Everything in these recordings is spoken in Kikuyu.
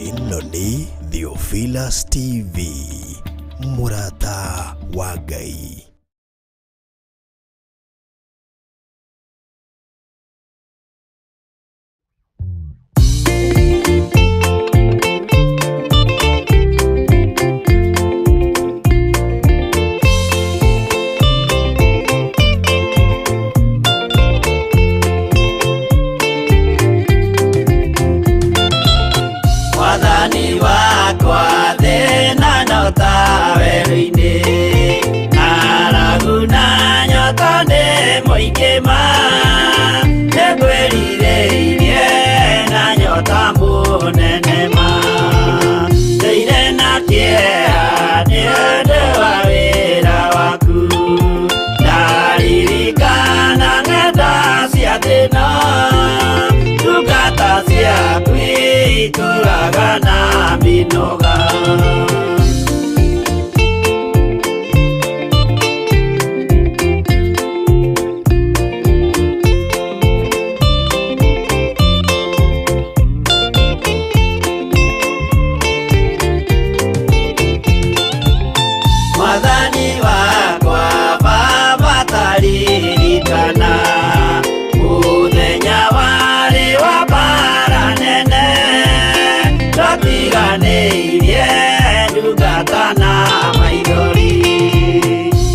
Ĩno nĩ Theophilus TV, mũrata wa Ngai. Mwathani wakwa thĩna no ta werũ-inĩ, ng'aragu na nyota nĩ mũingĩ ma, nĩngwĩrirĩirie na nyota mũnene ma, ndũire na kĩeha nĩ ũndũ wa wĩra waku, ndaririkana ng'enda cia thĩna, ndungata ciaku itũraga na mĩnoga. Mwathani wakwa Baba taririkana mũthenya warĩ wa mbara nene, twatiganĩirie ndungata na maithori,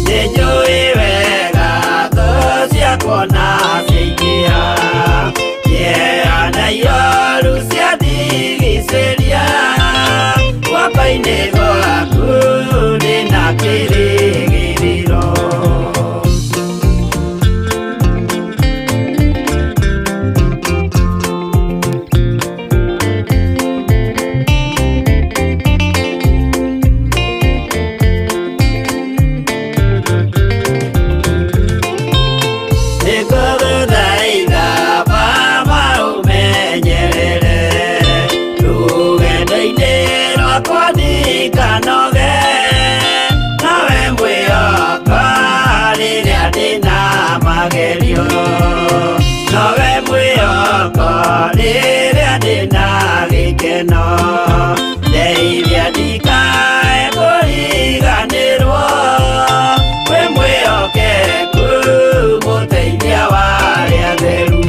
nĩnjũĩ wega thũ ciakwa na ciaingĩha, kĩeha na ioru ciandigicĩria, guoko-inĩ gwaku ndĩna kĩrĩgĩrĩro. Nĩngũgũthaitha Baba ũmenyerere rũgendo-inĩ rwakwa ndikanoge, nawe mwĩhoko rĩrĩa ndĩna magerio, nowe mwĩhoko rĩrĩa ndĩna gĩkeno, ndeithia ndikae kũriganĩrwo, wĩ mwĩhokeku mũteithia wa arĩa atheru.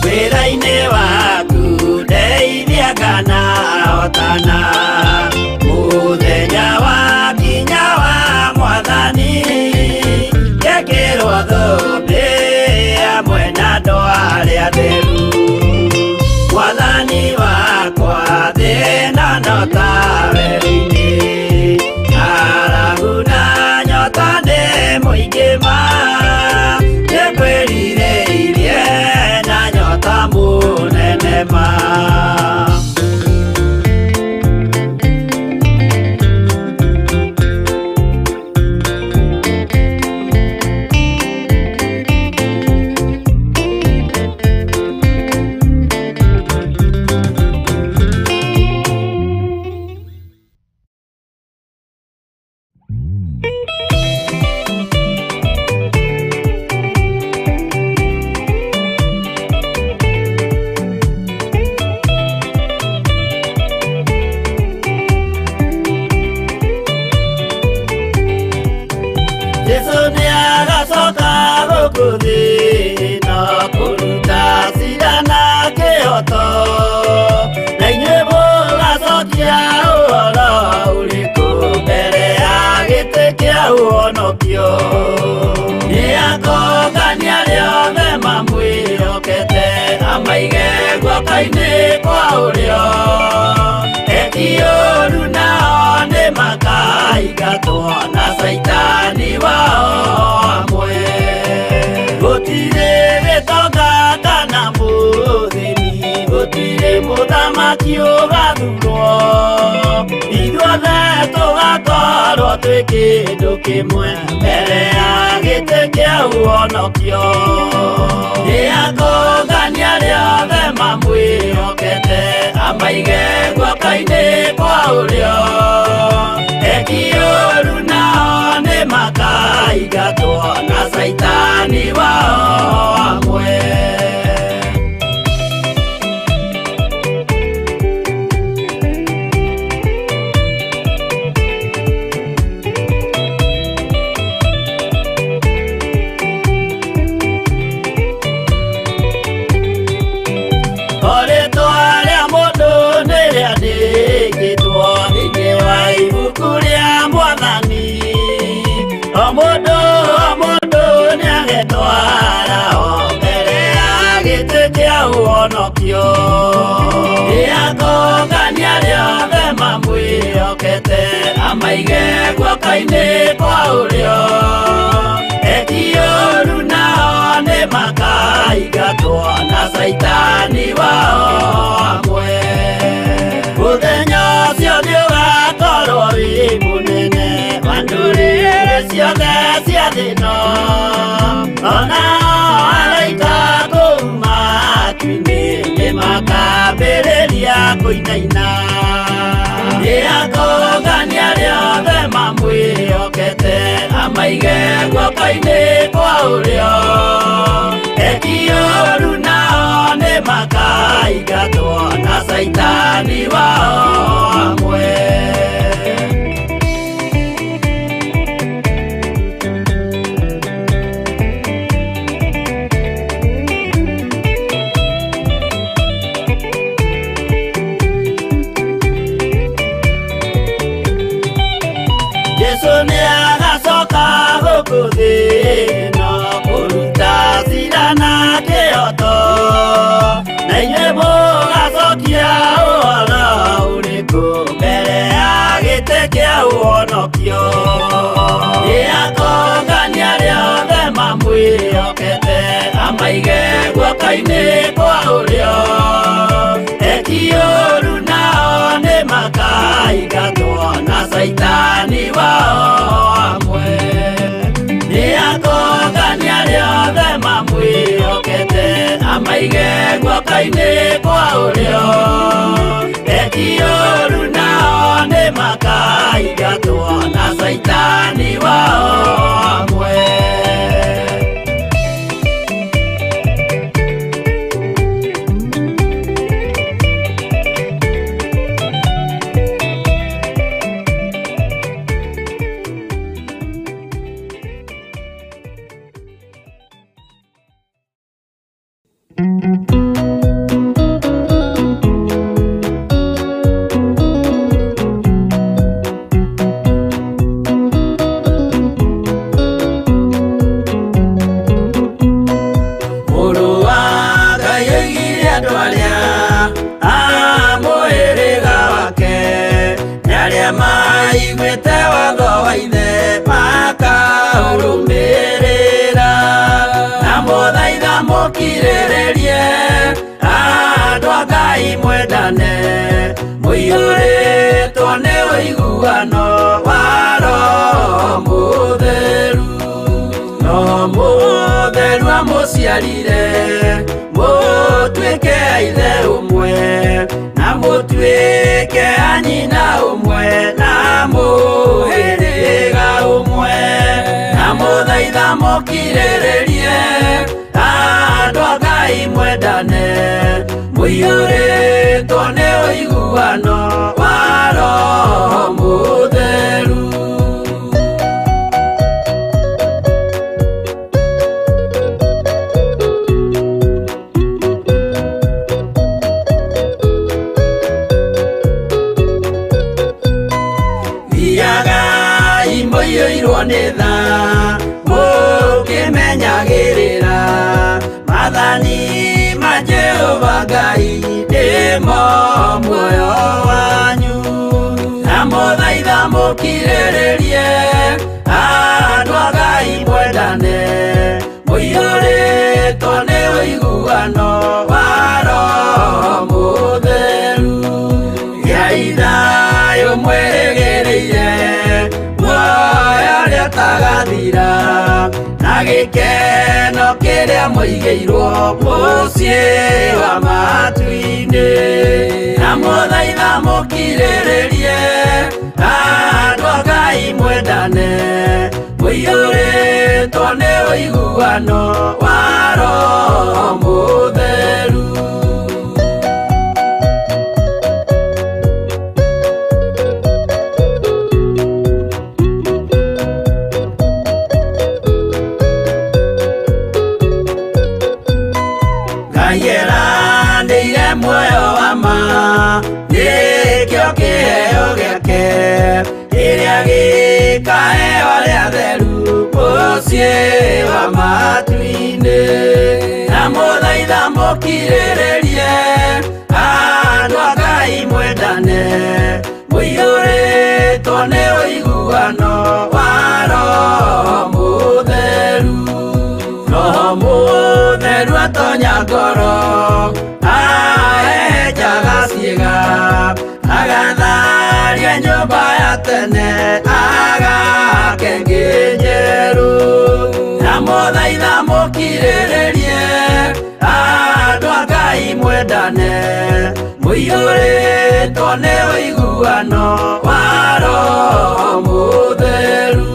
Wĩra-inĩ waku ndeithia kana hotana, mũthenya wakinya wa Mwathani, ngekĩrwo thũmbĩ hamwe na andũ arĩa atheru. Mwathani wakwa thĩna no ta werũ-inĩ, ng'aragu na nyota nĩ mũingĩ ma, nĩngwĩrirĩirie na nyota mũnene ma. Jesu nĩagacoka gũkũ thĩ ĩno kũruta cira na kĩhoto, na inyuĩ mũgacokia ũhoro ũrĩkũ mbere ya gĩtĩ kĩa ũhonokio. Nĩakongania arĩa othe mamwĩhokete, amaige guoko-inĩ kwa ũrĩo, eki ũũru nao nĩmakaingatwo na caitani wao hamwe. Gũtirĩ gĩtonga kana mũthĩni, gũtirĩ mũthamaki ũgathurwo, ithuothe tũgakorwo twĩ kĩndũ kĩmwe mbere ya gĩtĩ kĩa ũhonokio. Nĩakongania arĩa othe mamwĩhokete, Amaige guoko-inĩ kwa ũrĩo. Eki ũru nao nĩ makaingatwo na caitani wao hamwe. Rĩtwa rĩa mũndũ nĩ rĩandĩkĩtwo thĩinĩ wa ibuku rĩa Mwathani. O mũndũ o mũndũ nĩagetwara o mbere ya gĩtĩ kĩa ũhonokio. Nĩakongania arĩa othe mamwĩhokete, amaige guoko-inĩ kwa ũrĩo. Eki ũru nao nĩ makaingatwo na caitani wao hamwe. Mũthenya ũcio nĩũgakorwo wĩ mũnene wa ndũrĩrĩ ciothe cia thĩ ĩno. Ona araika kũu matu-inĩ nĩmakambĩrĩria kũinaina. Nĩakongania arĩa othe mamwĩhokete, amaige guoko-inĩ kwa ũrĩo. Eki ũru nao nĩ makaingatwo na caitani wao hamwe. Jesu nĩagacoka gũkũ thĩ ĩno kũruta cira na kĩhooto, na inyuĩ mũgacokia ũhoro ũrĩkũ mbere ya gĩtĩ kĩa ũhonokio. Nĩakongania arĩa othe mamwĩhokete, amaige guoko-inĩ kwa ũrĩo. Eki ũru nao nĩ makaingatwo na caitani wao hamwe. Nĩakongania arĩa othe mamwĩhokete, amaige guoko-inĩ kwa ũrĩo. Eki ũru nao nĩ makaingatwo na caitani wao hamwe. Mũrũ wa Ngai oigire andũ arĩa a mũhĩrĩga wake nĩ arĩa maiguĩte watho wa ithe makaũrũmĩrĩra. Na mũthaitha mũkirĩrĩrie andũ a Ngai mwendane, mũiyũrĩtwo nĩ ũiguano wa Roho Mũtheru. No mũtheru amũciarire mũtuĩke a ithe ũmwe, na mũtuĩke a nyina ũmwe, na mũhĩrĩga ũmwe. Na mũthaitha mũkirĩrĩrie andũ a Ngai mwendane, mũiyũrĩtwo nĩ ũiguano wa Roho Mũtheru. Thiagai mũiyũirwo nĩ tha, mũkĩmenyagĩrĩra maathani ma Jehova Ngai nĩmo muoyo wanyu. Na mũthaitha mũkirĩrĩrie andũ a Ngai mwendane, mũiyũrĩtwo nĩ ũiguano wa Roho Mũtheru. Gĩai thayũ mwĩrĩgĩrĩire muoyo ũrĩa ũtagathira, na gĩkeno kĩrĩa mũigĩirwo mũciĩ wa matu-inĩ. matu-inĩ. Na mũthaitha mũkirĩrĩrie, andũ a Ngai mwendane, mũiyũrĩtwo nĩ ũiguano wa Roho Mũtheru. Ngai eranĩire muoyo wa ma, nĩkĩo kĩheo gĩake, kĩrĩa gĩkaheo arĩa atheru mũciĩ wa matu-inĩ. Na mũthaitha mũkirĩrĩrie, andũ a Ngai mwendane, mũiyũrĩtwo nĩ ũiguano wa Roho Mũtheru. Roho Mũtheru atonya ngoro, ahehenjaga ciĩga, agatharia nyũmba ya tene, agake ĩngĩ njerũ. Na mũthaitha mũkirĩrĩrie, andũ a Ngai mwendane, mũiyũrĩtwo nĩ ũiguano wa Roho Mũtheru.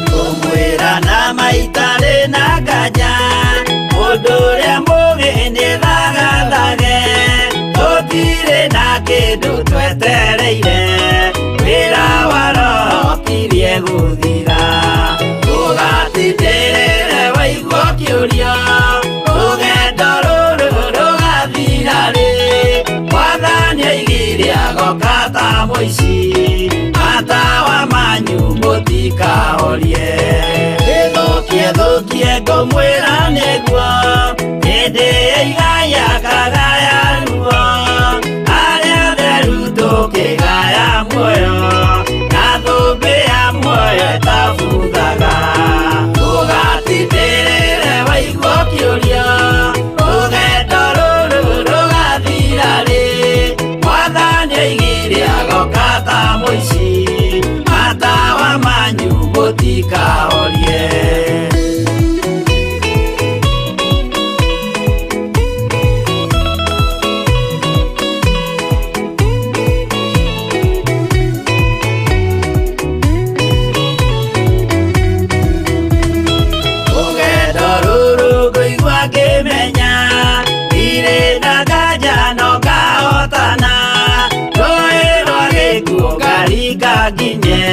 Kũmwĩra na maitarĩ na nganja, mũndũ ũrĩa mũũgĩ nĩthagathage, tũtirĩ na kĩndũ twetereire, wĩra wa Roho ũkirie gũthira. Ndũgatindĩrĩre waigua ũkĩũria, rũgendo rũrũ rũgathira rĩ, Mwathani oigire agoka ta mũici, matawa manyu mũtikahorie. Ĩthũkie thũkie ngũmwĩra nĩguo, hĩndĩ ĩigaya kagaya ruo, arĩa atheru tũkĩgaya muoyo, na thũmbĩ ya muoyo ĩtabuthaga. Ndũgatindĩrĩre waigua ũkĩũria, rũgendo rũrũ rũgathira rĩ, Mwathani oigire agoka ta mũici, matawa manyu mũtikahorie. Rũgendo rũrũ ngũigua ngĩmenya, ndirĩ na nganja no ngahotana, rũĩ rwa gĩkuũ ngaringa nginye,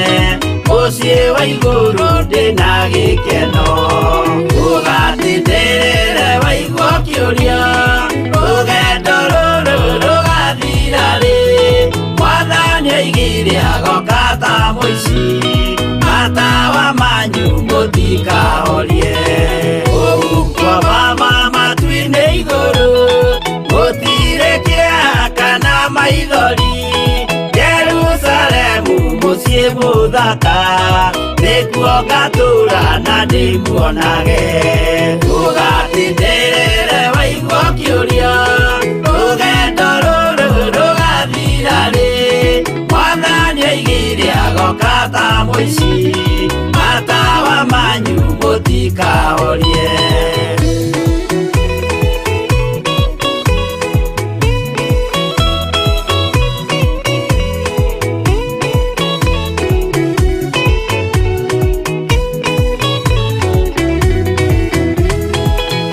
mũciĩ wa igũrũ ndĩna gĩkeno. Ndũgatindĩrĩre waigua ũkĩũria, rũgendo rũrũ rũgathira rĩ, Mwathani oigire agoka ta mũici, matawa manyu mũtikahorie. Kũu kwa mama matu-inĩ igũrũ, gũtirĩ kĩeha kana maithori, Jerusalemu mũciĩ mũthaka, nĩkuo ngatũũra na ndĩmuonage. Ndũgatindĩrĩre waigua ũkĩũria, rũgendo rũrũ rũgathira rĩ, Mwathani oigire agoka ta mũici, matawa manyu mũtikahorie.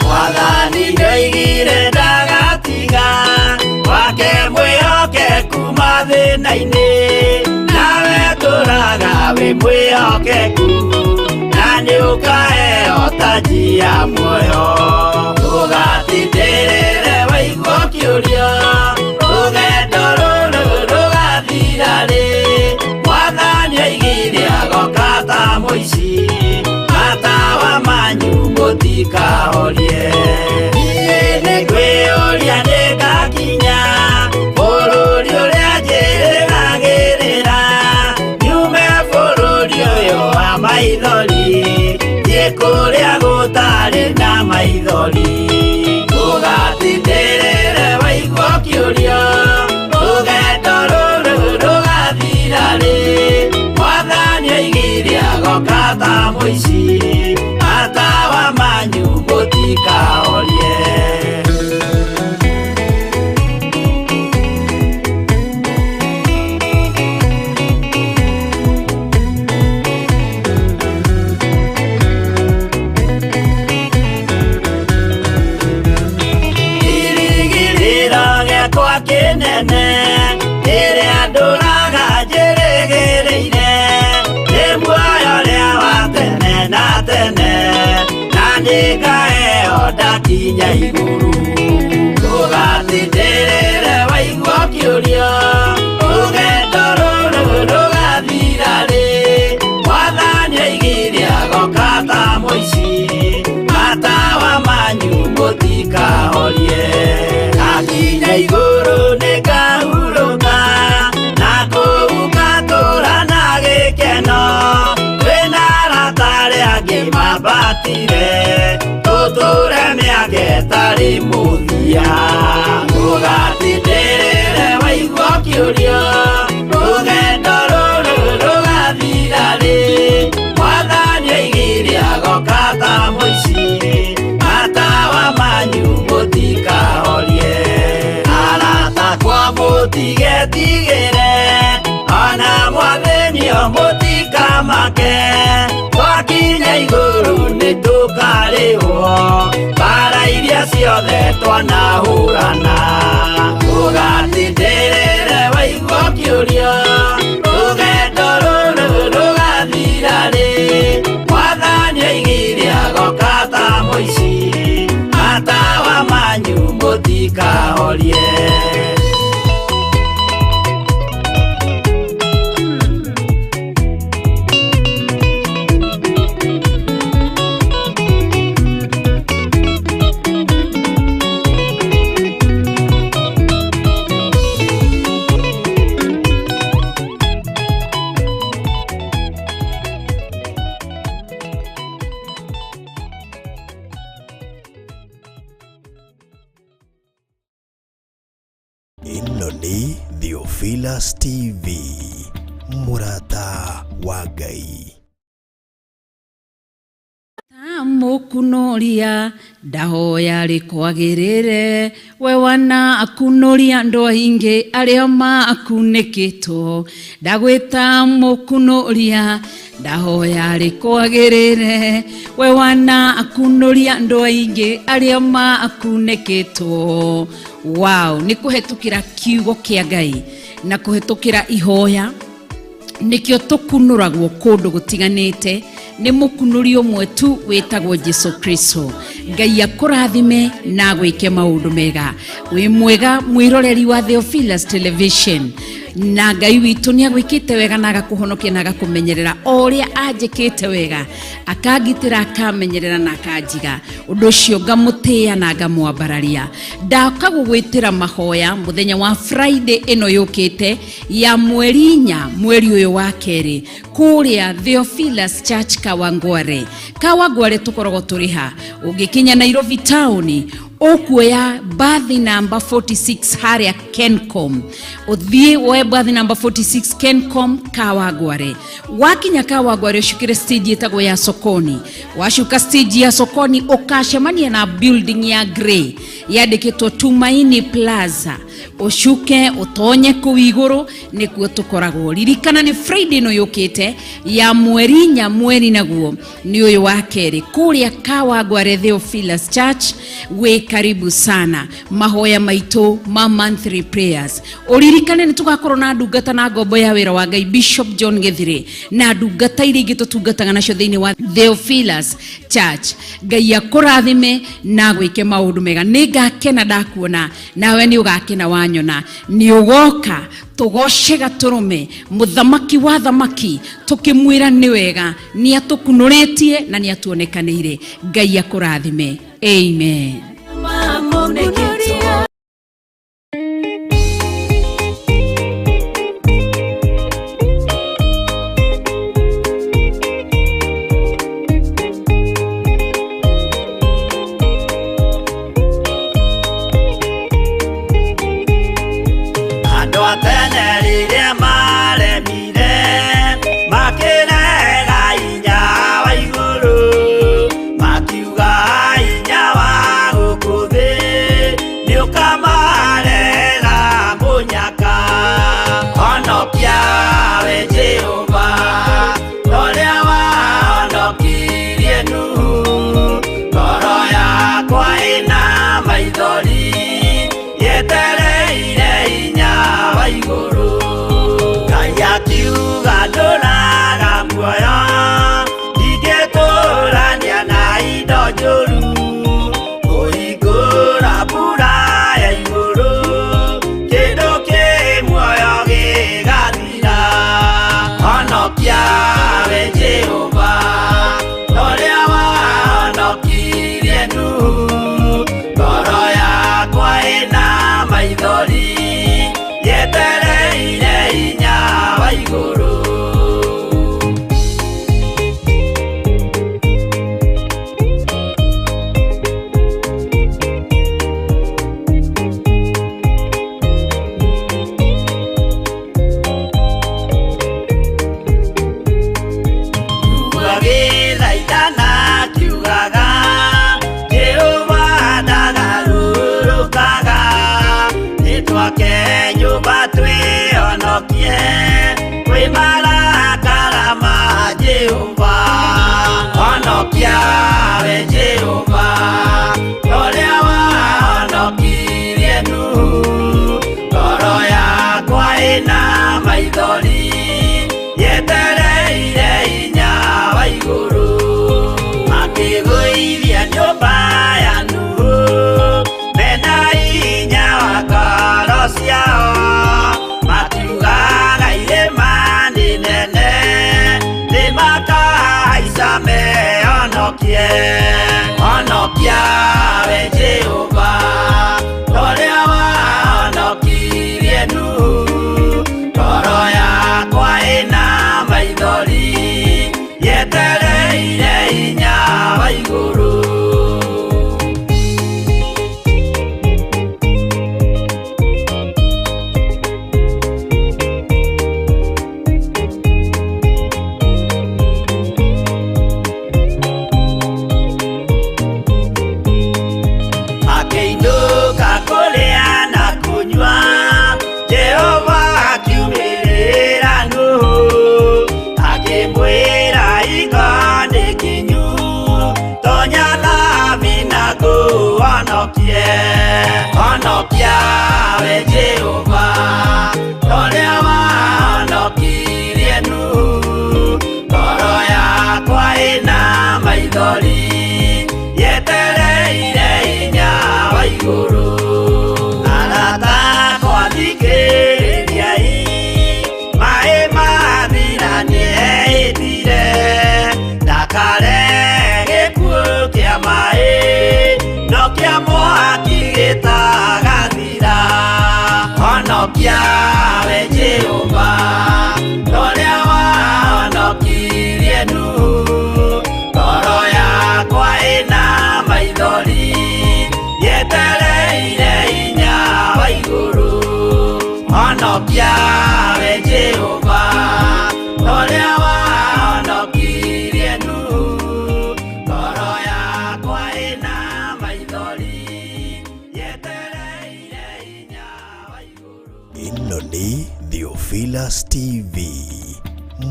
Mwathani nĩoigire ndagatiga, wake mwĩhokeku mathĩna-inĩ, nawe tũraga wĩ mwĩhokeku, na nĩũkaheo taji ya muoyo. Ndũgatindĩrĩre waigua ũkĩũria, rũgendo rũrũ rũgathira rĩ, Mwathani oigire agoka ta mũici, matawa manyu mũtikahorie. Niĩ nĩngwĩyũria Mũtarĩ na maithori. Ũgatindĩrĩre waigua ũkĩũrio, rũgendo rũrũ rũgathira rĩ? Mwathani oigire agoka ta mũici, matawa manyu mũtikahorie. Kĩrĩgĩrĩro gĩakwa kĩnene rĩrĩa ndũraga njĩrĩgĩrĩire, nĩ muoyo ũrĩa wa tene na tene, na nĩngaheo ndakinya igũrũ. Ndũgatindĩrĩre waigua ũkĩũrio, rũgendo rũrũ rũgathira rĩ? Mwathani oigire agoka ta mũici, matawa manyu mũtikahorie. Ndakinya igũrũ nĩngahurũka, na kũu ngatũũra na gĩkeno, twĩna arata arĩa angĩ mambatire, tũtũũre mĩaka ĩtarĩ mũthia. Ndũgatindĩrĩre waigua ũkĩũrio, rũgendo rũrũ rũgathira rĩ? Mwathani oigire agoka ta mũici, matawa manyu mũtikahorie. Arata akwa mũtigetigĩre, ona mwathĩnio mũtikamake, twakinya igũrũ nĩtũkarĩhwo mbara iria ciothe twanahũrana. Ndũgatindĩrĩre waigua ũkĩũrio, rũgendo rũrũ rũgathira rĩ? Mwathani oigire agoka ta mũici, matawa manyu mũtikahorie. Ĩno nĩ Theophilus TV, mũrata wa Ngai. Mũkunoria ndahoya rĩkwagĩrĩre, we wana akunoria andũ aingĩ arĩa makunĩkĩtwo. Ndagwĩta mũkunoria ndahoya rĩkwagĩrĩre, we wana akunoria andũ aingĩ arĩa makunĩkĩtwo. Wow, nĩ kũhetũkĩra kiugo kĩa Ngai na kũhetũkĩra ihoya nĩkĩo tũkunũragwo kũndũ gũtiganĩte nĩ mũkunũri ũmwe tu wĩtagwo Jesu Kristo. Ngai akũrathime na agwĩke maũndũ mega. Wĩ mwega mwĩroreri wa Theophilus Television, na Ngai witũ nĩ agwĩkĩte wega na agakũhonokia na agakũmenyerera o ũrĩa anjĩkĩte wega, akangitĩra, akamenyerera na akanjiga. Ũndũ ũcio ngamũtĩĩa na ngamwambararia. Ndaka gũgwĩtĩra mahoya mũthenya wa Friday ĩno yũkĩte ya mweri 4 mweri ũyũ wa kerĩ kũrĩa Theophilus Church Kawangware. Kawangware tũkoragwo tũrĩ ha? Ũngĩkinya Nairobi town ũkuoya bathi namba 46 harĩa Kencom, ũthiĩ woe bathi namba 46 Kencom Kawangware. Wakinya Kawangware ũcukĩre stage ĩtagwo ya Sokoni. Wacuka stage ya Sokoni ũkacemania na building ya grey yandĩkĩtwo Tumaini Plaza, ũcuke ũtonye kũu igũrũ nĩkuo tũkoragwo. Ririkana nĩ Friday ĩno yũkĩte ya mweri 4 mweri naguo nĩ ũyũ wa kerĩ kũrĩa Kawangware Theophilus Church. Wĩ karibu sana mahoya maitũ ma monthly prayers. Ũririkane nĩ tũgakorwo na ndungata na ngombo ya wĩra wa Ngai Bishop John Githire na ndungata iria ingĩ tũtungataga nacio thĩinĩ wa Theophilus Church. Ngai akũrathime na agwĩke maũndũ mega. Nĩ ngakena ndakuona, nawe nĩ ũgakena wanyona. Nĩ ũgoka tũgoce gatũrũme mũthamaki wa thamaki, tũkĩmwĩra nĩ wega, nĩ atũkunũrĩtie na nĩ atuonekanĩire. Ngai akũrathime. Amen. igũrũ. Agĩthaithana akiugaga, Jehova ndagarũrũkaga, nĩtwake nyũmba twĩhonokie kwĩ marakara ma Jehova. Honokia we Jehova, ũrĩa wahonokirie Nuhu, ngoro yakwa ĩna maithori yetereire hinya wa igũrũ. Makĩgũithia nyũmba ya Nuhu mena hinya wa ngoro ciao, makiugaga irĩma nĩ nene nĩmakahaica mehonokie. Honokia we Jehova, ũrĩa wahonokirie Nuhu, ngoro yakwa ĩna maithori yetereire hinya wa igũrũ. Akĩinũka kũrĩa na kũnyua, Jehova akiumĩrĩra Nuhu, akĩmwĩra hingo nĩ kinyu, tonya thabina ngũhonokie. Honokia we Jehova, ũrĩa wahonokirie Nuhu, ngoro yakwa ĩna maithori yetereire hinya wa igũrũ. Arata akwa thikĩrĩriai, maĩ mathira nĩehĩtire, ndakare gĩkuũ kĩa maĩ, no kĩa mwaki gĩtagathira. Honokia we Jehova, ũrĩa wahonokirie Nuhu, ngoro yakwa ĩna maithori yetereire hinya wa igũrũ. Honokia we Jehova, ũrĩa wahonokirie Nuhu, ngoro yakwa ĩna maithori yetereire hinya wa igũrũ. Ĩno nĩ Theophilus TV,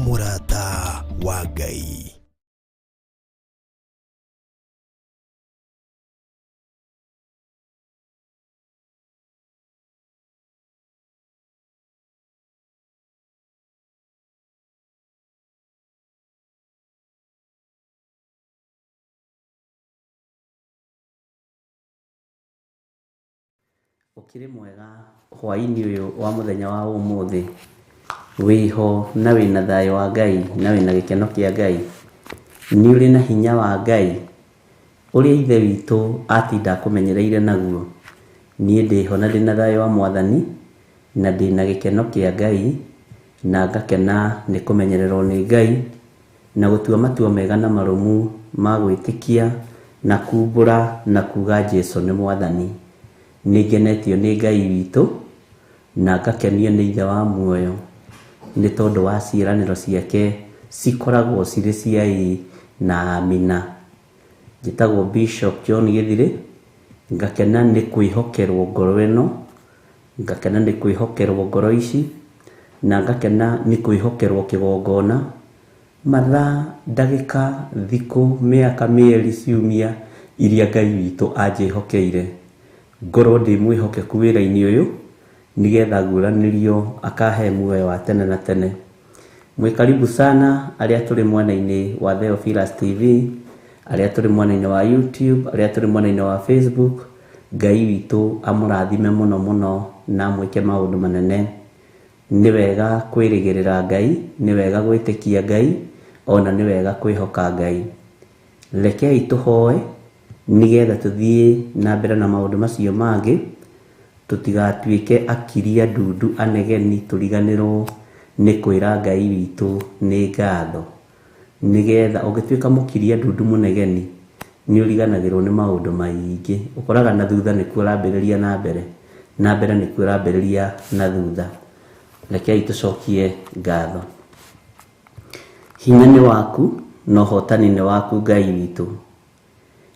mũrata wa Ngai. Ũkĩrĩ mwega hwaĩ-inĩ ũyũ wa mũthenya wa ũmũthĩ, wĩho na wĩna thayũ wa Ngai na wĩna gĩkeno kĩa Ngai, nĩ ũrĩ na hinya wa Ngai ũrĩa Ithe witũ atinda akũmenyereire naguo. Niĩ ndĩho na ndĩna thayũ wa Mwathani na ndĩna gĩkeno kĩa Ngai na ngakena nĩ kũmenyererwo nĩ Ngai na gũtua matua mega na marũmu ma gwĩtĩkia na kumbũra na kuga Jesũ nĩ Mwathani. Nĩ ngenetio nĩ Ngai witũ na ngakenio nĩ Ithe wa muoyo nĩ tondũ wa ciĩranĩro ciake cikoragwo cirĩ cia ĩĩ na amina. Njĩtagwo Bishop John Gĩthirĩ, ngakena nĩ kwĩhokerwo ngoro ĩno, ngakena nĩ kwĩhokerwo ngoro ici, na ngakena nĩ kwĩhokerwo kĩgongona, mathaa, ndagĩka, thikũ, mĩaka, mĩeri, ciumia iria Ngai witũ anjĩhokeire. Ngorwo ndĩ mwĩhokeku wĩra-inĩ ũyũ nĩgetha nguranĩrio akahe muoyo wa tene na tene. Mwĩ karibu sana arĩa tũrĩ mwena-inĩ wa Theophilus TV, arĩa tũrĩ mwena-inĩ wa YouTube, arĩa tũrĩ mwena-inĩ wa Facebook. Ngai witũ amũrathime mũno mũno na amwĩke maũndũ manene. Nĩ wega kwĩrĩgĩrĩra Ngai, nĩ wega gwĩtĩkia Ngai, ona nĩ wega kwĩhoka Ngai. Rekei tũhoe nĩgetha tũthiĩ na mbere na maũndũ macio mangĩ, tũtigatuĩke akiria ndundu anegeni tũriganĩrwo Nĩ kwĩra Ngai witũ nĩ ngatho, nĩgetha ũngĩtuĩka mũkiria ndundu mũnegeni nĩ ũriganagĩrwo nĩ maũndũ maingĩ. Ũkoraga na thutha nĩkuo ũrambĩrĩria na mbere, na mbere nĩkuo ũrambĩrĩria na thutha. Rekei tũcokie ngatho. Hinya nĩ waku na ũhotani nĩ waku Ngai witũ.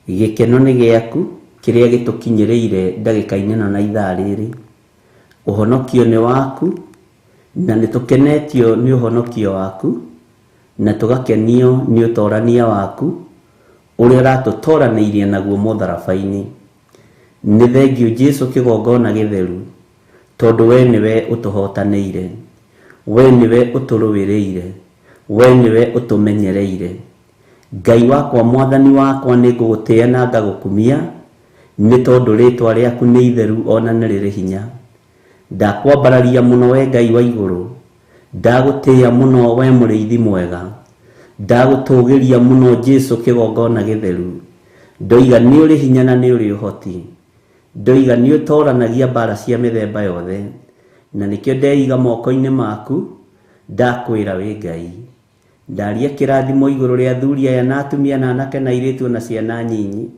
Gĩkeno nĩ gĩaku kĩrĩa gĩtũkinyĩrĩire ndagĩka-inĩ ĩno na ithaa rĩrĩ. Ũhonokio nĩ waku na nĩ tũkenetio nĩ ũhonokio waku na tũgakenio nĩ ũtorania waku ũrĩa ũratũtoranĩirie naguo mũtharaba-inĩ. Nĩ thengiũ Jesu kĩgongona gĩtheru, tondũ we nĩwe ũtũhotanĩire, we nĩwe ũtũrũĩrĩire, we nĩwe ũtũmenyereire. Ngai wakwa, mwathani wakwa, nĩ ngũgũtĩĩa na ngagũkumia, nĩ tondũ rĩtwa rĩaku nĩ itheru ona nĩ rĩrĩ hinya. Ndakwambararia mũno we Ngai wa igũrũ, ndagũtĩĩa mũno we mũrĩithi mwega, ndagũtũgĩria mũno Jesu kĩgongona gĩtheru. Ndoiga nĩ ũrĩ hinya na nĩ ũrĩ ũhoti, ndoiga nĩ ũtoranagia mbara cia mĩthemba yothe, na nĩkĩo ndeiga moko-inĩ maku, ndakwĩra wĩ Ngai. Ndaria kĩrathimo igũrũ rĩa athuri aya na atumia na anake na airĩtu na ciana nyinyi.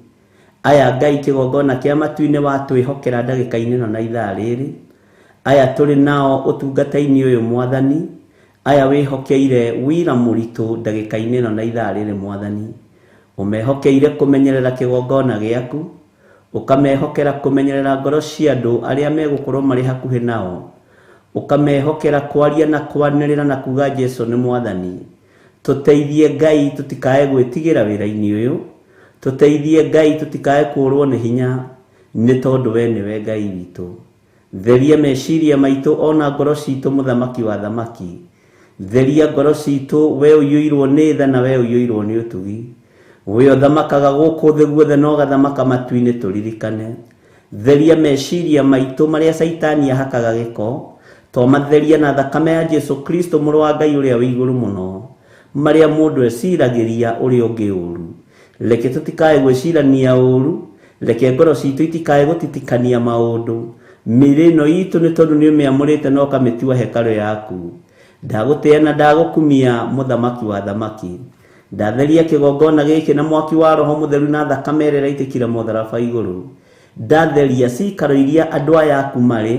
Aya Ngai kĩgongona kĩa matu-inĩ watwĩhokera ndagĩka-inĩ ĩno na ithaa rĩrĩ. Aya tũrĩ nao ũtungata-inĩ ũyũ mwathani, aya wĩhokeire wĩra mũritũ ndagĩka-inĩ ĩno na ithaa rĩrĩ mwathani. Ũmehokeire kũmenyerera kĩgongona gĩaku, ũkamehokera kũmenyerera ngoro cia andũ arĩa megũkorwo marĩ hakuhĩ nao, ũkamehokera kwaria na kwanĩrĩra na kuga Jesu nĩ mwathani. Tũteithie Ngai tũtikae gwĩtigĩra wĩra-inĩ ũyũ, tũteithie Ngai tũtikae kũũrwo nĩ hinya, nĩ tondũ we nĩwe Ngai witũ. Theria meciria maitũ ona ngoro citũ mũthamaki wa thamaki. Theria ngoro citũ we ũiyũirwo nĩ tha na we ũiyũirwo nĩ ũtugi. We ũthamakaga gũkũ thĩ guothe na ũgathamaka matu-inĩ tũririkane. Theria meciria maitũ marĩa Caitani ahakaga gĩko, twamatheria na thakame ya Jesu Kristo mũrũ wa Ngai ũrĩa wĩ igũrũ mũno, marĩa mũndũ eciragĩria ũrĩa ũngĩ ũru. Reke tũtikae gwĩcirania ũru, reke ngoro citũ itikae gũtitikania maũndũ. Mĩĩrĩ ĩno itũ nĩ tondũ nĩ ũmĩamũrĩte na ũkamĩtua hekarũ yaku. Ndagũtĩĩa na ndagũkumia mũthamaki wa thamaki. Ndatheria kĩgongona gĩkĩ na mwaki wa Roho Mũtheru na thakame ĩrĩa ĩraitĩkire mũtharaba igũrũ. Ndatheria cikaro iria andũ aya aku marĩ,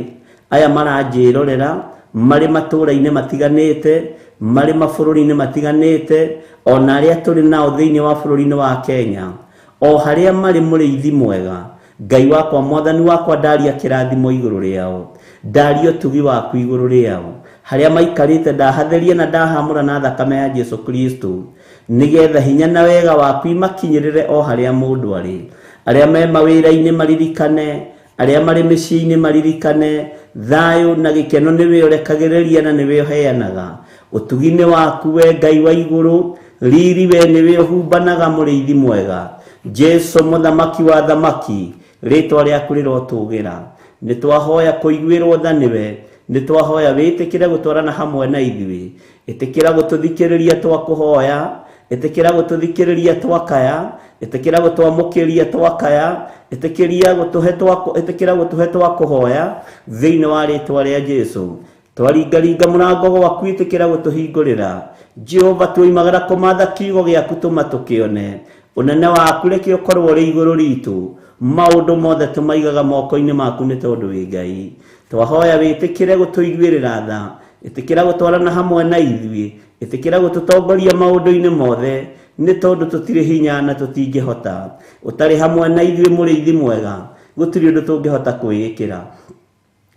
aya maranjĩrorera, marĩ matũũra-inĩ matiganĩte, marĩ mabũrũri-inĩ matiganĩte, ona arĩa tũrĩ nao thĩinĩ wa bũrũri-inĩ wa Kenya, o harĩa marĩ mũrĩithi mwega. Ngai wakwa, mwathani wakwa, ndaria kĩrathimo igũrũ rĩao, ndaria ũtugi waku igũrũ rĩao, harĩa maikarĩte ndahatheria na ndahamũra na thakame ya Jesu Kristo, nĩgetha hinya na wega waku imakinyĩrĩre o harĩa mũndũ arĩ. Arĩa me mawĩra-inĩ maririkane, arĩa marĩ mĩciĩ-inĩ maririkane, thayũ na gĩkeno nĩwe ũrekagĩrĩria na nĩwe ũheanaga. Ũtugi nĩ waku we Ngai wa igũrũ, riri we nĩwe ũhumbanaga mũrĩithi mwega. Jesu mũthamaki wa thamaki, rĩtwa rĩaku rĩrotũgĩra. Nĩ twahoya kũiguĩrwo tha nĩwe, nĩ twahoya wĩtĩkĩre gũtwarana hamwe na ithuĩ. Ĩtĩkĩra gũtũthikĩrĩria twakũhoya, ĩtĩkĩra gũtũthikĩrĩria twakaya, ĩtĩkĩra gũtwamũkĩria twakaya, ĩtĩkĩra gũtũhe twakũhoya thĩinĩ wa rĩtwa rĩa Jesu. Twaringaringa mũrango gwaku, ĩtĩkĩra gũtũhingũrĩra. Jehova, tuoimagara kũmatha kiugo gĩaku tũma tũkĩone. Ũnene waku reke ũkorwo ũrĩ igũrũ ritũ. Maũndũ mothe tũmaigaga moko-inĩ maku nĩ tondũ wĩ Ngai. Twahoya wĩtĩkĩre gũtũiguĩrĩra tha, ĩtĩkĩra gũtwarana hamwe na ithuĩ, ĩtĩkĩra gũtũtongoria maũndũ-inĩ mothe, nĩ tondũ tũtirĩ hinya na tũtingĩhota. Ũtarĩ hamwe na ithuĩ mũrĩithi mwega, gũtirĩ ũndũ tũngĩhota kwĩĩkĩra.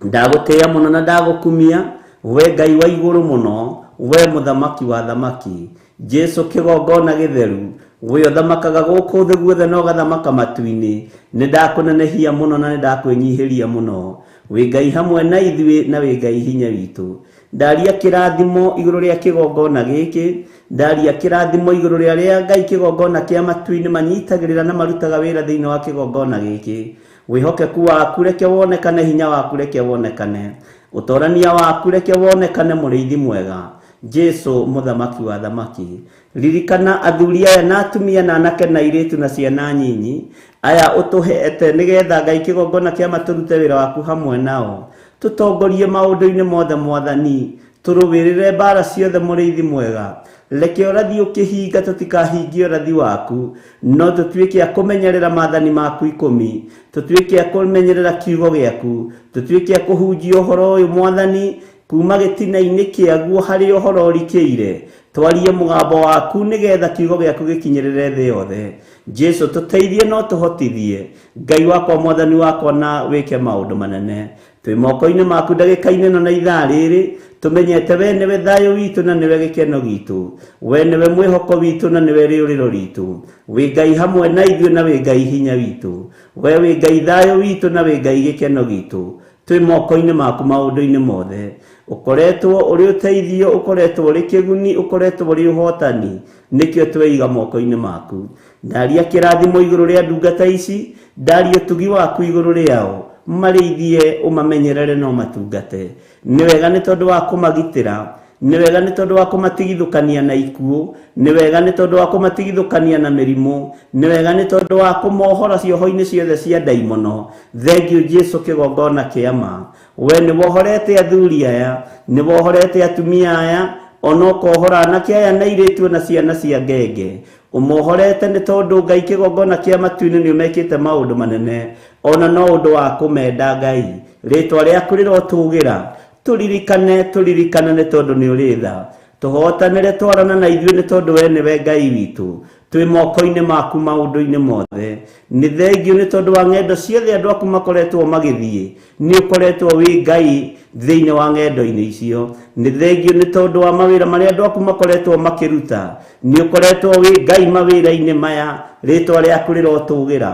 Ndagũtĩĩa mũno na ndagũkumia, we Ngai wa igũrũ mũno, we mũthamaki wa thamaki. Jesu kĩgongona gĩtheru, we ũthamakaga gũkũ thĩ guothe na ũgathamaka matu-inĩ. Nĩ ndakũnenehia mũno na nĩ ndakwĩnyihĩria mũno. Wĩ Ngai hamwe na ithuĩ na wĩ Ngai hinya witũ. Ndaria kĩrathimo igũrũ rĩa kĩgongona gĩkĩ, ndaria kĩrathimo igũrũ rĩa arĩa Ngai kĩgongona kĩa matu-inĩ manyitagĩrĩra na marutaga wĩra thĩinĩ wa kĩgongona gĩkĩ. Wĩhokeku waku reke wonekane, hinya waku reke wonekane, ũtorania waku reke wonekane, mũrĩithi mwega. Jesu mũthamaki wa thamaki. Ririkana athuri aya na atumia na anake na airĩtu na ciana nyinyi aya ũtũhete, nĩgetha Ngai kĩgongona kĩa matũrute wĩra waku hamwe nao. Tũtongorie maũndũ-inĩ mothe mwathani, Tũrũĩrĩre mbara ciothe mũrĩithi mwega. Reke ũrathi ũkĩhinga tũtikahingie ũrathi waku, no tũtuĩke a kũmenyerera maathani maku 10, tũtuĩke a kũmenyerera kiugo gĩaku, tũtuĩke a kũhunjia ũhoro ũyũ mwathani kuma gĩtina-inĩ kĩaguo harĩa ũhoro ũrikĩire. Twarie mũgambo waku nĩgetha kiugo gĩaku gĩkinyĩrĩre thĩ yothe. Jesu tũteithie no tũhotithie. Ngai wakwa mwathani wakwa na wĩke maũndũ manene. Twĩ moko-inĩ maku ndagĩka-inĩ ĩno na ithaa rĩrĩ, tũmenyete we nĩwe thayũ witũ na nĩwe gĩkeno gitũ, we nĩwe mwĩhoko witũ na nĩwe rĩũrĩro ritũ. Wĩ Ngai hamwe na ithuĩ na wĩ Ngai hinya witũ, we wĩ Ngai thayũ witũ na wĩ Ngai gĩkeno gitũ. Twĩ moko-inĩ maku maũndũ-inĩ mothe. Ũkoretwo ũrĩ ũteithio, ũkoretwo ũrĩ kĩguni, ũkoretwo ũrĩ ũhotani, nĩkĩo tweiga moko-inĩ maku. Ndaria kĩrathimo igũrũ rĩa ndungata ici, ndaria ũtugi waku igũrũ rĩao, marĩithie ũmamenyerere na ũmatungate. Nĩ wega nĩ tondũ wa kũmagitĩra, nĩ wega nĩ tondũ wa kũmatigithũkania na ikuũ, nĩ wega nĩ tondũ wa kũmatigithũkania na mĩrimũ, nĩ wega nĩ tondũ wa kũmohora cioho-inĩ ciothe cia ndaimono. Thengiũ Jesu kĩgongona kĩa ma. We nĩ wohorete athuri aya, nĩ wohorete atumia aya, ona ũkohora anake aya na airĩtu na ciana cia ngenge. Ũmohorete nĩ tondũ Ngai kĩgongona kĩa matu-inĩ nĩ ũmekĩte maũndũ manene, ona no ũndũ wa kũmenda Ngai. Rĩtwa rĩaku rĩrotũgĩra. Tũririkane, tũririkane nĩ tondũ nĩ ũrĩ tha. Tũhotanĩre twarana na ithuĩ nĩ tondũ we nĩwe Ngai witũ. Twĩ moko-inĩ maku maũndũ-inĩ mothe. Nĩ thengiũ nĩ tondũ wa ng'endo ciothe andũ aku makoretwo magĩthiĩ. Nĩ ũkoretwo wĩ Ngai thĩinĩ wa ng'endo-inĩ icio. Nĩ thengiũ nĩ tondũ wa mawĩra marĩa andũ aku makoretwo makĩruta. Nĩ ũkoretwo wĩ Ngai mawĩra-inĩ maya. Rĩtwa rĩaku rĩrotũgĩra.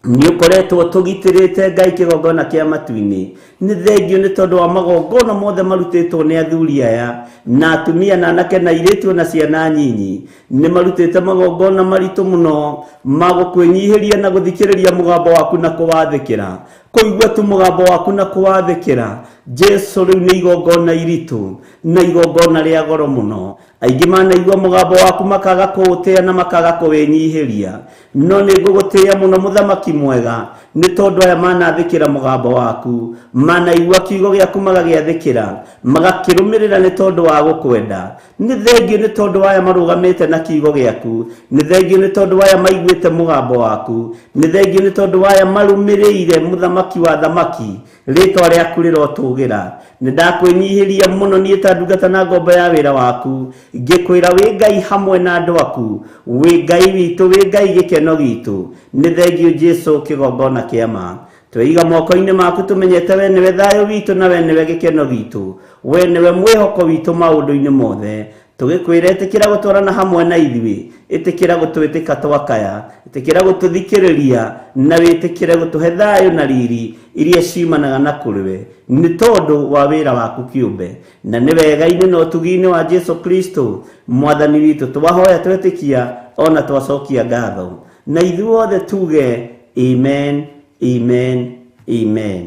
Nĩ ũkoretwo tũgitĩrĩte Ngai kĩgongona kĩa matu-inĩ. Nĩ thengiũ nĩ tondũ wa magongona mothe marutĩtwo nĩ athuri aya na atumia na anake na airĩtu na ciana nyinyi. Nĩ marutĩte magongona maritũ mũno ma gũkwĩnyihĩria na gũthikĩrĩria mũgambo waku na kũwathĩkĩra. Kũigua tu mũgambo waku na kũwathĩkĩra. Jesu rĩu nĩ igongona iritũ na igongona rĩa goro mũno. Aingĩ manaigua mũgambo waku makaga kũũtĩa na makaga kũwĩnyihĩria. No nĩ ngũgũtĩĩa mũno mũthamaki mwega nĩ tondũ aya manathĩkĩra mũgambo waku, manaigua kiugo gĩaku magagĩathĩkĩra, magakĩrũmĩrĩra nĩ tondũ wa gũkwenda. Nĩ thengiũ nĩ tondũ aya marũgamĩte na kiugo gĩaku, nĩ thengiũ nĩ tondũ aya maiguĩte mũgambo waku, nĩ thengiũ nĩ tondũ aya marũmĩrĩire mũthamaki wa thamaki. Rĩtwa rĩaku rĩrotũgĩra. Nĩ ndakwĩnyihĩria mũno niĩ ta ndungata na ngombo ya wĩra waku, ngĩkwĩra wĩ Ngai hamwe na andũ aku, wĩ Ngai witũ, wĩ Ngai gĩkeno gitũ. Nĩ thengiũ Jesu kĩgongona kĩa ma. Tweiga moko-inĩ maku tũmenyete we nĩwe thayũ witũ na we nĩwe gĩkeno gitũ, we nĩwe mwĩhoko witũ maũndũ-inĩ mothe. Tũgĩkwĩra ĩtĩkĩra gũtwarana hamwe na ithuĩ, ĩtĩkĩra gũtwĩtĩka twakaya, ĩtĩkĩra gũtũthikĩrĩria na wĩtĩkĩre gũtũhe thayũ na riri iria ciumanaga na kũrĩ we nĩ tondũ wa wĩra waku kĩũmbe. Na nĩ wega-inĩ na ũtugi-inĩ wa Jesu Kristo mwathani witũ twahoya twetĩkia ona twacokia ngatho. Na ithuothe tuge amen, amen, amen.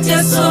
Jesu,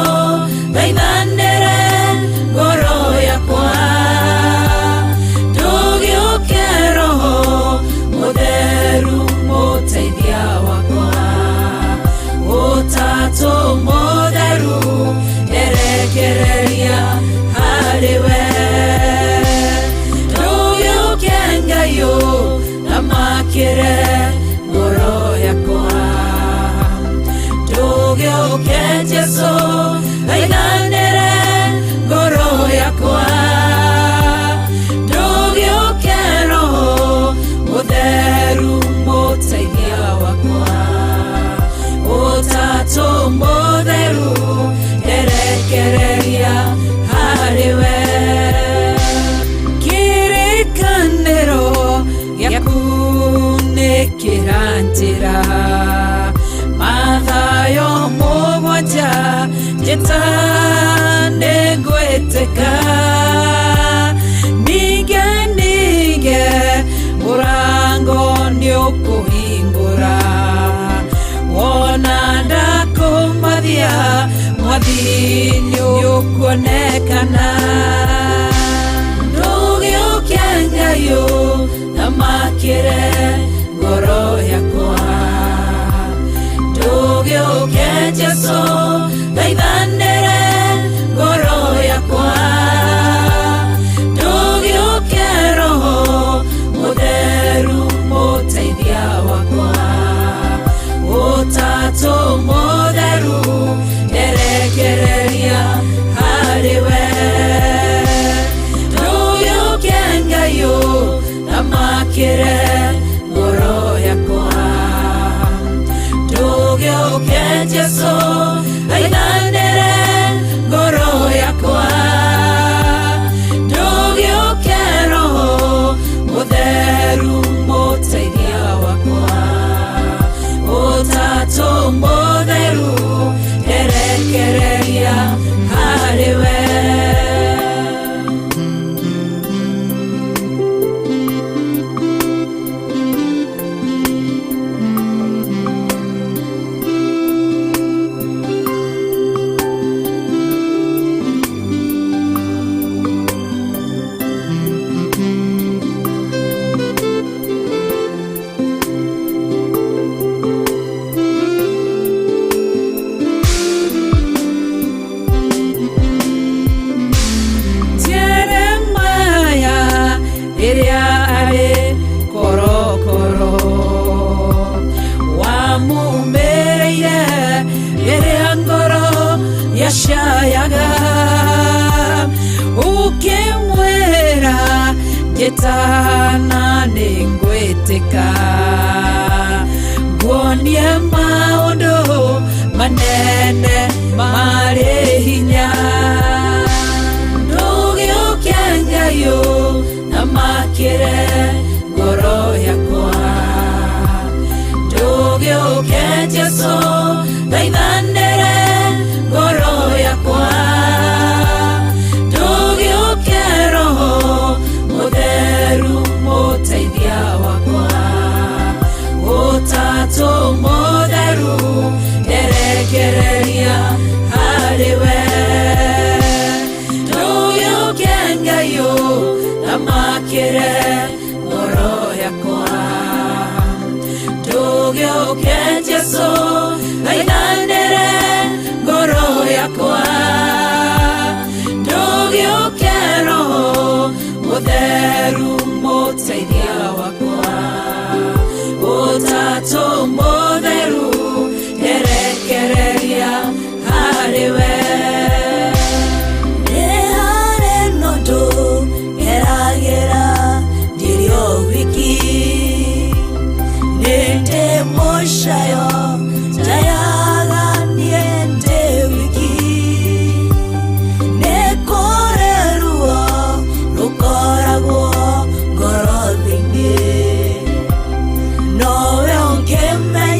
Nĩngwĩtĩka Ninge ninge Mũrango nĩũkũhingũra Wona ndakũmathia Mwathi nĩũkuonekana Ndũgĩũke Ngai ũthamakĩre ngoro yakwa Ndũgĩũke Jesũ thaithanĩre ngoro yakwa Ndũgĩũke Roho Mũtheru mũteithia wakwa Ũtatũ mũtheru nderekereria harĩ we Ndũgĩũke Ngai ũthamakĩre ngoro yakwa Ndũgĩũke Jesũ thaithanĩre ngoro yakwa Ndũgĩũke Roho Mũtheru mũteithia wakwa Ũtatũ mũtheru nderekereria harĩ we Jeremaya rĩrĩa arĩ korokoro wamumĩrĩire rĩrĩa ngoro yacayaga ũkĩmwĩra njĩtana nĩngwĩtĩka nguonie maũndũ manene marĩ hinya Ndũgĩũke Ngai ũthamakĩre ngoro yakwa Ndũgĩũke Jesũ thaithanĩre ngoro yakwa Ndũgĩũke Roho Mũtheru mũteithia wakwa Ũtatũ mũtheru nderekereria harĩ we Ndũgĩũke Ngai ũthamakĩre ngoro yakwa Ndũgĩũke Jesũ thaithanĩre ngoro yakwa Ndũgĩũke Roho Mũtheru mũteithia wakwa Ũtatũ mũtheru nderekereria harĩ we Nĩ harĩ na ũndũ ngeragĩra ndirĩ o wiki Nĩ ndĩ mũcayo njayaga niĩ ndĩ wiki Nĩ kũrĩ ruo rũkoragwo ngoro thĩinĩ Nowe ũngĩmenya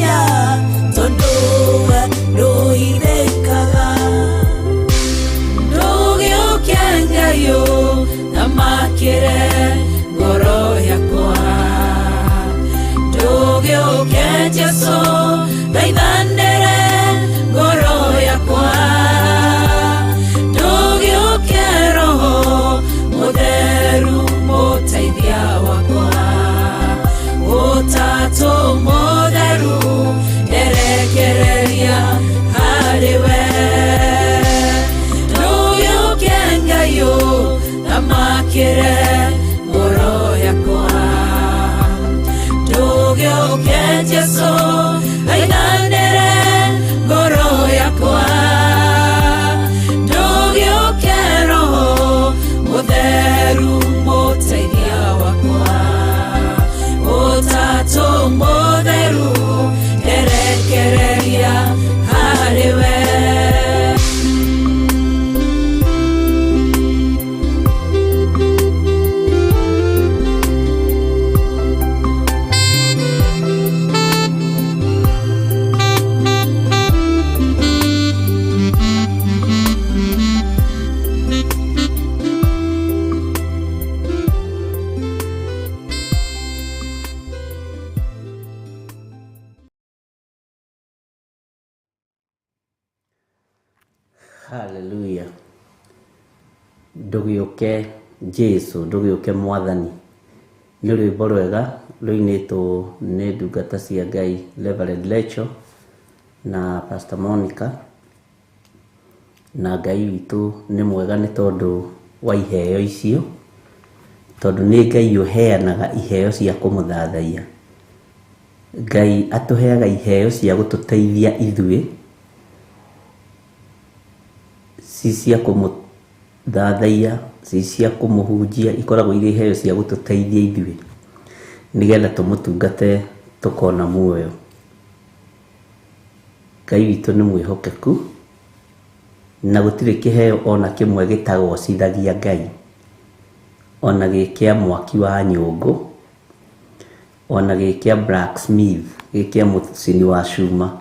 Hallelujah. Ndũgĩũke Jesu, ndũgĩũke Mwathani. Nĩ rwĩmbo rwega rũinĩtwo nĩ ndungata cia Ngai Reverend Rachel na Pastor Monica. Na Ngai witũ nĩ mwega nĩ tondũ wa iheo icio, tondũ nĩ Ngai ũheanaga iheo cia kũmũthathaiya. Ngai atũheaga iheo cia gũtũteithia ithuĩ, ci cia kũmũthathaiya, ci cia kũmũhunjia, ikoragwo irĩ iheo cia gũtũteithia ithuĩ nĩgetha tũmũtungate tũkona muoyo. Ngai witũ nĩ mwĩhokeku na gũtirĩ kĩheo ona kĩmwe gĩtagocithagia Ngai, ona gĩ kĩa mwaki wa nyũngũ, ona gĩ kĩa blacksmith, gĩ kĩa mũcini wa cuma,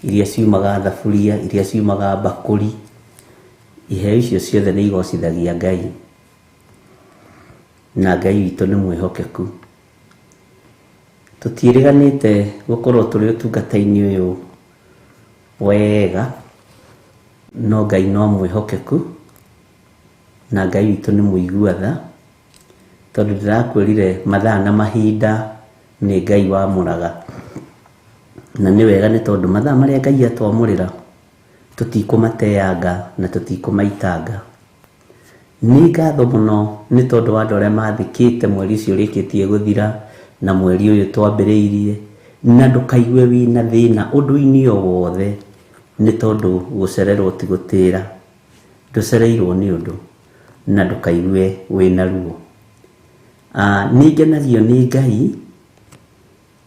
iria ciumaga thaburia, iria ciumaga mbakũri, iheo icio ciothe nĩ igocithagia Ngai. Na Ngai witũ nĩ mwĩhokeku. Tũtiĩrĩganĩte gũkorwo tũrĩ ũtungata-inĩ ũyũ wega, no Ngai no mwĩhokeku, na Ngai witũ nĩ mũigua tha, tondũ ndĩrakwĩrire mathaa na mahinda nĩ Ngai wamũraga. Na nĩ wega nĩ tondũ mathaa marĩa Ngai atwamũrĩra tũtikũmateanga na tũtikũmaitanga. Nĩ ngatho mũno nĩ tondũ wa andũ arĩa mathĩkĩte mweri ũcio ũrĩkĩtie gũthira na mweri ũyũ twambĩrĩirie, na ndũkaigue wĩna thĩna ũndũ-inĩ o wothe nĩ tondũ gũcererwo ti gũtĩra, ndũcereirwo nĩ ũndũ na ndũkaigue wĩna ruo. Nĩ ngenagio nĩ Ngai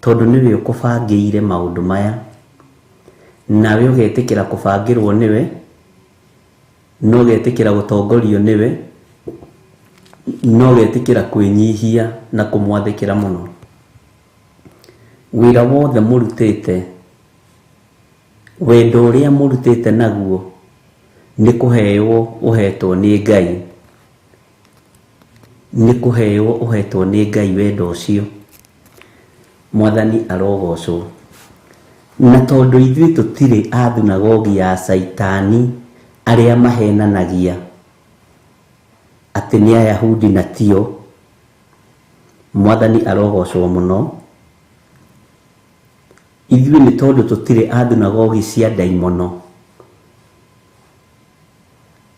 tondũ nĩwe ũkũbangĩire maũndũ maya, nawe ũgetĩkĩra kũbangĩrwo nĩwe, na ũgetĩkĩra gũtongorio nĩwe, na ũgetĩkĩra kwĩnyihia na kũmwathĩkĩra mũno. Wĩra wothe mũrutĩte, wendo ũrĩa mũrutĩte naguo nĩ kũheo ũhetwo nĩ Ngai, nĩ kũheo ũhetwo nĩ Ngai wendo ũcio. Mwathani arogocwo. Na tondũ ithuĩ tũtirĩ a thunagogi ya Caitani arĩa mahenanagia atĩ nĩ Ayahudi na tio, Mwathani arogocwo mũno. Ithuĩ nĩ tondũ tũtirĩ a thunagogi cia ndaimono,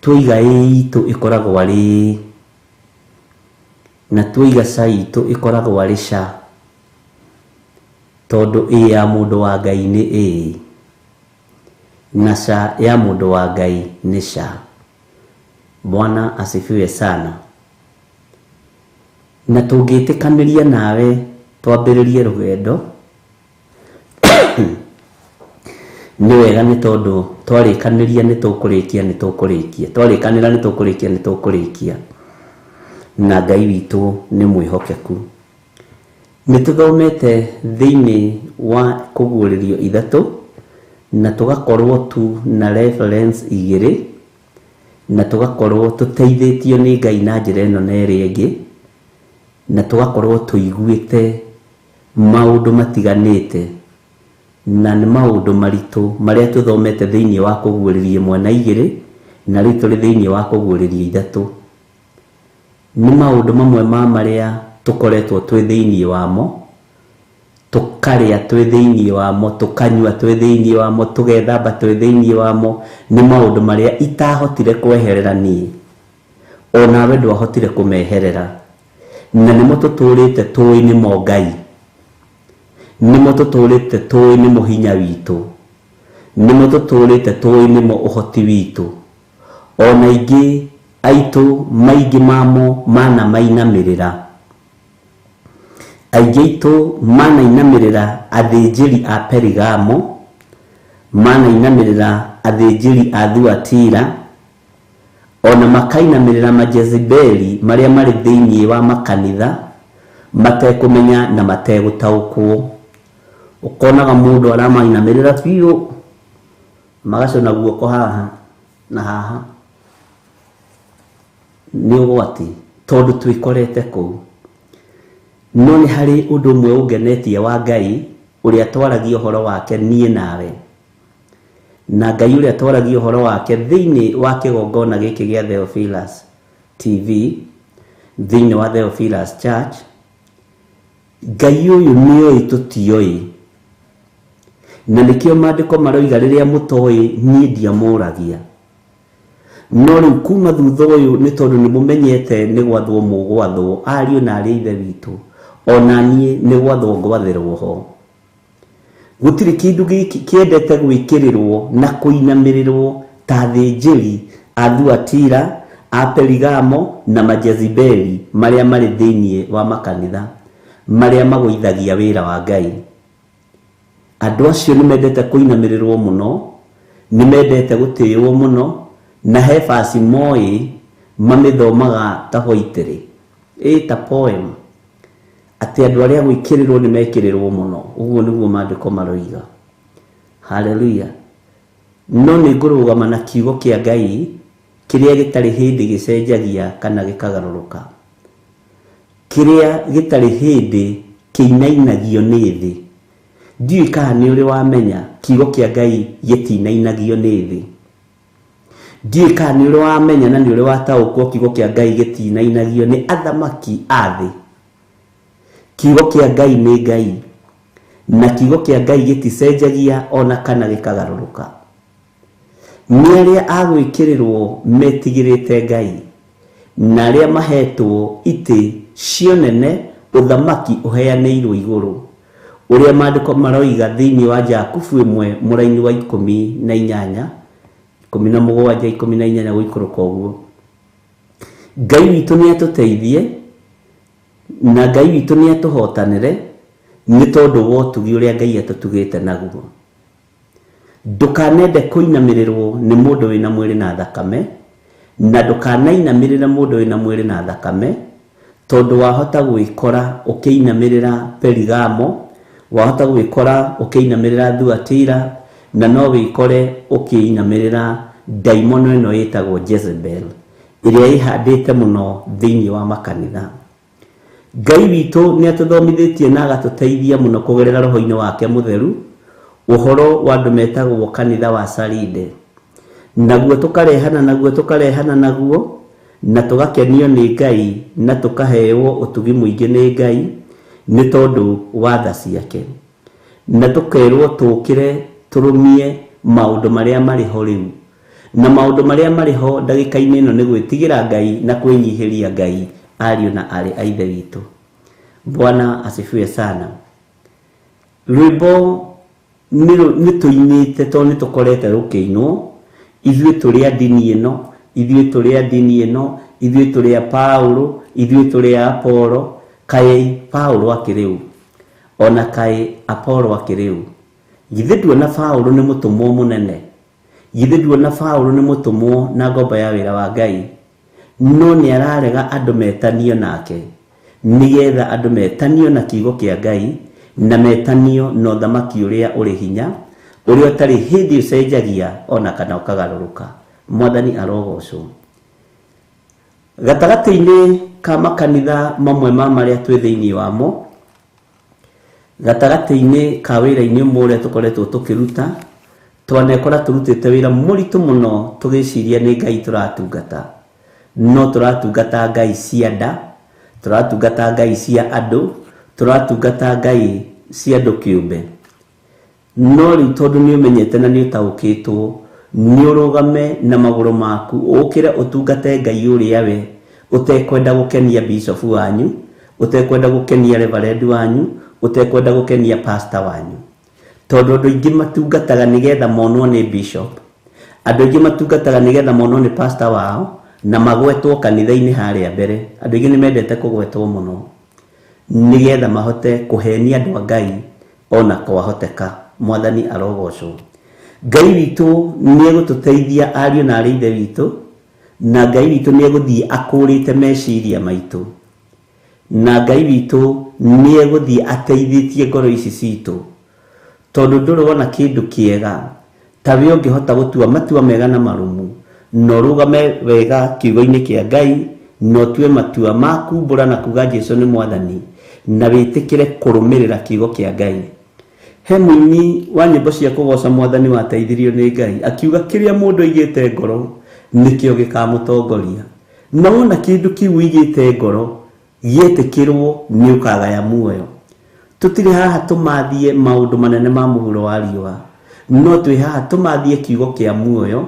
twaiga ĩ itũ ĩkoragwo arĩ ĩ, na twaiga ca itũ ĩkoragwo arĩ ca, tondũ ĩ ya mũndũ wa Ngai nĩ ĩ, na ca ya mũndũ wa Ngai nĩ ca. Bwana asifiwe sana. Na tũngĩtĩkanĩria nawe twambĩrĩrie rũgendo, nĩ wega nĩ tondũ twarĩkanĩria nĩ tũkũrĩkia, nĩ tũkũrĩkia, twarĩkanĩra nĩ tũkũrĩkia, nĩ tũkũrĩkia. Na Ngai witũ nĩ mwĩhokeku. Nĩ tũthomete thĩinĩ wa kũguũrĩrio ithatũ, na tũgakorwo tu na reference igĩrĩ, na tũgakorwo tũteithĩtio nĩ Ngai na njĩra ĩno na ĩrĩa ĩngĩ, na tũgakorwo tũiguĩte maũndũ matiganĩte, na nĩ maũndũ maritũ marĩa tũthomete thĩinĩ wa kũguũrĩrio ĩmwe na igĩrĩ, na rĩu tũrĩ thĩinĩ wa kũguũrĩrio ithatũ. Nĩ maũndũ mamwe ma marĩa tũkoretwo twĩ thĩinĩ wamo, tũkarĩa twĩ thĩinĩ wamo, tũkanyua twĩ thĩinĩ wamo, tũgethamba twĩ thĩinĩ wamo. Nĩ maũndũ marĩa itahotire kweherera niĩ, onawe ndwahotire kũmeherera, na nĩmo tũtũrĩte tũĩ nĩmo Ngai, nĩmo tũtũrĩte tũĩ nĩmo hinya witũ, nĩmo tũtũrĩte tũĩ nĩmo ũhoti witũ. Ona aingĩ aitũ maingĩ mamo manamainamĩrĩra, aingĩ aitũ manainamĩrĩra athĩnjĩri a Perigamo, manainamĩrĩra athĩnjĩri a Thuatira, ona makainamĩrĩra majezibeli marĩa marĩ thĩinĩ wa makanitha matekũmenya na mategũtaũkwo. Ũkonaga mũndũ aramainamĩrĩra biũ, magacũna guoko haha na haha. Nĩ ũgwati tondũ twĩkorete kũu. No nĩ harĩ ũndũ ũmwe ũngenetie wa Ngai ũrĩa twaragia ũhoro wake niĩ nawe, Na Ngai ũrĩa twaragia ũhoro wake thĩinĩ wa kĩgongona gĩkĩ gĩa Theophilus TV, thĩinĩ wa Theophilus Church, Ngai ũyũ nĩoĩ tũtioĩ. Na nĩkĩo maandĩko maroiga rĩrĩa mũtoĩ niĩ ndiamũragia. No rĩu kuma thutha ũyũ nĩ tondũ nĩ mũmenyete nĩ gwathwo mũgwathwo, ariũ na aarĩ a Ithe witũ, ona niĩ nĩ gwathwo ngwathĩrwo ho. Gũtirĩ kĩndũ gĩkĩ kĩendete gwĩkĩrĩrwo na kũinamĩrĩrwo ta athĩnjĩri a Thuatira, a Perigamo na Majezibeli marĩa marĩ thĩinĩ wa makanitha marĩa magũithagia wĩra wa Ngai. Andũ acio nĩ mendete kũinamĩrĩrwo mũno, nĩ mendete gũtĩĩwo mũno, na he baci moĩ mamĩthomaga ta poetry, ĩ ta poem, atĩ andũ arĩa gwĩkĩrĩrwo nĩ mekĩrĩrwo mũno. Ũguo nĩguo maandĩko maroiga. Haleluya. No nĩ ngũrũgama na kiugo kĩa Ngai kĩrĩa gĩtarĩ hĩndĩ gĩcenjagia kana gĩkagarũrũka, kĩrĩa gĩtarĩ hĩndĩ kĩinainagio nĩ thĩ. Ndiũĩ kana nĩ ũrĩ wamenya kiugo kĩa Ngai gĩtinainagio nĩ thĩ. Ndiũĩ kana nĩ ũrĩ wamenya na nĩ ũrĩ wataũkwo kiugo kĩa Ngai gĩtinainagio nĩ athamaki a thĩ. Kiugo kĩa Ngai nĩ Ngai, na kiugo kĩa Ngai gĩticenjagia ona kana gĩkagarũrũka. Nĩ arĩa a gwĩkĩrĩrwo metigĩrĩte Ngai, na arĩa mahetwo itĩ cionene ũthamaki ũheanĩirwo igũrũ, ũrĩa maandĩko maroiga thĩinĩ wa Jakubu 1 mũraini wa 18, 17, 18 gũikũrũka ũguo. Ngai witũ nĩ atũteithie, na Ngai witũ nĩ atũhotanĩre, nĩ tondũ wa ũtugi ũrĩa Ngai atũtugĩte naguo. Ndũkanende kũinamĩrĩrwo nĩ mũndũ wĩna mwĩrĩ na thakame, na ndũkanainamĩrĩre mũndũ wĩna mwĩrĩ na thakame, tondũ wahota gwĩkora ũkĩinamĩrĩra Perigamo, wahota gwĩkora ũkĩinamĩrĩra Thuatira, na no wĩkore ũkĩinamĩrĩra ndaimono ĩno ĩtagwo Jezebel, ĩrĩa ĩhandĩte mũno thĩinĩ wa makanitha. Ngai witũ nĩ atũthomithĩtie na agatũteithia mũno kũgerera roho-inĩ wake mũtheru, ũhoro wa andũ metagwo kanitha wa Saride. Naguo tũkarehana naguo, tũkarehana naguo, na tũgakenio nĩ Ngai, na tũkaheo ũtugi mũingĩ nĩ Ngai nĩ tondũ wa tha ciake. Na tũkerwo tũkĩre tũrũmie maũndũ marĩa marĩ ho rĩu. Na maũndũ marĩa marĩ ho ndagĩka-inĩ ĩno nĩ gwĩtigĩra Ngai na kwĩnyihĩria Ngai, ariũ na aarĩ a Ithe witũ. Bwana asifiwe sana. Rwĩmbo nĩ tũinĩte tondũ nĩ tũkorete rũkĩinwo, ithuĩ tũrĩ a ndini ĩno, ithuĩ tũrĩ a ndini ĩno, ithuĩ tũrĩ a Paulo, ithuĩ tũrĩ a Apollo. Kaĩ Paulo akĩrĩ ũ? Ona kaĩ Apollo akĩrĩ ũ? Githĩ nduona Paulo nĩ mũtũmwo mũnene? Githĩ nduona Paulo nĩ mũtũmwo na ngombo ya wĩra wa Ngai? No nĩ ararega andũ metanio nake, nĩgetha andũ metanio na kiugo kĩa Ngai, na metanio na ũthamaki ũrĩa ũrĩ hinya, ũrĩa ũtarĩ hĩndĩ ũcenjagia ona kana ũkagarũrũka. Mwathani arogocwo. Gatagatĩ-inĩ ka makanitha mamwe ma marĩa twĩ thĩinĩ wamo, gatagatĩ-inĩ ka wĩra-inĩ ũmwe ũrĩa tũkoretwo tũkĩruta, twanekora tũrutĩte wĩra mũritũ mũno tũgĩciria nĩ Ngai tũratungata. No tũratungata Ngai cia nda, tũratungata Ngai cia andũ, tũratungata Ngai cia andũ kĩũmbe. No rĩu tondũ nĩ ũmenyete na nĩ ũtaũkĩtwo, nĩ ũrũgame na magũrũ maku, ũkĩre ũtungate Ngai ũrĩa we, ũtekwenda gũkenia bishop wanyu, ũtekwenda gũkenia reverend wanyu, ũtekwenda gũkenia pastor wanyu. Tondũ andũ aingĩ matungataga nĩgetha monwo nĩ bishop, andũ aingĩ matungataga nĩgetha monwo nĩ pastor wao, na magwetwo kanitha-inĩ harĩa mbere. Andũ aingĩ nĩ mendete kũgwetwo mũno nĩgetha mahote kũhenia andũ a Ngai ona kwahoteka. Mwathani arogocwo. Ngai witũ nĩ egũtũteithia ariũ na aarĩ a Ithe witũ, na Ngai witũ nĩ egũthiĩ akũrĩte meciria maitũ, na Ngai witũ nĩ egũthiĩ ateithĩtie ngoro ici citũ, tondũ ndũrĩ wona kĩndũ kĩega ta we ũngĩhota gũtua matua mega na marũmu, na ũrũgame wega kiugo-inĩ kĩa Ngai, na ũtue matua ma kumbũra na kuga Jesũ nĩ Mwathani, na wĩtĩkĩre kũrũmĩrĩra kiugo kĩa Ngai. He mũini wa nyĩmbo cia kũgoca mwathani wateithirio nĩ Ngai akiuga kĩrĩa mũndũ aigĩte ngoro nĩkĩo gĩkamũtongoria. Na wona kĩndũ kĩu ũigĩte ngoro gĩetĩkĩrwo nĩ ũkagaya muoyo. Tũtirĩ haha tũmathie maũndũ manene ma mũhuro wa riũa, no twĩ haha tũmathie kiugo kĩa muoyo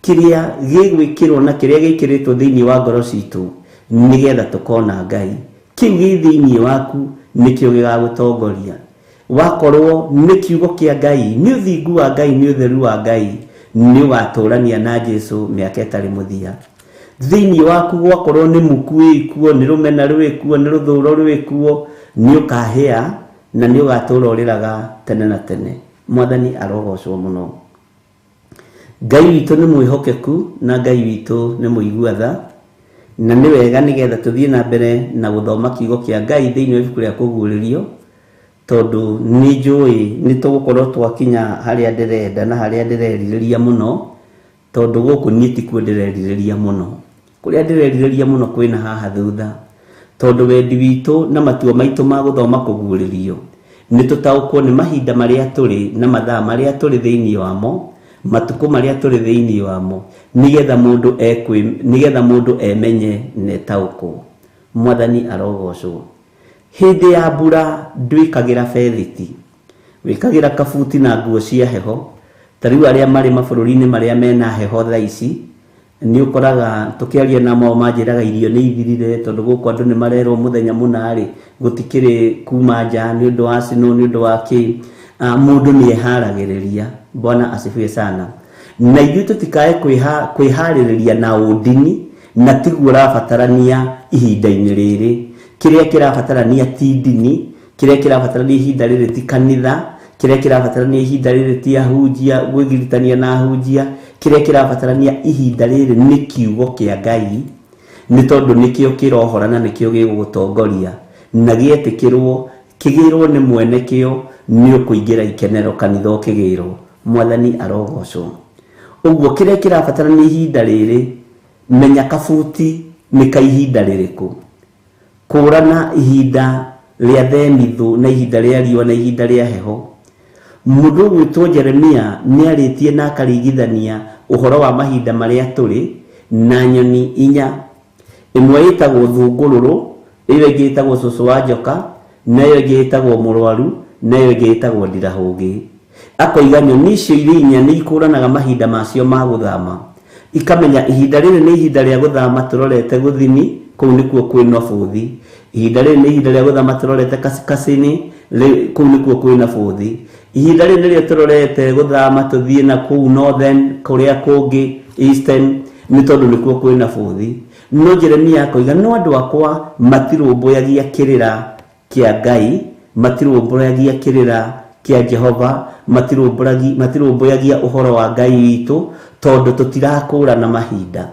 kĩrĩa gĩgwĩkĩrwo na kĩrĩa gĩkĩrĩtwo thĩinĩ wa ngoro citũ nĩgetha tũkona Ngai. Kĩu gĩ thĩinĩ waku nĩkĩo gĩgagũtongoria. Wakorwo nĩ kiugo kĩa Ngai, nĩ ũthingu wa Ngai, nĩ ũtheru wa Ngai, nĩ ũgatũrania na Jesu mĩaka ĩtarĩ mũthia. Thĩinĩ waku gwakorwo nĩ muku wĩkuo, nĩ rũmena rwĩkuo, nĩ rũthũro rwĩkuo, nĩ ũkahĩa na nĩ ũgatũra ũrĩraga tene na tene. Mwathani arogocwo mũno. Ngai witũ nĩ mwĩhokeku na Ngai witũ nĩ mũigua tha, na nĩ wega nĩgetha tũthiĩ na mbere na gũthoma kiugo kĩa Ngai thĩinĩ wa ibuku rĩa Kũguũrĩrio, tondũ nĩ njũĩ nĩ tũgũkorwo twakinya harĩa ndĩrenda na harĩa ndĩrerirĩria mũno, tondũ gũkũ niĩ tikuo ndĩrerirĩria mũno. Kũrĩa ndĩrerirĩria mũno kwĩna haha thutha, tondũ wendi witũ na matua maitũ ma gũthoma Kũguũrĩrio nĩ tũtaũkwo nĩ mahinda marĩa tũrĩ na mathaa marĩa tũrĩ thĩinĩ wamo, matukũ marĩa tũrĩ thĩinĩ wamo, nĩgetha mũndũ nĩgetha mũndũ emenye na etaũkwo. Mwathani arogocwo. Hĩndĩ ya mbura ndwĩkagĩra bethiti, wĩkagĩra kabuti na nguo cia heho. Ta rĩu arĩa marĩ mabũrũri-inĩ marĩa mena heho thaa ici, nĩ ũkoraga tũkĩaria nao manjĩraga irio nĩ ithirire, tondũ gũkũ andũ nĩ marerwo mũthenya mũna rĩ gũtikĩrĩ kuma nja nĩ ũndũ wa snow, nĩ ũndũ wa kĩ. Mũndũ nĩ eharagĩrĩria. Bwana asifiwe sana. Na ithuĩ tũtikae kwĩharĩrĩria na ũndini, na tiguo ũrabatarania ihinda-inĩ rĩrĩ. Kĩrĩa kĩrabatarania ti ndini, kĩrĩa kĩrabatarania ihinda rĩrĩ ti kanitha, kĩrĩa kĩrabatarania ihinda rĩrĩ ti ahunjia gwĩgiritania na ahunjia, kĩrĩa kĩrabatarania ihinda rĩrĩ nĩ kiugo kĩa Ngai, nĩ tondũ nĩkĩo kĩrohora na nĩkĩo gĩgũgũtongoria, na gĩetĩkĩrwo kĩgĩrwo nĩ mwene kĩo nĩ ũkũingĩra ikenero kanitha ũkĩgĩrwo. Mwathani arogocwo. Ũguo kĩrĩa kĩrabatarania ihinda rĩrĩ, menya kabuti nĩ ka ihinda rĩrĩkũ. Kũrana ihinda rĩa themithũ na ihinda rĩa riũa na ihinda rĩa heho. Mũndũ ũgwĩtwo Jeremia nĩ arĩtie na akarigithania ũhoro wa mahinda marĩa tũrĩ na nyoni inya. Ĩmwe ĩtagwo thũngũrũrũ, ĩyo ĩngĩ ĩtagwo cũcũ wa njoka, na ĩyo ĩngĩ ĩtagwo mũrwaru, na ĩyo ĩngĩ ĩtagwo ndirahũgĩ. Akoiga nyoni icio irĩ inya nĩ ikũranaga mahinda macio ma gũthama, ikamenya ihinda rĩrĩ nĩ ihinda rĩa gũthama tũrorete gũthini, kũu nĩkuo kwĩna bũthi. Ihinda rĩrĩ nĩ ihinda rĩa gũthama tũrorete kaskazini, kũu nĩkuo kwĩna bũthi. Ihinda rĩrĩ nĩrĩo tũrorete gũthama tũthiĩ na kũu northern, kũrĩa kũngĩ eastern, nĩ tondũ nĩkuo kwĩna bũthi. No Jeremia akoiga no andũ akwa matirũmbũyagia kĩrĩra kĩa Ngai, matirũmbũyagia kĩrĩra kĩa Jehova, matirũmbũyagia ũhoro wa Ngai witũ, tondũ tũtirakũrana mahinda.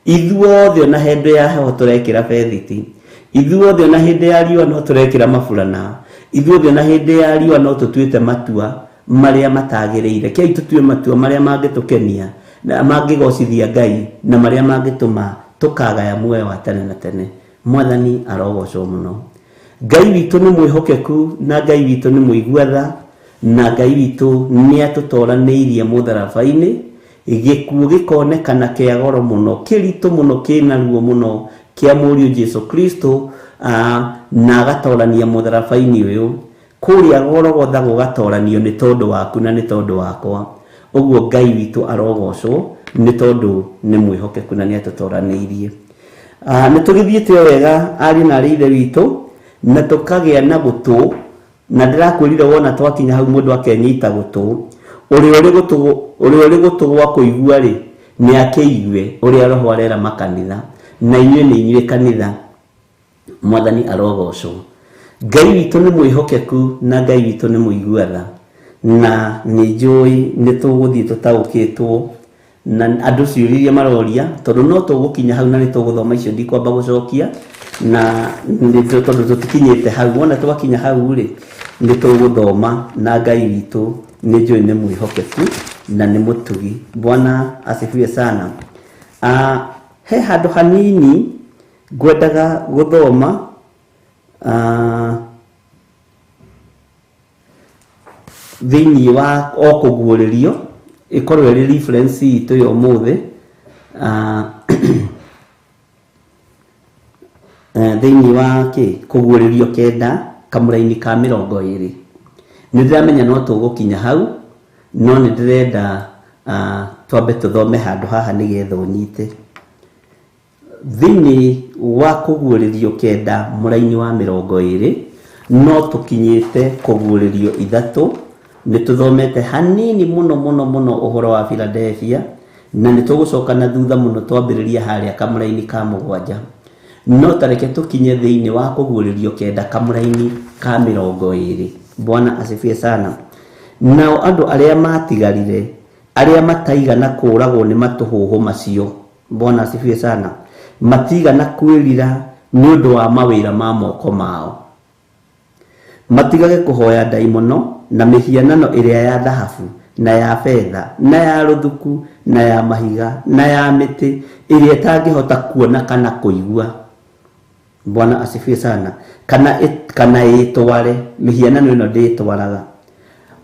Ithuothe ona hĩndĩ ya heho tũrekĩra bethiti, ithuothe ona hĩndĩ ya riũa no tũrekĩra maburana, ithuothe ona hĩndĩ ya riũa no tũtuĩte matua marĩa matagĩrĩire. Kei tũtue matua marĩa mangĩtũkenia na mangĩgocithia Ngai na marĩa mangĩtũma tũkagaya muoyo wa tene na tene. Mwathani arogocwo mũno. Ngai witũ nĩ mwĩhokeku na Ngai witũ nĩ mũigua tha, na Ngai witũ nĩ atũtoranĩirie mũtharaba-inĩ. Gĩkuũ gĩkonekana kĩa goro mũno, kĩritũ mũno, kĩna ruo mũno kĩa mũriũ Jesu Kristo, na agatorania mũtharaba-inĩ ũyũ. Kũrĩa Golgotha gũgatoranio nĩ tondũ waku na nĩ tondũ wakwa. Ũguo Ngai witũ arogocwo nĩ tondũ nĩ mwĩhokeku na nĩ atũtoranĩirie. Nĩ tũgĩthiĩte o wega ariũ na arĩ ithe witũ, na tũkagĩa na gũtũ, na ndĩrakwĩrire wona twakinya hau mũndũ akenyita gũtũ. Ũrĩa ũrĩ gũtũ gwa kũigua rĩ, nĩ akĩigue ũrĩa Roho arera makanitha, na inyuĩ nĩ inyuĩ kanitha. Mwathani arogocwo. Ngai witũ nĩ mwĩhokeku na Ngai witũ nĩ mũigua tha, na nĩ njũĩ nĩ tũgũthiĩ tũtaũkĩtwo na andũ ciũria iria maroria, tondũ no tũgũkinya hau na nĩ tũgũthoma icio, ndikwamba gũcokia na tondũ tũtikinyĩte hau. Wona twakinya hau rĩ, nĩ tũgũthoma, na Ngai witũ nĩ njũĩ nĩ mwĩhokeku na nĩ mũtugi. Bwana asifiwe sana. He handũ hanini ngwendaga gũthoma. Thĩinĩ wa o kũguũrĩrio ĩkorwo ĩrĩ reference itũ ya ũmũthĩ. Thĩinĩ wa kĩ kũguũrĩrio 9 kamũraini ka 20. Nĩ ndĩramenya no tũgũkinya hau, no nĩ ndĩrenda twambe tũthome handũ haha nĩgetha ũnyite. Thĩinĩ wa kũguũrĩrio 9 mũraini wa 20, no tũkinyĩte kũguũrĩrio 3. Nĩ tũthomete hanini mũno mũno mũno ũhoro wa Philadelphia, na nĩ tũgũcoka na thutha mũno twambĩrĩria harĩa kamũraini ka 7. No tareke tũkinye thĩinĩ wa kũguũrĩrio 9 kamũraini ka 20. Bwana asifiwe sana. Nao andũ arĩa matigarire, arĩa mataigana kũũragwo nĩ matũhũhũ macio, Bwana asifiwe sana, matigana kwĩrira nĩ ũndũ wa mawĩra ma moko mao, matigage kũhoya ndaimono na mĩhianano ĩrĩa ya thahabu na ya betha na ya rũthuku na ya mahiga na ya mĩtĩ ĩrĩa ĩtangĩhota kuona kana kũigua. Bwana asifiwe sana. Kana ĩtware mĩhianano ĩno ndĩtwaraga.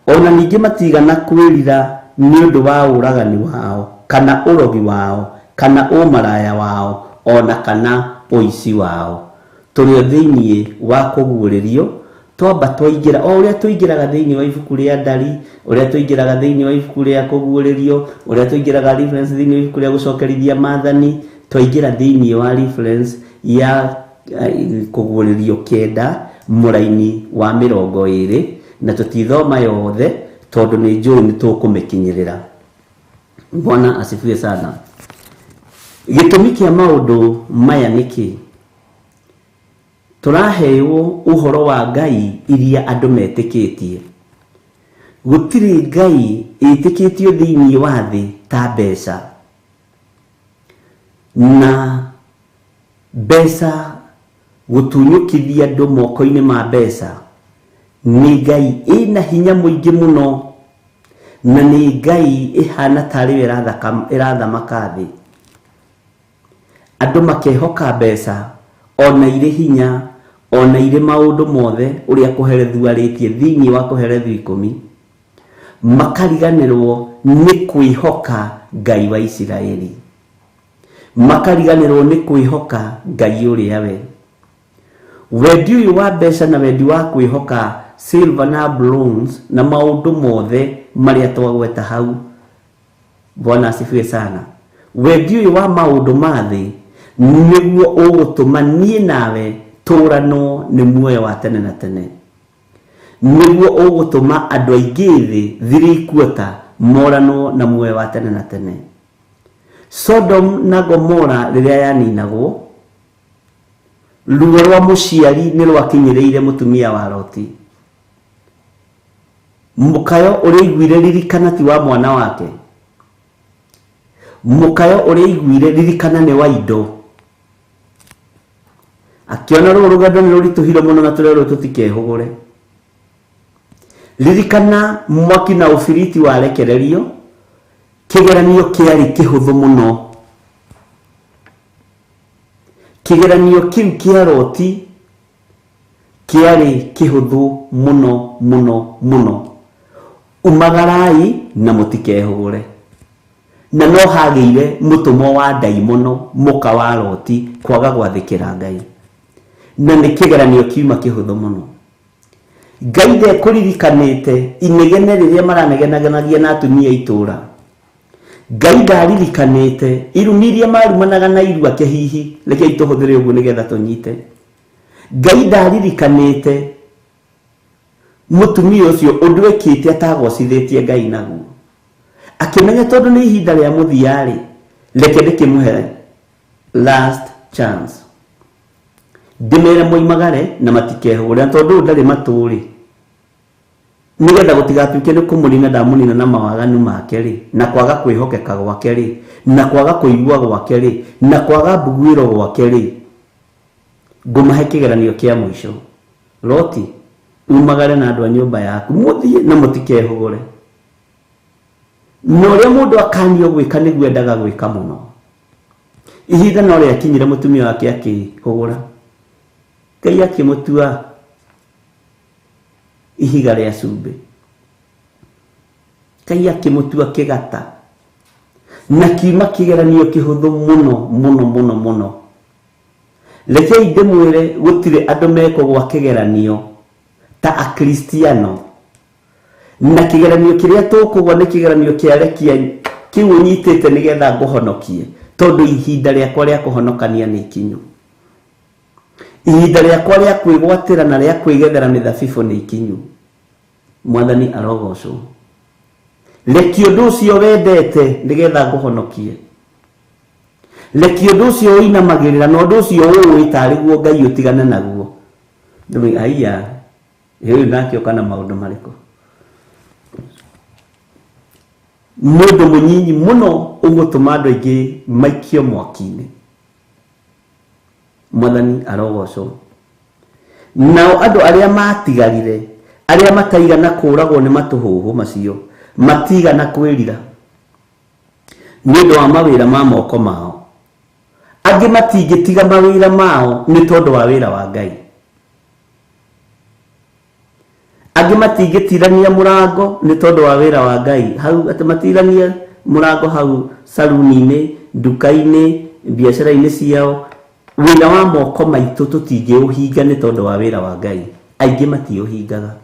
Ona ningĩ matigana kwĩrira nĩ ũndũ wa ũragani wao kana ũrogi wao kana ũmaraya wao ona kana ũici wao. Tũrĩ thĩinĩ wa kũguũrĩrio, twamba twaingĩra o ũrĩa tũingĩraga thĩinĩ wa ibuku rĩa ndari, ũrĩa tũingĩraga thĩinĩ wa ibuku rĩa kũguũrĩrio, ũrĩa tũingĩraga reference thĩinĩ wa ibuku rĩa gũcokerithia maathani, twaingĩra thĩinĩ wa reference ya kũguũrĩrio 9 mũraini wa 20, na tũtithoma yothe tondũ nĩ njũĩ nĩ tũkũmĩkinyĩrĩra. Bwana asifiwe sana. Gĩtũmi kĩa maũndũ maya nĩ kĩ? Tũraheo ũhoro wa Ngai iria andũ metĩkĩtie. Gũtirĩ Ngai ĩtĩkĩtio thĩinĩ wa thĩ ta mbeca. Na mbeca gũtunyũkithia andũ moko-inĩ ma mbeca nĩ Ngai ĩna hinya mũingĩ mũno, na nĩ Ngai ĩhana tarĩ yo ĩrathamaka thĩ. Andũ makehoka mbeca ona irĩ hinya, ona irĩ maũndũ mothe ũrĩa kũherethu arĩtie thĩinĩ wa kũherethu 10, makariganĩrwo nĩ kwĩhoka Ngai wa Isiraeli, makariganĩrwo nĩ kwĩhoka Ngai ũrĩa we. Wendi ũyũ wa mbeca na wendi wa kwĩhoka silver na bronze na maũndũ mothe marĩa twagweta hau. Bwana asifiwe sana. Wendi ũyũ wa maũndũ ma thĩ nĩguo ũgũtũma niĩ nawe tũranwo nĩ muoyo wa tene na tene, nĩguo ũgũtũma andũ aingĩ thĩ 3/4 moranwo na muoyo wa tene na tene. Sodom na Gomora rĩrĩa yaninagwo, ruo rwa mũciari nĩ rwakinyĩrĩire mũtumia wa Loti. Mũkayo ũrĩa aiguire ririkana ti wa mwana wake, mũkayo ũrĩa aiguire ririkana nĩ wa indo. Akĩona rũrũ rũgendo nĩ rũritũhire mũno na tũrerwo tũtikehũgũre. Ririkana mwaki na ũbiriti warekererio, kĩgeranio kĩarĩ kĩhũthũ mũno. Kĩgeranio kĩu kĩa Loti kĩarĩ kĩhũthũ mũno mũno mũno. Umagarai na mũtikehũgũre. Na no hagĩire mũtũmwo wa ndaimono mũka wa Loti kwaga gwathĩkĩra Ngai. Na nĩ kĩgeranio kiuma kĩhũthũ mũno. Ngai ndekũririkanĩte inegene rĩrĩa maranegenaganagia na atumia itũũra. Ngai ndaririkanĩte irumi iria marumanaga na irua kĩhihi, rekei tũhũthĩre ũguo nĩgetha tũnyite. Ngai ndaririkanĩte mũtumia ũcio ũndũ ekĩte atagocithĩtie Ngai naguo. Akĩmenya tondũ nĩ ihinda rĩa mũthia-rĩ, reke ndĩkĩmũhe last chance. Ndĩmere moimagare na matikehũgũre, na tondũ ũyũ ndarĩ matũ-rĩ, nĩgetha gũtigatuĩke nĩ kũmũnina ndamũnina na mawaganu make-rĩ, na kwaga kwĩhokeka gwake-rĩ, na kwaga kũigua gwake-rĩ, na kwaga mbuguĩro gwake-rĩ, ngũmahe kĩgeranio kĩa mũico. Loti, umagare na andũ a nyũmba yaku, mũthiĩ na mũtikehũgũre. Na ũrĩa mũndũ akanio gwĩka nĩguo endaga gwĩka mũno. Ihinda no rĩakinyire mũtumia wake akĩhũgũra. Ngai akĩmũtua ihiga rĩa cumbĩ. Ngai akĩmũtua kĩgata na kiuma kĩgeranio kĩhũthũ mũno mũno mũno mũno. Rekei ndĩmwĩre gũtirĩ andũ mekũgwa kĩgeranio ta akristiano, na kĩgeranio kĩrĩa tũkũgwa nĩ kĩgeranio kĩa rekia kĩu ũnyitĩte nĩgetha ngũhonokie, tondũ ihinda rĩakwa rĩa kũhonokania nĩ ikinyu, ihinda rĩakwa rĩa kwĩgwatĩra na rĩa kwĩgethera mĩthabibũ nĩ ikinyu. Mwathani arogocwo. Rekia ũndũ ũcio wendete nĩgetha ngũhonokie, rekia ũndũ ũcio ũinamagĩrĩra na ũndũ ũcio ũĩ tarĩ guo Ngai ũtigane naguo. Aiya, ũyũ nake ũka na maũndũ marĩkũ? Nĩ ũndũ mũnyinyi mũno ũgũtũma andũ aingĩ maikio mwaki-inĩ. Mwathani arogocwo. Nao andũ arĩa maatigarire, arĩa mataigana kũũragwo nĩ matũhũhũ macio, matiigana kwĩrira nĩ ũndũ wa mawĩra ma moko mao. Angĩ matingĩtiga mawĩra mao nĩ tondũ wa wĩra wa Ngai. Angĩ matingĩtirania mũrango nĩ tondũ wa wĩra wa Ngai. Hau atĩ matirania mũrango hau saruni-inĩ, nduka-inĩ, biacara-inĩ ciao, wĩra wa moko maitũ tũtingĩũhinga nĩ tondũ wa wĩra wa Ngai. Aingĩ matiũhingaga.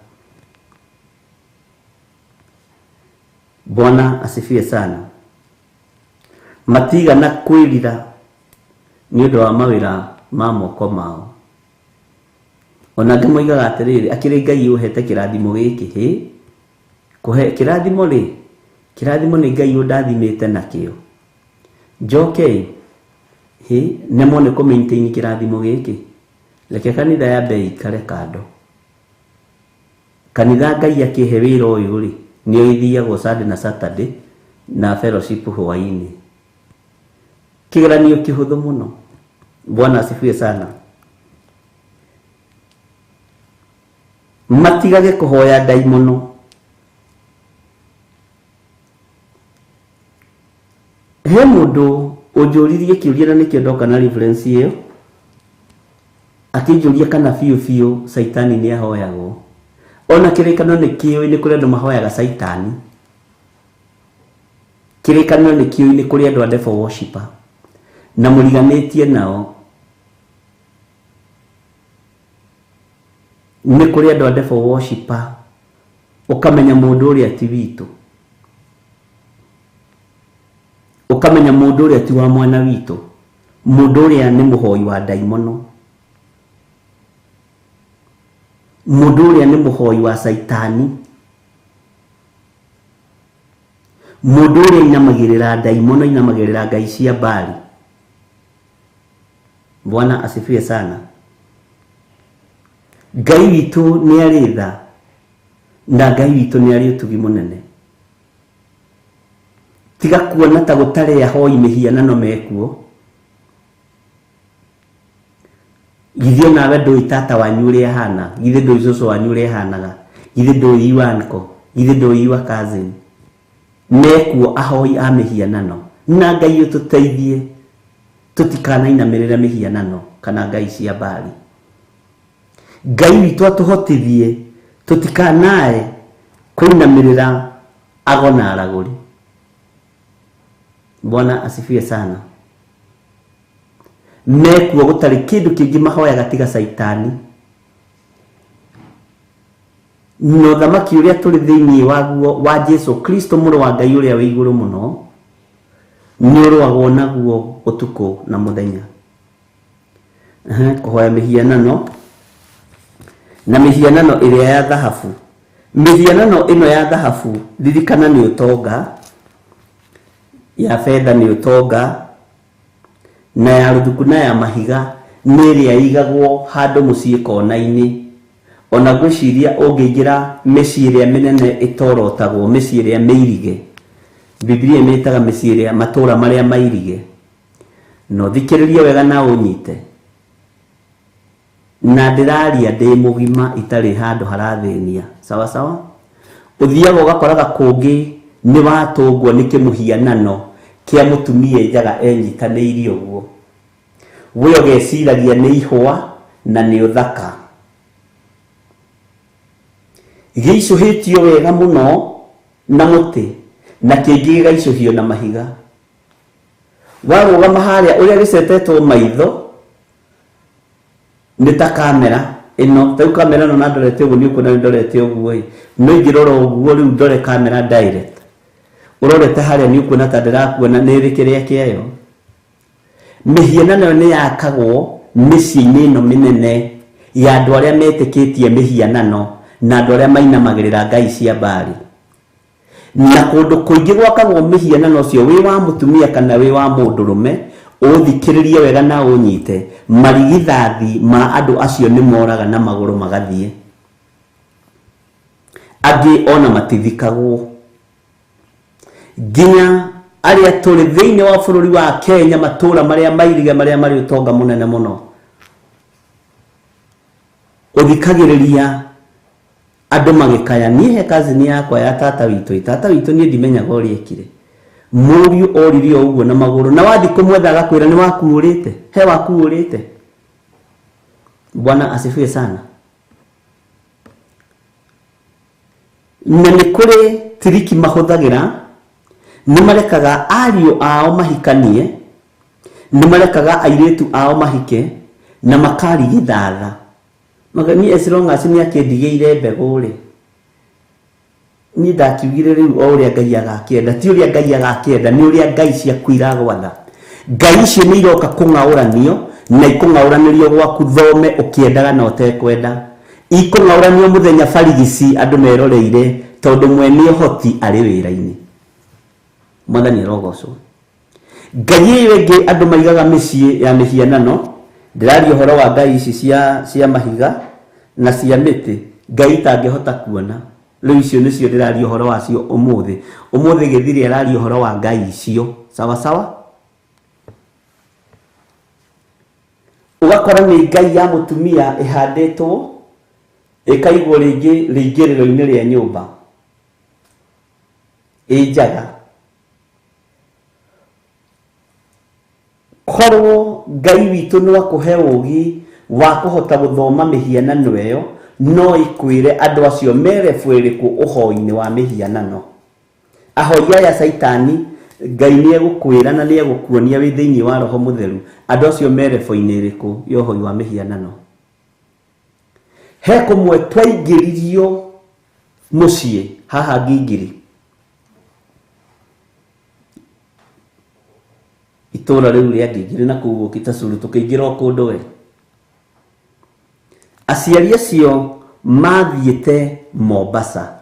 Bwana asifiwe sana. Matigana kwĩrira nĩ ũndũ wa mawĩra ma moko mao. Ona angĩ moigaga atĩrĩrĩ, akĩrĩ Ngai ũhete kĩrathimo gĩkĩ, hĩ kũhe kĩrathimo rĩ, kĩrathimo nĩ Ngai ũndathimĩte nakĩo, njoke hĩ nemwo nĩ kũ maintain kĩrathimo gĩkĩ, reke kanitha yambe ĩikare kando. Kanitha Ngai akĩhe wĩra ũyũ rĩ, nĩyo ĩthiagwo Sunday na Saturday na fellowship hwaĩ-inĩ. Kĩgeranio kĩhũthũ mũno. Bwana asifiwe sana. Matigage kũhoya ndaimono. He mũndũ ũnjũririe kĩũria na nĩkĩo ndoka na reference ĩyo, akĩnjũria kana biũ biũ Caitani nĩ ahoyagwo. Ona kĩrĩkanĩro nĩ kĩũĩ nĩ kũrĩ andũ mahoyaga Caitani. Kĩrĩkanĩro nĩ kĩũĩ nĩ kũrĩ andũ a devil worshipper na mũriganĩtie nao. Nĩ kũrĩ andũ a devil worshipper, ũkamenya mũndũ ũrĩa ti witũ, ũkamenya mũndũ ũrĩa ti wa mwena witũ, mũndũ ũrĩa nĩ mũhoi wa ndaimono, mũndũ ũrĩa nĩ mũhoi wa caitani, mũndũ ũrĩa inamagĩrĩra ndaimono, inamagĩrĩra ngai cia Baali. Bwana asifiwe sana. Ngai witũ nĩ arĩ tha na Ngai witũ nĩ arĩ ũtugi mũnene. Tiga kuona ta gũtarĩ ahoi mĩhianano mekuo. Githĩ onawe ndũĩ tata wanyu ũrĩa ahana? Githĩ ndũĩ cũcũ wanyu ũrĩa ahanaga? Githĩ ndũĩ your uncle? Githĩ ndũĩ your cousin? Mekuo ahoi a mĩhianano. Na Ngai ũtũteithie tũtikanainamĩrĩre mĩhianano kana ngai cia Baali. Ngai witũ atũhotithie tũtikanae kũinamĩrĩra ago na aragũri. Bwana asifiwe sana. Mekuo gũtarĩ kĩndũ kĩngĩ mahoyaga tiga caitani. Na ũthamaki ũrĩa tũrĩ thĩinĩ waguo wa Jesu Kristo mũrũ wa Ngai ũrĩa wĩ igũrũ mũno nĩ ũrũagwo naguo ũtukũ na mũthenya. Kũhoya mĩhianano na mĩhianano ĩrĩa ya thahabu. Mĩhianano ĩno ya thahabu, ririkana nĩ ũtonga, ya betha nĩ ũtonga, na ya rũthuku na ya mahiga nĩ ĩrĩa ĩigagwo handũ mũciĩ kona-inĩ. Ona ngwĩciria ũngĩingĩra mĩciĩ ĩrĩa mĩnene ĩtorotagwo, mĩciĩ ĩrĩa mĩirige, Biblia ĩmĩtaga mĩciĩ ĩrĩa matũũra marĩa mairige. Na ũthikĩrĩrie wega na ũnyite. Na ndĩraria ndĩ mũgima itarĩ handũ harathĩnia. Sawa sawa? Ũthiaga ũgakoraga kũngĩ nĩ watũngwo nĩ kĩmũhianano kĩa mũtumia enjaga enyitanĩirie ũguo. We ũgeciragia nĩ ihũa na nĩ ũthaka. Gĩicũhĩtio wega mũno na mũtĩ na kĩngĩ gĩgaicũhio na mahiga. Warũgama harĩa ũrĩa gĩcetetwo maitho nĩ ta kamera ĩno, ta rĩu kamera ĩno na ndorete ũguo nĩ ũkuona nĩ ndorete ũguo ĩ, no ingĩrora ũguo rĩu ndore kamera direct ũrorete harĩa nĩ ũkuona ta ndĩrakuona nĩ ĩrĩ kĩrĩa kĩayo. Mĩhianano nĩ yakagwo mĩciĩ-inĩ ĩno mĩnene ya andũ arĩa metĩkĩtie mĩhianano na andũ arĩa mainamagĩrĩra ngai cia Baali. Na kũndũ kũingĩ gwakagwo mĩhianano ũcio wĩ wa mũtumia kana wĩ wa mũndũrũme, ũthikĩrĩrie wega na ũnyite, marigithathi ma andũ acio nĩ moraga na magũrũ magathiĩ, angĩ ona matithikagwo. Nginya arĩa tũrĩ thĩinĩ wa bũrũri wa Kenya, matũũra marĩa mairige marĩa marĩ ũtonga mũnene mũno, ũthikagĩrĩria andũ magĩkaya. Niĩ he cousin yakwa ya tata witũ, tata witũ niĩ ndimenyaga ũrĩa ekire, mũriũ oririe o ũguo na magũrũ, na wathiĩ kũmwetha agakwĩra nĩ waku ũrĩte, he waku ũrĩte. Bwana asifiwe sana. Na nĩ kũrĩ tiriki mahũthagĩra, nĩ marekaga ariũ ao mahikanie, nĩ marekaga airĩtu ao mahike, na makarigithatha. Niĩ as long as nĩ akĩndigĩire mbegũ rĩ, niĩ ndakiugire rĩu o ũrĩa Ngai agakĩenda, ti ũrĩa Ngai agakĩenda, nĩ ũrĩa ngai ciaku iragwatha. Ngai icio nĩ iroka kũng'aũranio, na ikũng'aũranĩrio gwaku thome ũkĩendaga na ũtekwenda. Ikũng'aũranio mũthenya barigici andũ meroreire, tondũ mwene ũhoti arĩ wĩra-inĩ. Mwathani arogocwo. Ngai ĩyo ĩngĩ andũ maigaga mĩciĩ ya mĩhianano, ndĩraria ũhoro wa ngai ici cia mahiga na cia mĩtĩ, ngai itangĩhota kuona. Rĩu icio nĩcio ndĩraria ũhoro wacio ũmũthĩ. Ũmũthĩ Gĩthiri araria ũhoro wa ngai icio. Sawa sawa? Ũgakora nĩ ngai ya mũtumia ĩhandĩtwo ĩkaigwo rĩngĩ rĩingĩrĩro-inĩ rĩa nyũmba ĩ njaga. Korwo Ngai witũ no akũhe ũũgĩ wa kũhota gũthoma mĩhianano ĩyo, no ĩkwĩre andũ acio merebu ĩrĩkũ ũhoi-inĩ wa mĩhianano. Ahoi aya Caitani, Ngai nĩ egũkwĩra na nĩ egũkuonia wĩ thĩinĩ wa Roho Mũtheru, andũ acio merebu-inĩ ĩrĩkũ ya ũhoi wa mĩhianano. He kũmwe twaingĩririo mũciĩ haha Ngingiri, itũũra rĩu rĩa Ngingiri na kũu Gĩtacuru, tũkĩingĩra o kũndũ we. Aciari acio mathiĩte Mombasa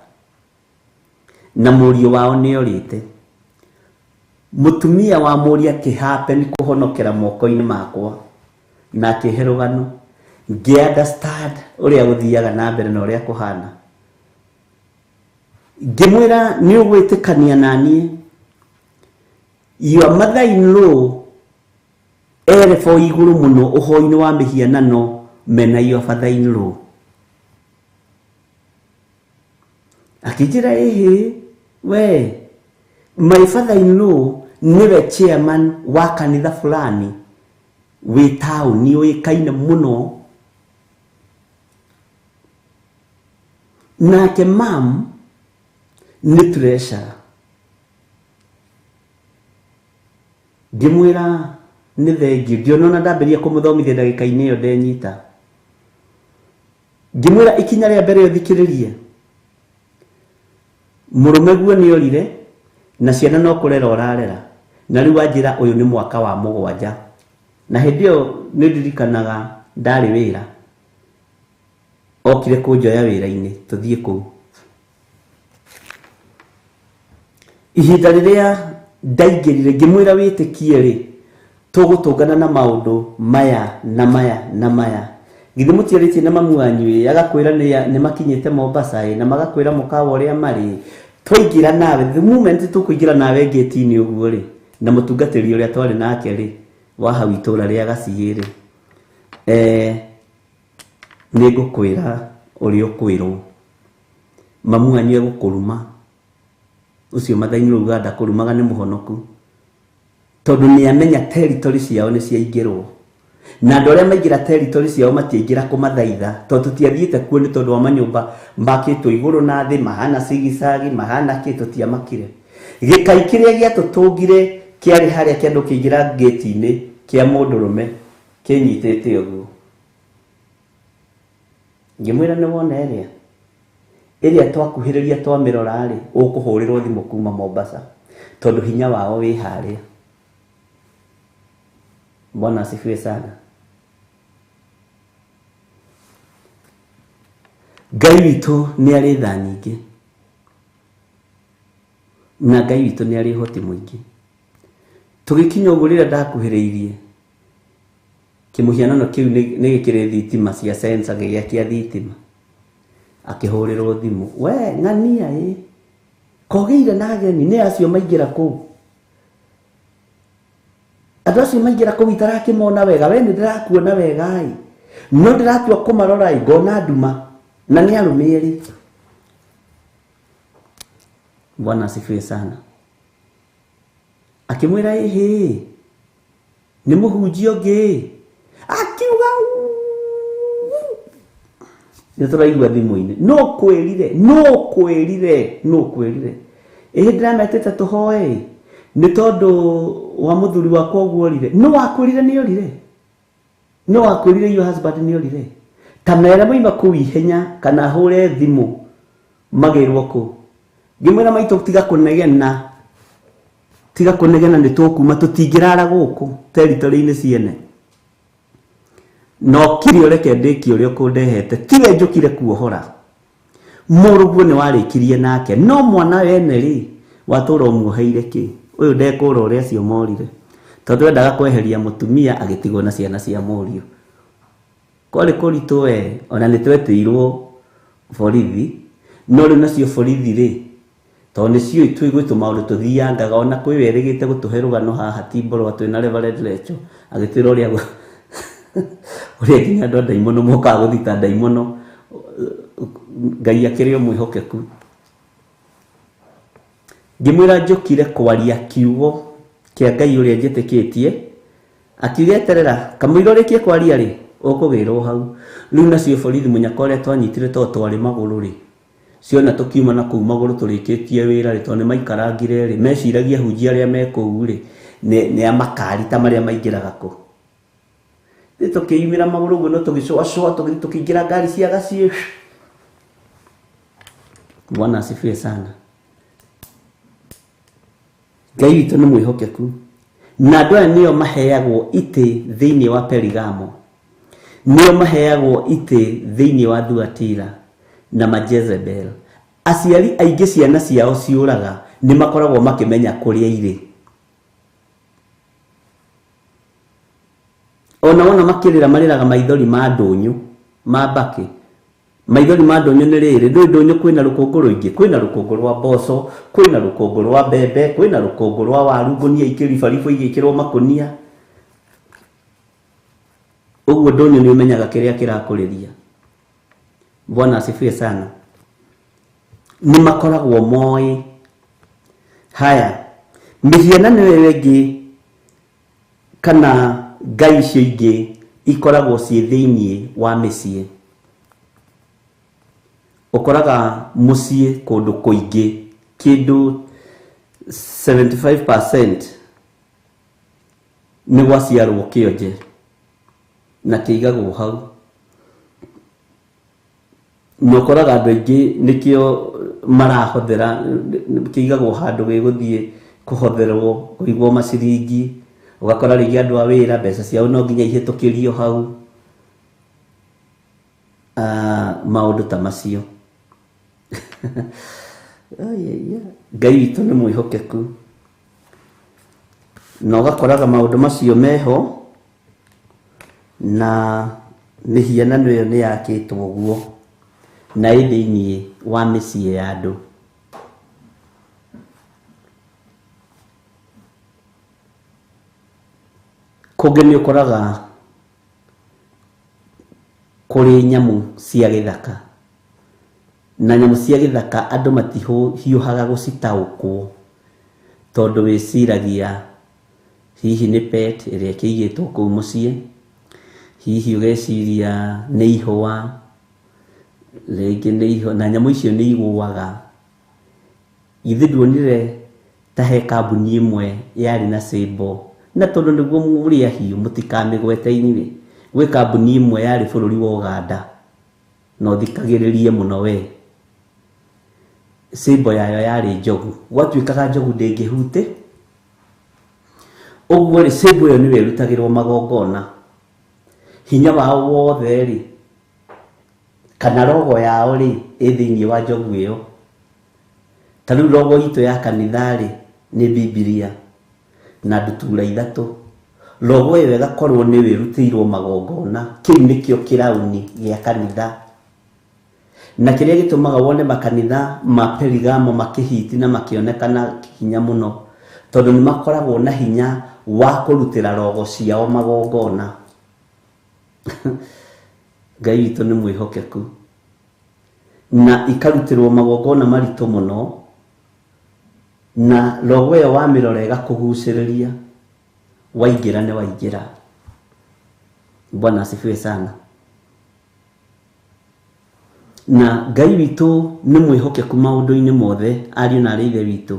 na mũriũ wao nĩ orĩte. Mũtumia wa mũriũ akĩhappen kũhonokera moko-inĩ makwa na akĩhe rũgano, ngĩ understand ũrĩa gũthiaga na mbere na ũrĩa kũhana. Ngĩmwĩra nĩ ũgwĩtĩkania na niĩ, your mother in law erebo igũrũ mũno ũhoi-inĩ wa mĩhianano mena your father in law. Akĩnjĩra ĩhĩ, we my father in law nĩwe chairman wa kanitha fulani wĩ taũni ũĩkaine mũno, nake mam nĩ treasurer. Ngĩmwĩra nĩ thengiũ, ngĩona ona ndambĩrĩria kũmũthomithia ndagĩka-inĩ ĩyo ndenyita. Ngĩmwĩra ikinya rĩa mbere ũthikĩrĩrie, mũrũme guo nĩ orire na ciana no kũrera ũrarera, na rĩu wanjĩra ũyũ nĩ mwaka wa 7. Na hĩndĩ ĩyo nĩ ndirikanaga ndarĩ wĩra, okire kũnjoya wĩra-inĩ tũthiĩ kũu. Ihinda rĩrĩa ndaingĩrire ngĩmwĩra wĩtĩkie rĩ, tũgũtũngana na maũndũ maya na maya na maya. Githĩ mũtiarĩtie na mamu wanyu ĩ, agakwĩra nĩ makinyĩte Mombasa ĩ, na magakwĩra mũkawa ũrĩa marĩ. Twaingĩra nawe, the moment tũkũingĩra nawe ngĩti-inĩ ũguo rĩ, na mũtungatĩri ũrĩa twarĩ nake rĩ, wa hau itũũra rĩa Gaciĩ rĩ, nĩ ngũkwĩra ũrĩa ũkwĩrwo. Mamu wanyu egũkũruma. Ũcio Mathai-inĩ rũu ndakũrumaga nĩ mũhonoku, tondũ nĩ amenya territory ciao nĩ ciaingĩrwo. Na andũ arĩa maingĩra territory ciao matiaingĩra kũmathaitha tondũ tũtiathiĩte kuo nĩ tondũ wa manyũmba makĩtwo igũrũ na thĩ mahana cigicagi mahana kĩ tũtiamakire. Gĩkai kĩrĩa gĩatũtũngire kĩarĩ harĩa kĩandũ kĩingĩra gate-inĩ kĩa mũndũrũme kĩnyitĩte ũguo. Ngĩmwĩra nĩ wona ĩrĩa ĩrĩa twakuhĩrĩria twamĩrora rĩ ũkũhũrĩrwo thimũ kuma Mombasa tondũ hinya wao wĩ harĩa. Bwana asifiwe sana. Ngai witũ nĩ arĩ tha nyingĩ na Ngai witũ nĩ arĩ ũhoti mũingĩ. Tũgĩkinya ũguo rĩrĩa ndakuhĩrĩirie kĩmũhianano kĩu nĩ gĩkĩrĩ thitima cia sensor gĩgĩakia thitima akĩhũrĩrwo thimũ we ng'ania ĩ kogĩire na ageni nĩ acio maingĩra kũu andũ acio maingĩra kũu itarakĩmona wega we nĩ ndĩrakuona wega ĩ no ndĩratua kũmarora ĩ ngona nduma na nĩ arũme erĩ. Bwana asifiwe sana. Akĩmwĩra ĩhĩ nĩ mũhunjia ũngĩ akiuga nĩ tũraigua thimũ-inĩ no kwĩrire no kwĩrire no kwĩrire ĩhĩ ndĩrametĩte tũhoe nĩ tondũ wa mũthuri wakwa ũguo orire no wakwĩrire nĩ orire no wakwĩrire your husband nĩ orire ta mere moima kũu ihenya kana hũre thimũ magĩrwo kũu. Ngĩmwĩra maitũ tiga kũnegena nĩ tũkuma tũtingĩrara gũkũ territory-inĩ ciene no kiri ũreke ndĩkie ũrĩa ũkũndehete tiwe njũkire kuohora mũrũguo nĩ warĩkirie nake no mwana wene rĩ watũra ũmuoheire kĩ ũyũ ndekũra ũrĩa acio morire tondũ endaga kweheria mũtumia agĩtigwo na ciana cia mũriũ. Kwarĩ kũritũ we ona nĩ twetĩirwo borithi no rĩu nacio borithi rĩ tondũ nĩciũĩ twĩ gwĩ tũmaũndũ tũthiangaga ona kwĩ werĩgĩte gũtũhe rũgano haha ti Mborwa twĩ na Reverend Lecho agĩtwĩra ũrĩa ũrĩa nginya andũ a ndaimono mokaga gũthita ndaimono Ngai akĩrĩ o mwĩhokeku. Ngĩmwĩra njũkire kwaria kiugo kĩa Ngai ũrĩa njĩtĩkĩtie akiuga eterera kamũira ũrĩkie kwaria rĩ ũkũgĩrwo hau. Rĩu nacio borithi mũnyaka ũrĩa twanyitire tondũ twarĩ magũrũ rĩ ciona tũkiuma na kũu magũrũ tũrĩkĩtie wĩra rĩ tondũ nĩ maikarangire rĩ meciragia hunjia arĩa me kũu rĩ nĩ a makari ta marĩa maingĩraga kũ. Rĩ tũkĩumĩra magũrũ ũguo no tũgĩcũacũa tũgĩthiĩ tũkĩingĩra ngari cia gaciĩ. Bwana asifiwe sana. Ngai witũ nĩ mwĩhokeku na andũ aya nĩo maheagwo itĩ thĩinĩ wa Perigamo nĩo maheagwo itĩ thĩinĩ wa Thuatira na Majezebel. Aciari aingĩ ciana ciao ciũraga nĩ makoragwo makĩmenya kũrĩa irĩ ona wona makĩrĩra marĩraga maithori ma ndũnyũ ma mbakĩ. Maithori ma ndũnyũ nĩ rĩrĩ ndũĩ ndũnyũ kwĩna rũkũngũ rũingĩ kwĩna rũkũngũ rwa mboco kwĩna rũkũngũ rwa mbembe kwĩna rũkũngũ rwa waru ngũnia ikĩribaribwo igĩkĩrwo makũnia ũguo ndũnyũ nĩ ũmenyaga kĩrĩa kĩrakũrĩria. Bwana asifiwe sana. Nĩ makoragwo moĩ. Haya mĩhianano ĩyo ĩngĩ kana ngai icio ingĩ ikoragwo ciĩ thĩinĩ wa mĩciĩ. Ũkoraga mũciĩ kũndũ kũingĩ kĩndũ 75% nĩ gwaciarwo kĩonje na kĩigagwo hau na ũkoraga andũ aingĩ nĩkĩo marahothera kĩigagwo handũ gĩgũthiĩ kũhotherwo kũigwo maciringi ũgakora rĩngĩ andũ a wĩra mbeca ciao no nginya ihĩtũkĩrio hau maũndũ ta macio. Ngai witũ nĩ mwĩhokeku na ũgakoraga maũndũ macio meho na mĩhianano ĩyo nĩ yakĩtwo ũguo na ĩ thĩinĩ wa mĩciĩ ya andũ. Kũngĩ nĩ ũkoraga kũrĩ nyamũ cia gĩthaka na nyamũ cia gĩthaka andũ matihiũhaga gũcitaũkwo tondũ wĩciragia hihi nĩ pet ĩrĩa ĩkĩigĩtwo kũu mũciĩ Hihi ũgeciria nĩ ihũa, rĩngĩ nĩ ihũa, na nyamũ icio nĩ igũaga. Githĩ nduonire ta he kambuni ĩmwe yarĩ na symbol, na tondũ nĩguo mũrĩ ahiũ mũtikamĩgwete inyuĩ, gwĩ kambuni ĩmwe yarĩ bũrũri wa Ũganda, na ũthikagĩrĩrie mũno we. Symbol yayo yarĩ njogu, gwatuĩkaga njogu ndĩngĩhutĩ. Ũguo rĩ, symbol ĩyo nĩyo ĩrutagĩrwo magongona. Hinya wao wothe rĩ, kana rogo yao rĩ, ĩ thĩinĩ wa njogu ĩyo. Ta rĩu rogo itũ ya kanitha rĩ, nĩ Bibilia na ndutura ithatũ. Rogo ĩyo ĩgakorwo nĩyo ĩrutĩirwo magongona. Kĩu nĩkĩo kĩrauni gĩa kanitha. Na kĩrĩa gĩtũmaga wone makanitha ma Perigamo makĩhiti na makĩonekana hinya mũno, tondũ nĩ makoragwo na hinya wa kũrutĩra rogo ciao magongona. Ngai witũ nĩ mwĩhokeku. Na ikarutĩrwo magongona maritũ mũno, na rogo ĩyo wamĩrora ĩgakũgucĩrĩria, waingĩra nĩ waingĩra. Bwana asifiwe sana. Na Ngai witũ nĩ mwĩhokeku maũndũ-inĩ mothe, ariũ na aarĩ a Ithe witũ.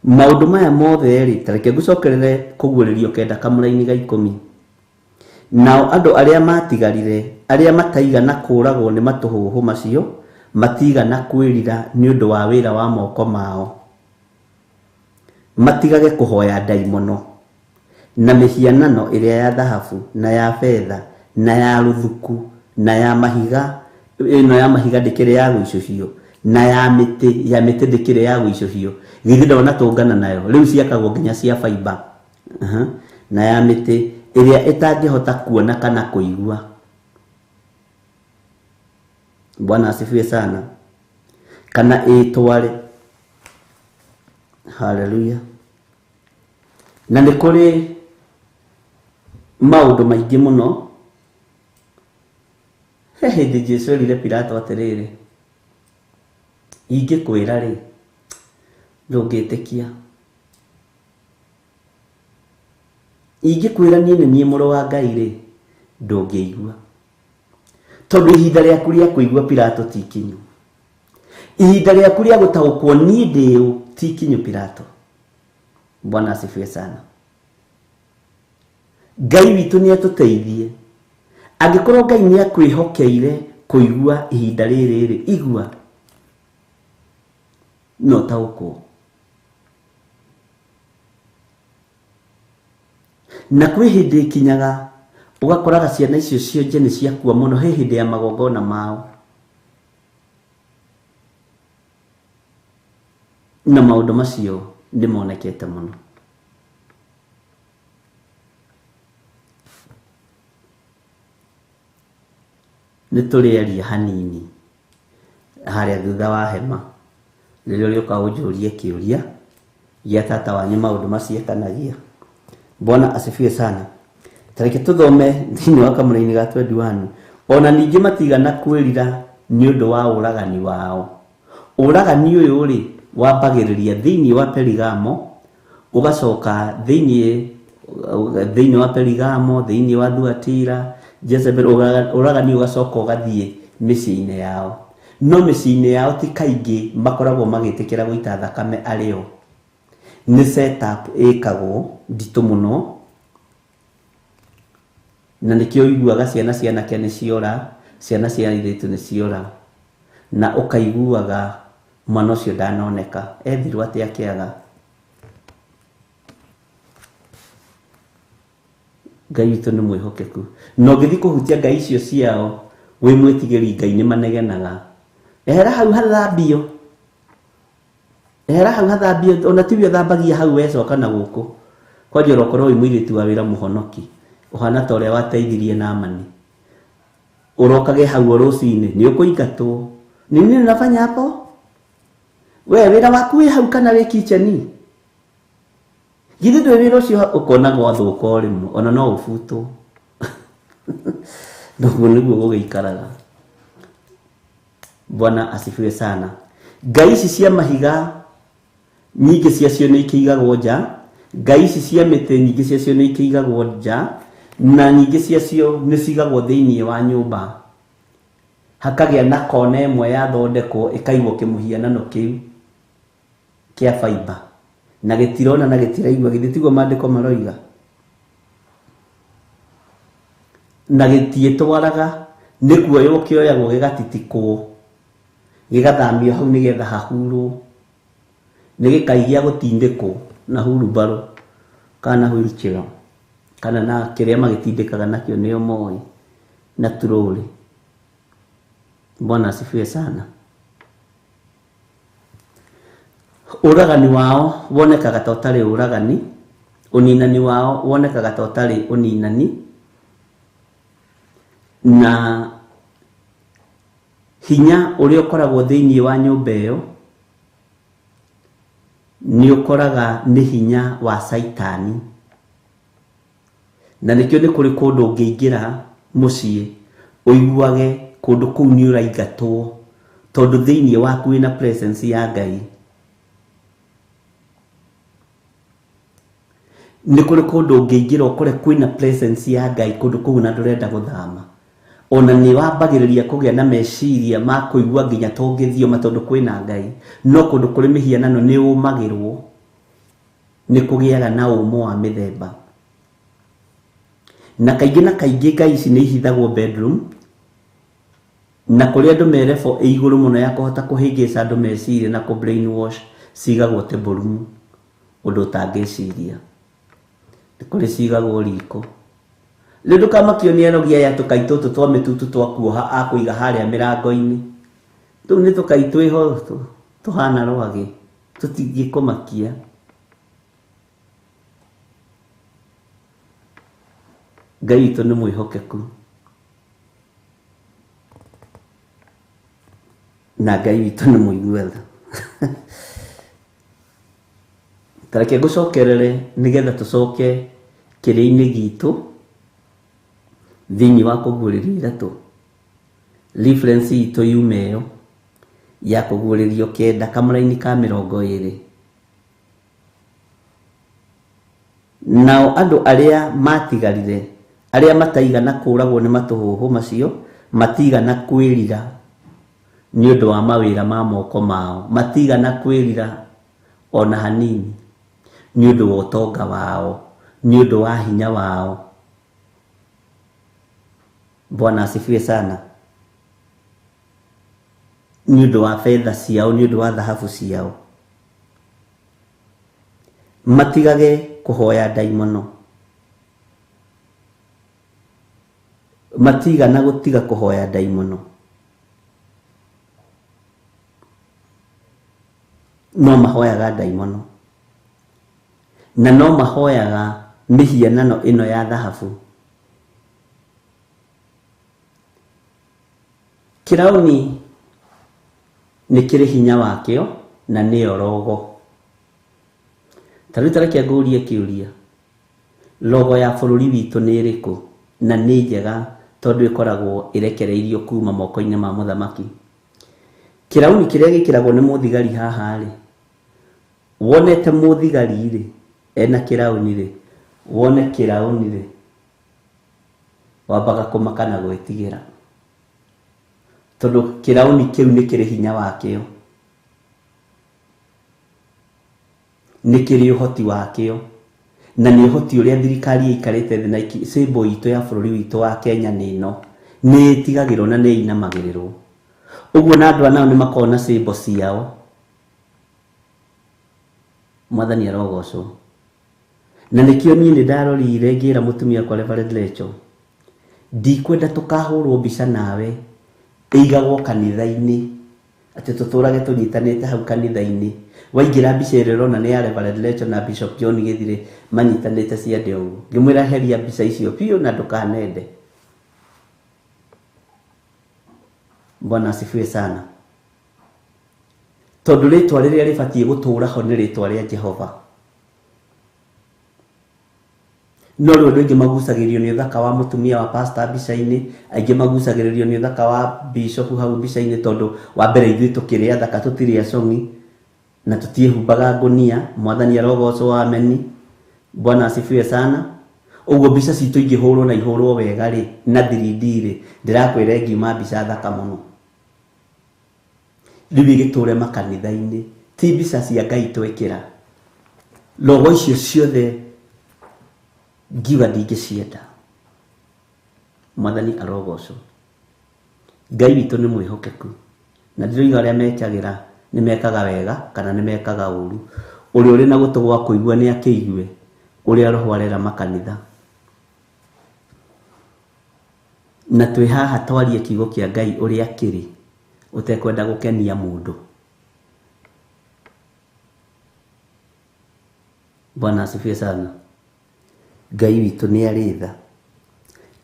Maũndũ maya mothe rĩ, ta reke ngũcokerere kũguũrĩrio kenda kamũra-inĩ ga ikũmi. Nao andũ arĩa matigarire, arĩa mataigana kũũragwo nĩ matũhũhũ macio, matigana kwĩrira nĩ ũndũ wa wĩra wa moko mao. Matigage kũhoya ndaimono na mĩhianano ĩrĩa ya thahabu na ya betha na ya rũthuku na ya mahiga, ĩno ya mahiga ndĩkĩrĩ ya gũicũhio, na ya mĩtĩ, ya mĩtĩ ndĩkĩrĩ ya gũicũhio. Githĩ ndona tũngana nayo, rĩu ciakagwo nginya cia fiber. Na ya mĩtĩ ĩrĩa ĩtangĩhota kuona kana kũigua. Bwana asifiwe sana. Kana ĩtware. Hallelujah. Na nĩ kũrĩ maũndũ maingĩ mũno. He hĩndĩ Jesũ erire Pilato atĩrĩrĩ, ingĩkwĩra rĩ, ndũngĩtĩkia. Ingĩkwĩra niĩ nĩ niĩ mũrũ wa Ngai rĩ, ndũngĩigua. Tondũ ihinda rĩaku rĩa kũigua Pilato ti ikinyu. Ihinda rĩaku rĩa gũtaũkwo niĩ ndĩ ũ ti ikinyu Pilato. Bwana asifiwe sana. Ngai witũ nĩ atũteithie. Angĩkorwo Ngai nĩ akwĩhokeire kũigua ihinda rĩrĩ rĩ, igua no taũkwo. Na kwĩ hĩndĩ ĩkinyaga ũgakoraga ciana icio cionje nĩ ciakua mũno, he hĩndĩ ya magongona mao. Na maũndũ macio nĩ monekete mũno. Nĩ tũrĩaria hanini harĩa thutha wa hema, rĩrĩa ũrĩũka ũnjũrie kĩũria gĩa tata wanyu maũndũ macio ekanagia. Bwana asifiwe sana. Tareke tũthome thĩinĩ wa kamũra-inĩ ga 21. Ona ningĩ matigana kwĩrira nĩ ũndũ wa ũragani wao. Ũragani ũyũ rĩ, wambagĩrĩria thĩinĩ wa Perigamo, ũgacoka thĩinĩ wa Perigamo, thĩinĩ wa Thuatira, Jezebel, ũragani ũgacoka ũgathiĩ mĩciĩ-inĩ yao. No mĩciĩ-inĩ yao ti kaingĩ makoragwo magĩtĩkĩra gũita thakame arĩo. Nĩ setup ĩkagwo nditũ mũno, na nĩkĩo ũiguaga ciana cia anake nĩ ciora, ciana cia airĩtu nĩ ciora, na ũkaiguaga mwana ũcio ndanoneka, ethirwo atĩa kĩaga. Ngai witũ nĩ mwĩhokeku. Na ũngĩthiĩ kũhutia ngai icio ciao, wĩ mwĩtigĩri Ngai nĩ manegenaga. Ehera hau hathambio. Ehera hau hathambio, ona tiwe ũthambagia hau wecoka na gũkũ. Kwanja ũrokorwo wĩ mũirĩtu wa wĩra mũhonoki, ũhana ta ũrĩa wateithirie Naamani. Ũrokage hau o rũcinĩ, nĩ ũkũingatwo. Ni nini unafanya hapo? We wĩra waku wĩ hau kana wĩ kitchen? Githĩ ndũĩ wĩra ũcio ũkona gwathũka o rĩmwe, ona no ũbutwo. Noguo nĩguo gũgĩikaraga. Bwana asifiwe sana. Ngai ici cia mahiga nyingĩ ciacio nĩ ikĩigagwo nja, ngai ici cia mĩtĩ nyingĩ ciacio nĩ ikĩigagwo nja, Na nyingĩ ciacio nĩ cigagwo thĩinĩ wa nyũmba, hakagĩa na kona ĩmwe yathondekwo ĩkaigwo kĩmũhianano kĩu kĩa fiber, na gĩtirona na gĩtiraigua, githĩ tiguo maandĩko maroiga? Na gĩtiĩtwaraga, nĩ kuoywo kĩoyagwo gĩgatitikwo, gĩgathamio hau nĩgetha hahurwo, nĩ gĩkai gĩa gũtindĩkwo na hurumbarũ kana wheelchair kana na kĩrĩa magĩtindĩkaga nakĩo nĩo moĩ, na turũrĩ. Bwana asifiwe sana. Ũragani wao wonekaga ta ũtarĩ ũragani, ũninani wao wonekaga ta ũtarĩ ũninani, na hinya ũrĩa ũkoragwo thĩinĩ wa nyũmba ĩyo nĩ ũkoraga nĩ hinya wa Caitani. Na nĩkĩo nĩ kũrĩ kũndũ ũngĩingĩra mũciĩ ũiguage kũndũ kũu nĩ ũraingatwo, tondũ thĩinĩ waku wĩna presence ya Ngai. Nĩ kũrĩ kũndũ ũngĩingĩra ũkore kwĩna presence ya Ngai kũndũ kũu na ndũrenda gũthama. Ona nĩ wambagĩrĩria kũgĩa na meciria ma kũigua nginya tũngĩthioma tondũ kwĩna Ngai, no kũndũ kũrĩ mĩhianano nĩ ũmagĩrwo, nĩ kũgĩaga na ũmũ wa mĩthemba. Na kaingĩ na kaingĩ ngai ici nĩ ihithagwo bedroom, na kũrĩa andũ me level ĩ igũrũ mũno ya kũhota kũhĩngĩca andũ meciria na kũ brainwash, cigagwo table room, ũndũ ũtangĩciria. Nĩ kũrĩ cigagwo riko. Rĩu ndũkamakio nĩ arogi aya tũkai tũtũ twa mĩtutu twa kuoha akũiga harĩa mĩrango-inĩ. Tũu nĩ tũkai twĩho tũhana rwagĩ, tũtingĩkũmakia. Ngai witũ nĩ mwĩhokeku, na Ngai witũ nĩ mũigua tha. Ta reke ngũcokerere nĩgetha tũcoke kĩrĩa-inĩ gitũ thĩinĩ wa kũguũrĩrio ithatũ. Reference itũ yuma ĩyo ya kũguũrĩrio 9 kamũraini ka 20. Nao andũ arĩa matigarire, arĩa mataigana kũũragwo nĩ matũhũhũ macio, matigana kwĩrira nĩ ũndũ wa mawĩra ma moko mao, matigana kwĩrira ona hanini nĩ ũndũ wa ũtonga wao, nĩ ũndũ wa hinya wao. Bwana asifiwe sana. Nĩ ũndũ wa fedha ciao, nĩ ũndũ wa thahabu ciao, matigage kũhoya ndaimono, matigana gũtiga kũhoya ndaimono, no mahoyaga ndaimono, na no mahoyaga mĩhianano ĩno ya thahabu. Kĩrauni nĩ kĩrĩ hinya wakĩo na nĩyo rogo. Ta rĩu ta reke ngũrie kĩũria, logo ya bũrũri witũ nĩ ĩrĩkũ? Na nĩ njega tondũ ĩkoragwo ĩrekereirio kuma moko-inĩ ma mũthamaki. Kĩrauni kĩrĩa gĩkĩragwo nĩ mũthigari haha rĩ, wonete mũthigari rĩ ena kĩrauni rĩ, wone kĩrauni rĩ, wambaga kũmaka na gwĩtigĩra, tondũ kĩrauni kĩu nĩ kĩrĩ hinya wakĩo, nĩ kĩrĩ ũhoti wakĩo, na nĩ ũhoti ũrĩa thirikari ĩikarĩte thĩ na symbol itũ ya bũrũri witũ wa Kenya nĩ ĩno, nĩ ĩtigagĩrwo na nĩ ĩinamagĩrĩrwo. Ũguo na andũ anao nĩ makoragwo na symbol ciao. Mwathani arogocwo. Na nĩkĩo niĩ nĩ ndarorire ngĩra mũtumia wakwa Reverend Rachel, ndikwenda tũkahũrwo mbica nawe ĩigagwo kanitha-inĩ, atĩ tũtũrage tũnyitanĩte hau kanitha-inĩ. Waingĩra mbica ĩrĩa ũrona nĩ ya Reverend Rachel na Bishop John Gĩthire manyitanĩte ciande ũguo. Ngĩmwĩra heria mbica icio biũ na ndũkanende. Bwana asifiwe sana. Tondũ rĩtwa rĩrĩa rĩbatiĩ gũtũũra ho nĩ rĩtwa rĩa Jehova. No rĩu andũ aingĩ magucagĩrĩrio nĩ ũthaka wa mũtumia wa pastor mbica-inĩ, aingĩ magucagĩrĩrio nĩ ũthaka wa bishop hau mbica-inĩ, tondũ wa mbere ithuĩ tũkĩrĩ athaka, tũtirĩ acong'i na tũtiĩhumbaga ngũnia. Mwathani arogocwo, ameni. Bwana asifiwe sana. Ũguo mbica citũ ingĩhũrwo na ihũrwo wega rĩ, na 3D rĩ, ndĩrakwĩra ĩngiuma mbica thaka mũno. Rĩu ĩgĩtũre makanitha-inĩ, ti mbica cia Ngai twekĩra. Logo icio ciothe ngiuga ndingĩcienda. Mwathani arogocwo. Ngai witũ nĩ mwĩhokeku. Na ndiroiga arĩa mekagĩra nĩ mekaga wega kana nĩ mekaga ũru. Ũrĩa ũrĩ na gũtũ gwa kũigua nĩ akĩigue ũrĩa Roho arera makanitha. Na twĩ haha twarie kiugo kĩa Ngai ũrĩa kĩrĩ, ũtekwenda gũkenia mũndũ. Bwana asifiwe sana. Ngai witũ nĩ arĩ tha.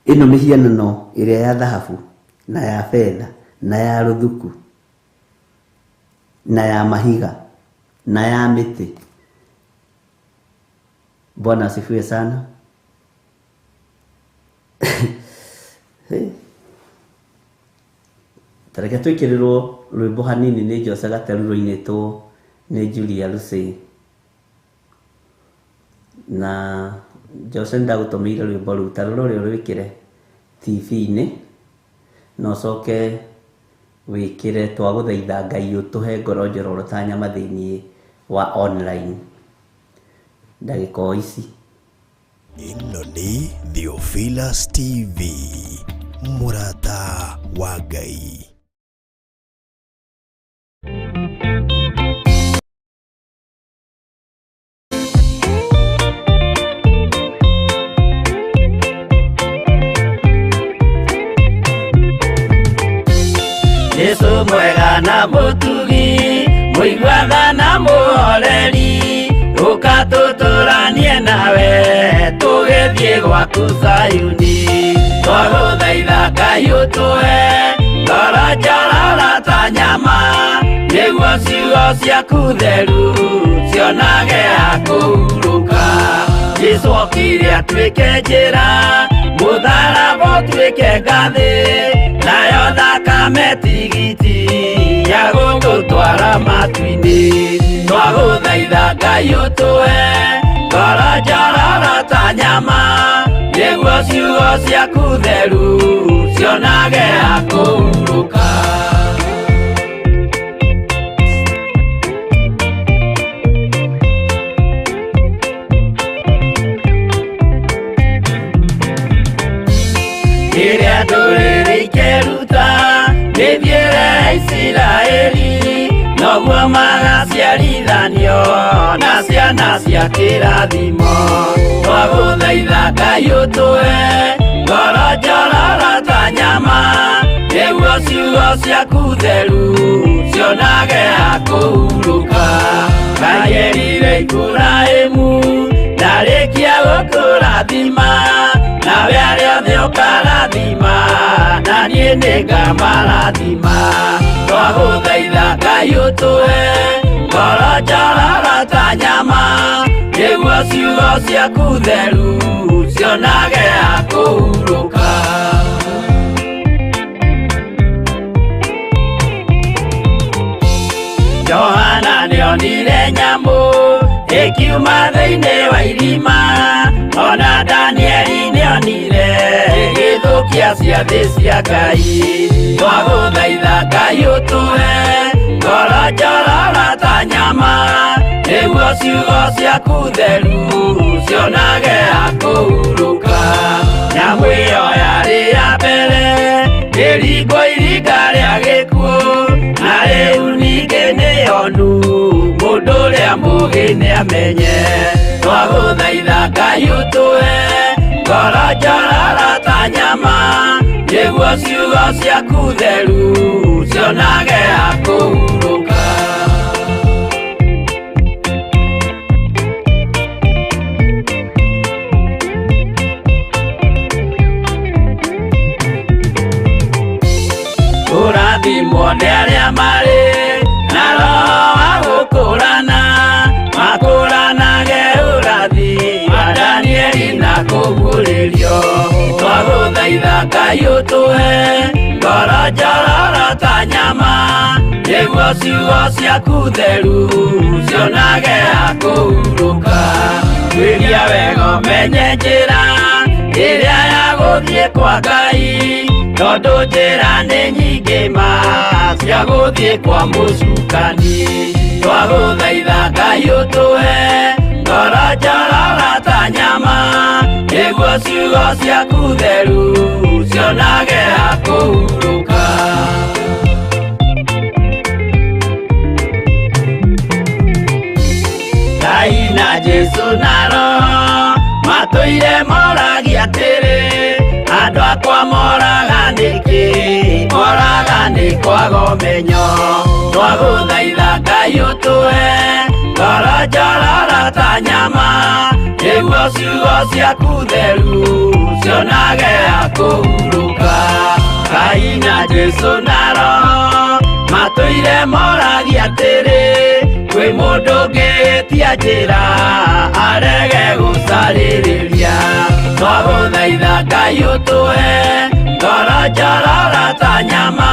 Ĩno mĩhianano ĩrĩa ya thahabu na ya betha na ya rũthuku na ya mahiga na ya mĩtĩ. Bwana asifiwe sana. Ta reke twĩkĩrĩrwo rwĩmbo hanini nĩ Jose Gateru rũinĩtwo nĩ Julia Lucy. Na Jose ndagũtũmĩire rwĩmbo rũu, ta rũrore ũrwĩkĩre TV-inĩ na ũcoke wĩkĩre twagũthaitha Ngai ũtũhe ngoro njororo ta nyama thĩiniĩ wa online ndagĩka o ici. Ĩno nĩ Theophilus TV, mũrata wa Ngai. Jesu mwega na mũtugi, mũiguaga na mũhoreri, ũka tũtũranie nawe, tũgĩthiĩ gwaku Zayuni. Twagũthaitha Ngai ũtũhe ngoro njororo ta nyama, nĩguo ciugo ciaku theru cionage ha kũhurũka. Jesu okire atuĩke njĩra, mũtharaba ũtuĩke ngathĩ, nayo thakame tigiti ya gũtũtwara matu-inĩ. Twagũthaitha Ngai ũtũhe ngoro njororo ta nyama, nĩguo ciugo ciaku theru cionage ha kũhurũka. Rĩrĩa ndũrĩrĩ ikeruta mĩthiĩre ya Isiraeli, noguo magaciarithanio na ciana cia kĩrathimo. Twagũthaitha Ngai ũtũhe ngoro njororo ta nyama, nĩguo ciugo ciaku theru cionage ha kũhurũka. Ngai erire Iburahĩmu ndarĩkia gũkũrathima, nawe arĩa othe ũkarathima, na niĩ nĩngamarathima. Twagũthaitha Ngai ũtũhe ngoro njororo ta nyama, nĩguo ciugo ciaku theru cionage ha kũhurũka. Johana nĩonire nyamũ ĩkiuma thĩinĩ wa irima, ona Danieli nĩonire ĩgĩthũkia ciathĩ cia Ngai. Twagũthaitha Ngai ũtũhe ngoro njororo ta nyama, nĩguo ciugo ciaku theru cionage ha kũhurũka. Nyamũ ĩyo yarĩ ya mbere ĩringwo iringa rĩa gĩkuũ, na rĩu ningĩ nĩyonu mũndũ ũrĩa mũũgĩ nĩamenye. Twagũthaitha Ngai ũtũhe ngoro njororo ta nyama, nĩguo ciugo ciaku theru cionage ha kũhurũka. Kũrathimwo nĩ arĩa marĩ na roho wa gũkũrana, makũranage ũrathi wa Danieli na kũguũrĩrio. Twagũthaitha Ngai ũtũhe ngoro njororo ta nyama, Nĩguo ciugo ciaku theru cionage hakũhurũka. Tuĩria wega ũmenye njĩra ĩrĩa ya gũthiĩ kwa Ngai, tondũ njĩra nĩ nyingĩ ma cia gũthiĩ kwa mũcukani. Twagũthaitha Ngai ũtũhe ngoro njororo ta nyama, nĩguo ciugo ciaku theru cionage hakũhurũka. Ngai na Jesũ na Roho matũire moragia atĩrĩ, andũ akwa moraga nĩkĩ? Moraga nĩ kwaga ũmenyo. Twagũthaitha Ngai ũtũhe ngoro njororo ta nyama, nĩguo ciugo ciaku theru cionage hakũhurũka. Ngai na Jesũ na Roho matũire moragia atĩrĩ, kwĩ mũndũ ũngĩtia njĩra arege gũcarĩrĩria. Twagũthaitha Ngai ũtũhe ngoro njororo ta nyama,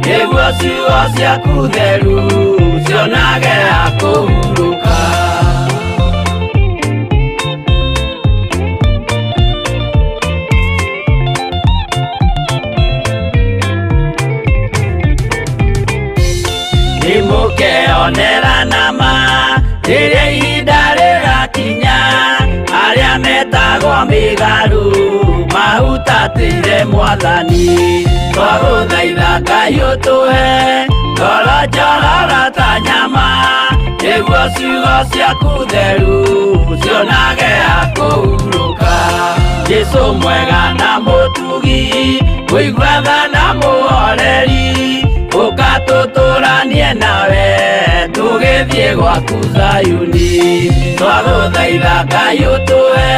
nĩguo ciugo ciaku theru cionage hakũhurũka. Nĩmũkeonera nama rĩrĩa ihinda rĩgakinya, arĩa metagwo mĩgarũ mahutatĩire Mwathani. Twagũthaitha Ngai ũtũhe ngoro njororo ta nyama, nĩguo ciugo ciaku theru cionage hakũhurũka. Jesũ mwega na mũtugi, mũigua tha na mũhoreri, ũka tũtũranie nawe tũgĩthiĩ gwaku Zayuni. Twagũthaitha Ngai ũtũhe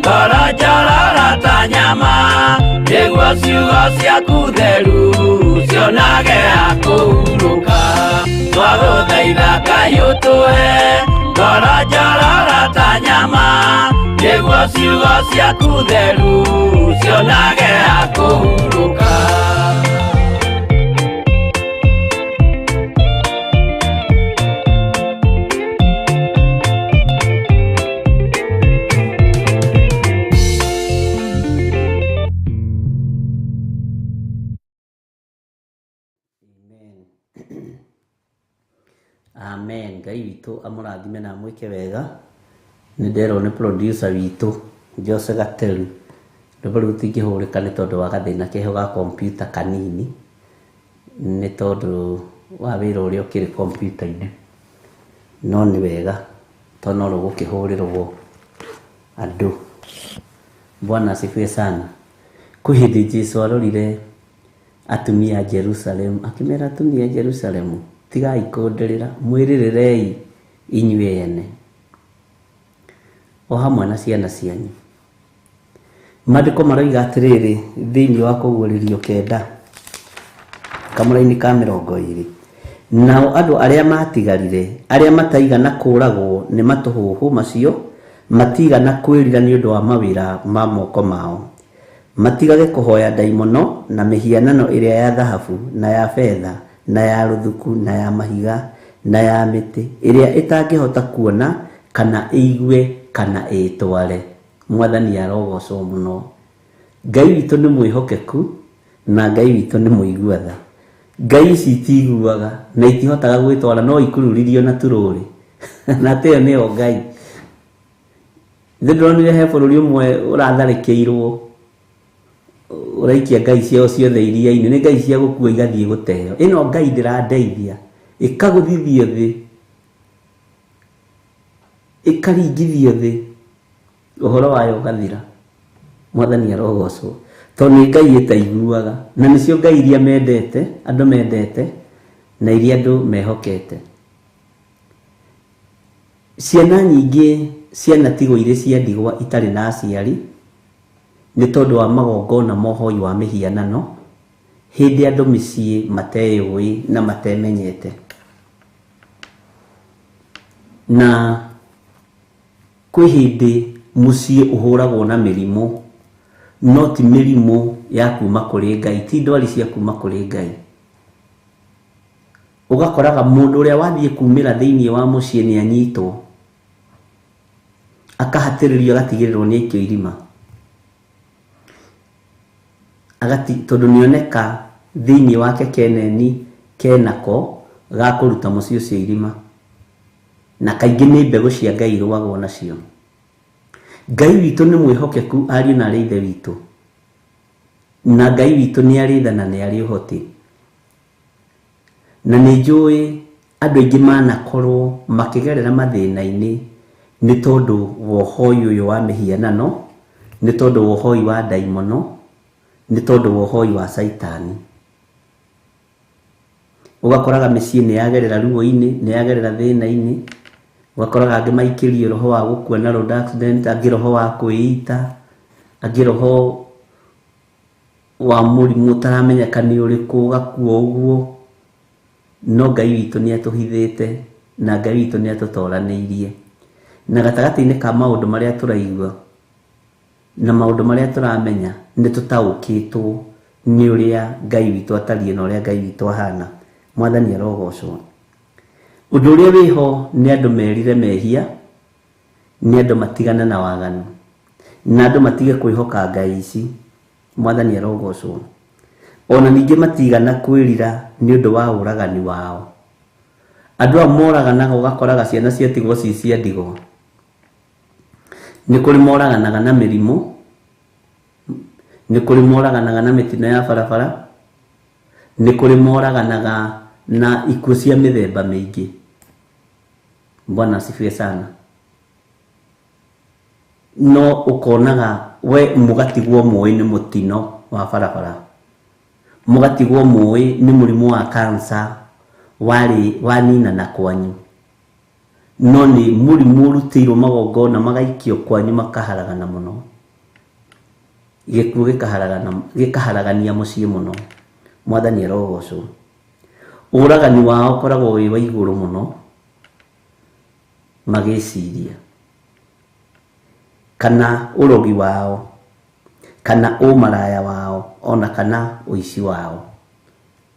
ngoro njororo ta nyama, nĩguo ciugo ciaku theru cionage hakũhurũka. Twagũthaitha Ngai ũtũhe ngoro njororo ta nyama, nĩguo ciugo ciaku theru cionage hakũhurũka. Amen. Ngai witũ amũrathime na amwĩke wega. Nĩ nderwo nĩ producer witũ Jose Gateru, rwĩmbo rũu rũtingĩhũrĩka nĩ tondũ wa gathĩna keho ga kompiuta kanini, nĩ tondũ wa wĩra ũrĩa ũkĩrĩ kompiuta-inĩ. No nĩ wega tondũ no rũgũkĩhũrĩrwo andũ. Bwana asifiwe sana. Kwĩ hĩndĩ Jesũ arorire atumia a Jerusalemu akĩmera, atumia a Jerusalemu, tigai kũndĩrĩra, mwĩrĩrĩrei inyuĩ ene o hamwe na ciana cianyu. Maandĩko maroiga atĩrĩrĩ thĩinĩ wa kũguũrĩrio 9 kamũra-inĩ ka 20, nao andũ arĩa matigarire, arĩa mataigana kũũragwo nĩ matũhũhũ macio, matigana kwĩrira nĩ ũndũ wa mawĩra ma moko mao, matigage kũhoya ndaimono na mĩhianano ĩrĩa ya thahabu na ya betha na ya rũthuku na ya mahiga na ya mĩtĩ, ĩrĩa ĩtangĩhota kuona kana ĩigue kana ĩtware. Mwathani arogocwo mũno. Ngai witũ nĩ mwĩhokeku na Ngai witũ nĩ mũigua tha. Ngai ici itiguaga na itihotaga gwĩtwara, no ikururirio na turũrĩ na atĩ ĩyo nĩyo Ngai. Nĩ ndĩronire he bũrũri ũmwe ũratharĩkĩirwo, ũraikia ngai ciao ciothe iria-inĩ, nĩ ngai cia gũkua igathiĩ gũteo. Ĩno Ngai ndĩrandeithia, ĩkagũthithio thĩ, ĩkaringithio thĩ, ũhoro wayo ũgathira. Mwathani arogocwo, tondũ nĩ Ngai ĩtaiguaga, na nĩcio Ngai iria mendete, andũ mendete, na iria andũ mehokete. Ciana nyingĩ cianatigwo irĩ cia ndigwa itarĩ na aciari, nĩ tondũ wa magongona ma ũhoi wa mĩhianano, hĩndĩ andũ mĩciĩ mateyũĩ na matemenyete. Na kwĩ hĩndĩ mũciĩ ũhũragwo na mĩrimũ, no ti mĩrimũ ya kuma kũrĩ Ngai, ti ndwari cia kuma kũrĩ Ngai. Ũgakoraga mũndũ ũrĩa wathiĩ kumĩra thĩinĩ wa mũciĩ nĩ anyitwo, akahatĩrĩrio agatigĩrĩrwo nĩ aikio irima. Agati tondũ nĩoneka thĩinĩ wake keneni kenako ga kũruta mũciĩ ũcio irima. Na kaingĩ nĩ mbegũ cia Ngai irũagwo nacio. Ngai witũ nĩ mwĩhokeku ariũ na arĩ ithe witũ. Na Ngai witũ nĩ arĩ tha na nĩ arĩ ũhoti. Na nĩ njũĩ andũ aingĩ manakorwo makĩgerera mathĩna-inĩ nĩ tondũ wa ũhoi ũyũ wa mĩhianano, nĩ tondũ wa ũhoi wa ndaimono, nĩ tondũ wa ũhoi wa caitani. Ũgakoraga mĩciĩ nĩ yagerera ruo-inĩ, nĩ yagerera thĩna-inĩ, ũgakoraga angĩ maikĩrio roho wa gũkua na road accident, angĩ roho wa kwĩita, angĩ roho wa mũrimũ ũtaramenyeka nĩ ũrĩkũ, ũgakua ũguo. No Ngai witũ nĩ atũhithĩte na Ngai witũ nĩ atũtoranĩirie. Na gatagatĩ-inĩ ka maũndũ marĩa tũraigua na maũndũ marĩa tũramenya, nĩ tũtaũkĩtwo nĩ ũrĩa Ngai witũ atariĩ na ũrĩa Ngai witũ ahana. Mwathani arogocwo. Ũndũ ũrĩa wĩho nĩ andũ merire mehia, nĩ andũ matigane na waganu, na andũ matige kwĩhoka ngai ici. Mwathani arogocwo. Ona ningĩ matigana kwĩrira nĩ ũndũ wa ũragani wao. Andũ aya moraganaga ũgakoraga ciana ciatigwo ci cia ndigwa. Nĩ kũrĩ moraganaga na mĩrimũ, nĩ kũrĩ moraganaga na mĩtino ya barabara, nĩ kũrĩ moraganaga na ikuũ cia mĩthemba mĩingĩ. Bwana asifiwe sana. No ũkonaga we mũgatigwo mũĩ nĩ mũtino wa barabara, mũgatigwo mũĩ nĩ mũrimũ wa cancer warĩ waninana kwanyu, no nĩ mũrimũ ũrutĩirwo magongona magaikio kwanyu makaharagana mũno, gĩkuũ gĩkaharagania mũciĩ mũno. Mwathani arogocwo. Ũragani wao ũkoragwo wĩ wa igũrũ mũno magĩciria, kana ũrogi wao, kana ũmaraya wao, ona kana ũici wao.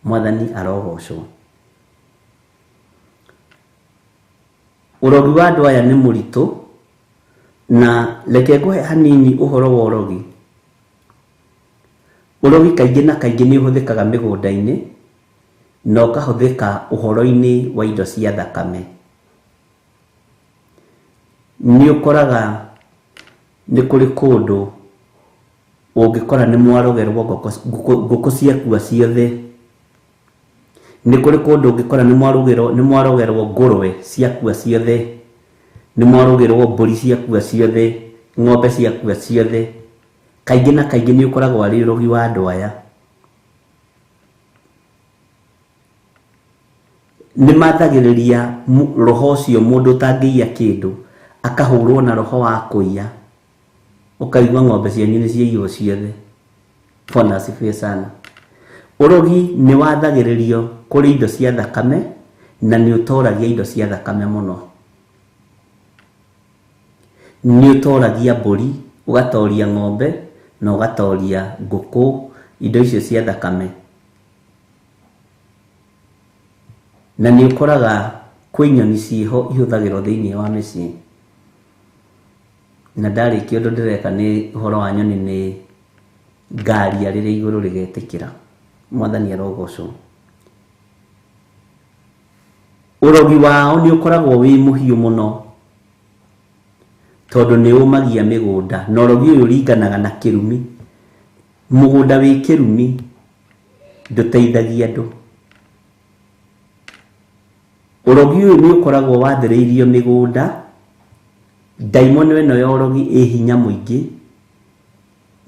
Mwathani arogocwo. Ũrogi wa andũ aya nĩ mũritũ, na reke ngũhe hanini ũhoro wa ũrogi. Ũrogi kaingĩ na kaingĩ nĩ ũhũthĩkaga mĩgũnda-inĩ na ũkahũthĩka ũhoro-inĩ wa indo cia thakame. Nĩ ũkoraga nĩ kũrĩ kũndũ ũngĩkora nĩ mwarogerwo ngũkũ ciakua ciothe. Nĩ kũrĩ kũndũ ũngĩkora nĩ mwarogerwo ngũrwe ciakua ciothe, nĩ mwarogerwo mbũri ciakua ciothe, ng'ombe ciakua ciothe. Kaingĩ na kaingĩ nĩ ũkoragwo arĩ ũrogi wa andũ aya. Nĩ mathagĩrĩria roho ũcio mũndũ ũtangĩiya kĩndũ akahũrwo na roho wa kũiya, ũkaigua ng'ombe cianyu nĩ ciaiywo ciothe. Bwana asifiwe sana. Ũrogi nĩ wathagĩrĩrio kũrĩ indo cia thakame na nĩ ũtoragia indo cia thakame mũno. Nĩ ũtoragia mbũri, ũgatoria ng'ombe na ũgatoria ngũkũ, indo icio cia thakame. Na nĩ ũkoraga kwĩ nyoni ciĩho ihũthagĩrwo thĩinĩ wa mĩciĩ. Na ndarĩkia ũndũ ndĩreka nĩ ũhoro wa nyoni nĩ ngaria rĩrĩa igũrũ rĩgetĩkĩra. Mwathani arogocwo. Ũrogi wao nĩ ũkoragwo wĩ mũhiũ mũno tondũ nĩ ũmagia mĩgũnda, na ũrogi ũyũ ũringanaga na kĩrumi. Mũgũnda wĩ kĩrumi ndũteithagia andũ. Ũrogi ũyũ nĩ ũkoragwo wathĩrĩirio mĩgũnda. Ndaimono ĩno ya ũrogi ĩ hinya mũingĩ,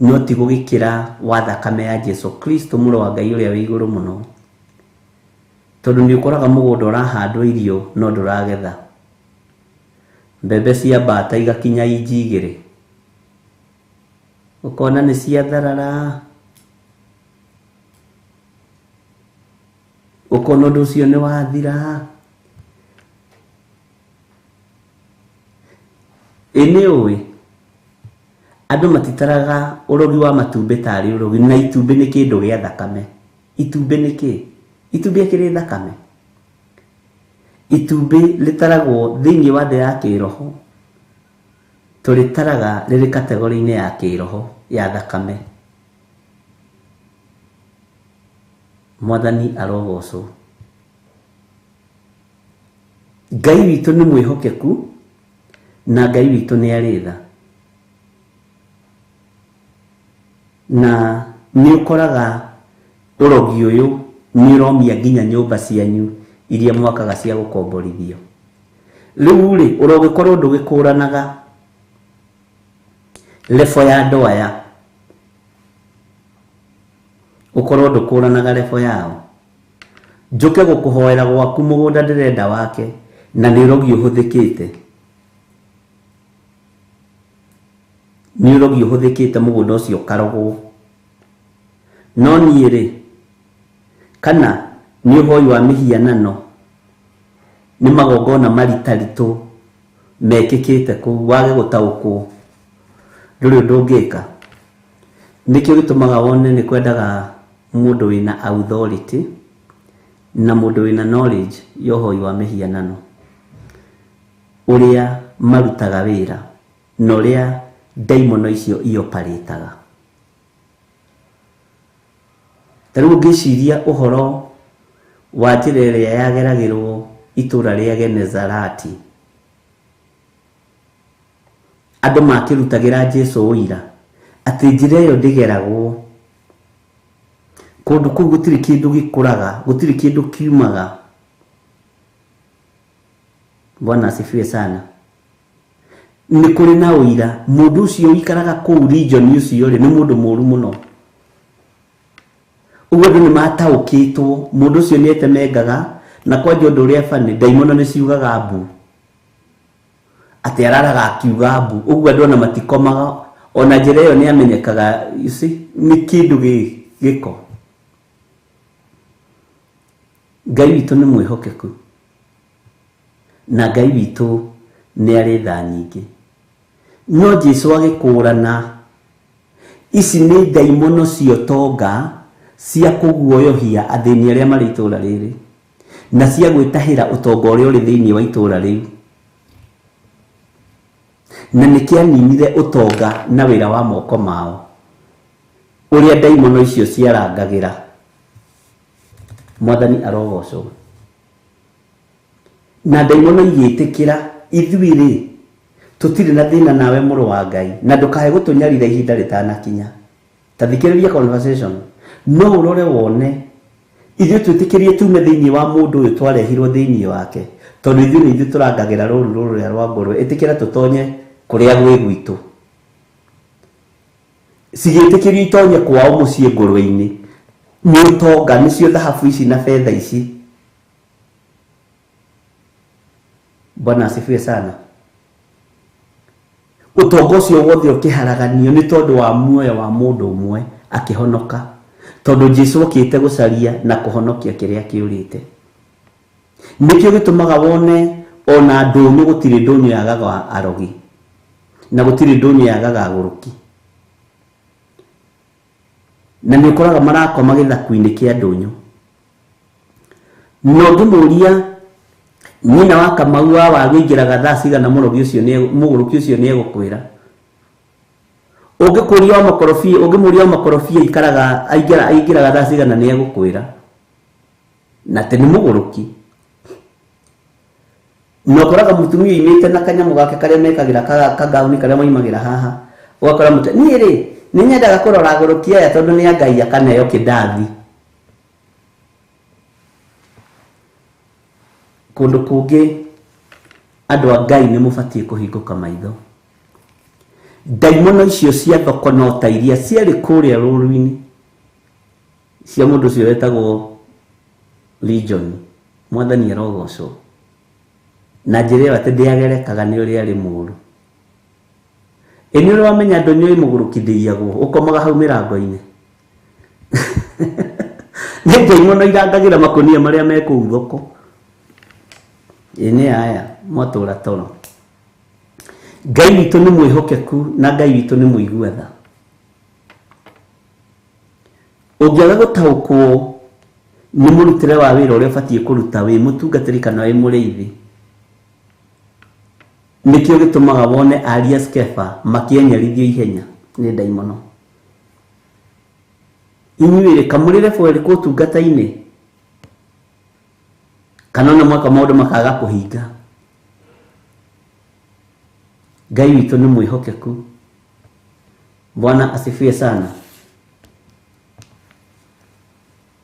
no ti gũgĩkĩra wa thakame ya Jesu Kristo mũrũ wa Ngai ũrĩa wĩ igũrũ mũno. Tondũ nĩ ũkoraga mũgũnda ũrahandwo irio no ndũragetha. Mbembe cia mbata igakinya inji igĩrĩ, ũkona nĩ ciatharara, ũkona ũndũ ũcio nĩ wathira. Ĩ nĩ ũĩ andũ matitaraga ũrogi wa matumbĩ tarĩ ũrogi, na itumbĩ nĩ kĩndũ gĩa thakame. Itumbĩ nĩ kĩ? Itumbĩ akĩrĩ thakame. Itumbĩ rĩtaragwo thĩinĩ wa thĩ ya kĩroho, tũrĩtaraga rĩrĩ kategori-inĩ ya kĩroho ya thakame. Mwathani arogocwo. Ngai witũ nĩ mwĩhokeku na Ngai witũ nĩ arĩ tha. Na nĩ ũkoraga ũrogi ũyũ nĩ ũromia nginya nyũmba cianyu iria mwakaga cia gũkomborithio. Rĩu rĩ, ũrogĩkorwo ndũgĩkũranaga lebo ya andũ aya, ũkorwo ndũkũranaga lebo yao. Njũke gũkũhoera gwaku mũgũnda ndĩrenda wake na nĩ ũrogi ũhũthĩkĩte. Nĩ ũrogi ũhũthĩkĩte mũgũnda ũcio ũkarogwo. No niĩ rĩ, kana nĩ ũhoi wa mĩhianano, nĩ magongona maritaritũ mekĩkĩte kũu, wage gũtaũkwo, ndũrĩ ũndũ ũngĩka. Nĩkĩo gĩtũmaga wone nĩ kwendaga mũndũ wĩna authority na mũndũ wĩna knowledge ya ũhoi wa mĩhianano, ũrĩa marutaga wĩra na ũrĩa ndaimono icio ioparĩtaga. Ta rĩu ũngĩciria ũhoro wa njĩra ĩrĩa yageragĩrwo itũra rĩa Genezarati, andũ makĩrutagĩra Jesu ũira atĩ njĩra ĩyo ndĩgeragwo, kũndũ kũu gũtirĩ kĩndũ gĩkũraga, gũtirĩ kĩndũ kiumaga. Bwana asifiwe sana. Nĩ kũrĩ na ũira mũndũ ũcio ũikaraga kũu region ũcio rĩ, nĩ mũndũ mũru mũno. Ũguo andũ nĩ mataũkĩtwo mũndũ ũcio nĩ etemengaga, na kwanja ũndũ ũrĩa bani ndaimono nĩ ciugaga mbu, atĩ araraga akiuga mbu. Ũguo andũ ona matikomaga, ona njĩra ĩyo nĩ amenyekaga, you see, nĩ kĩndũ gĩko. Ngai witũ nĩ mwĩhokeku na Ngai witũ nĩ arĩ tha nyingĩ. No Jesu agĩkũrana ici nĩ ndaimono cia ũtonga cia kũguoyohia athĩni arĩa marĩ itũra rĩrĩ na cia gwĩtahĩra ũtonga ũrĩa ũrĩ thĩinĩ wa itũra rĩu, na nĩkĩaninire ũtonga na wĩra wa moko mao ũrĩa ndaimono icio ciarangagĩra. Mwathani arogocwo. Na ndaimono igĩtĩkĩra, ithuĩ rĩ tũtirĩ na thĩna nawe mũrũ wa Ngai, na ndũkae gũtũnyarira ihinda rĩtanakinya. Ta thikĩrĩria conversation, no ũrore wone ithuĩ twĩtĩkĩrie tume thĩinĩ wa mũndũ ũyũ twarehirwo thĩinĩ wake, tondũ ithuĩ nĩ ithuĩ tũrangagĩra rũru rũrĩa rwa ngũrwe. Ĩtĩkĩra tũtonye kũrĩa gwĩ gwitũ. Cigĩtĩkĩrio itonye kwao mũciĩ ngũrwe-inĩ nĩ ũtonga, nĩcio thahabu ici na betha ici. Bwana asifiwe sana. Ũtonga ũcio wothe ũkĩharaganio nĩ tondũ wa muoyo wa mũndũ ũmwe akĩhonoka, tondũ Jesu okĩte gũcaria na kũhonokia kĩrĩa kĩũrĩte. Nĩkĩo gĩtũmaga wone ona ndũnyũ gũtirĩ ndũnyũ yagaga arogi na gũtirĩ ndũnyũ yagaga agũrũki, na nĩ ũkoraga marakoma gĩthaku-inĩ kĩa ndũnyũ. Na ũngĩmũria nyina wa Kamau wa waru aingĩraga thaa cigana, mũrogi ũcio nĩ mũgũrũki ũcio nĩ egũkwĩra. Ũngĩkũria wa makorobia, ũngĩmũria wa makorobia aikaraga aingĩraga thaa cigana nĩ egũkwĩra, na atĩ nĩ mũgũrũki. Na ũkoraga mũtumia oimĩte na kanyamũ gake karĩa mekagĩra kagauni karĩa moimagĩra haha, ũgakora mũtumia, niĩ rĩ nĩ nyendaga kũrora agũrũki aya tondũ nĩ a Ngai, akaneo kĩndathi. Kũndũ kũngĩ andũ a Ngai nĩ mũbatiĩ kũhingũka maitho. Ndaimono icio cia thoko no ta iria ciarĩ kũrĩa rũru-inĩ cia mũndũ ũcio wetagwo Legion. Mwathani arogocwo. Na njĩra ĩyo atĩ ndĩagerekaga nĩ ũrĩa arĩ mũũru. Ĩ nĩ ũrĩ wamenya ndũnyũ ĩ mũgũrũki ndĩiyagwo, ũkomaga hau mĩrango-inĩ. Nĩ ndaimono irangagĩra makũnia marĩa me kũu thoko. Ĩ nĩ aya mwatũra toro. Ngai witũ nĩ mwĩhokeku na Ngai witũ nĩ mũigua tha. Ũngĩaga gũtaũkwo Nĩ mũrutĩre wa wĩra ũrĩa ũbatiĩ kũruta wĩ mũtungatĩri kana wĩ mũrĩithi. Nĩkĩo gĩtũmaga wone aria Skefa makĩenyerithio ihenya nĩ ndaimono. Inyuĩ rĩ, kamũrĩ level ĩrĩkũ ũtungata-inĩ? Kana ona mwaka maũndũ makaga kũhinga. Ngai witũ nĩ mwĩhokeku. Bwana asifiwe sana.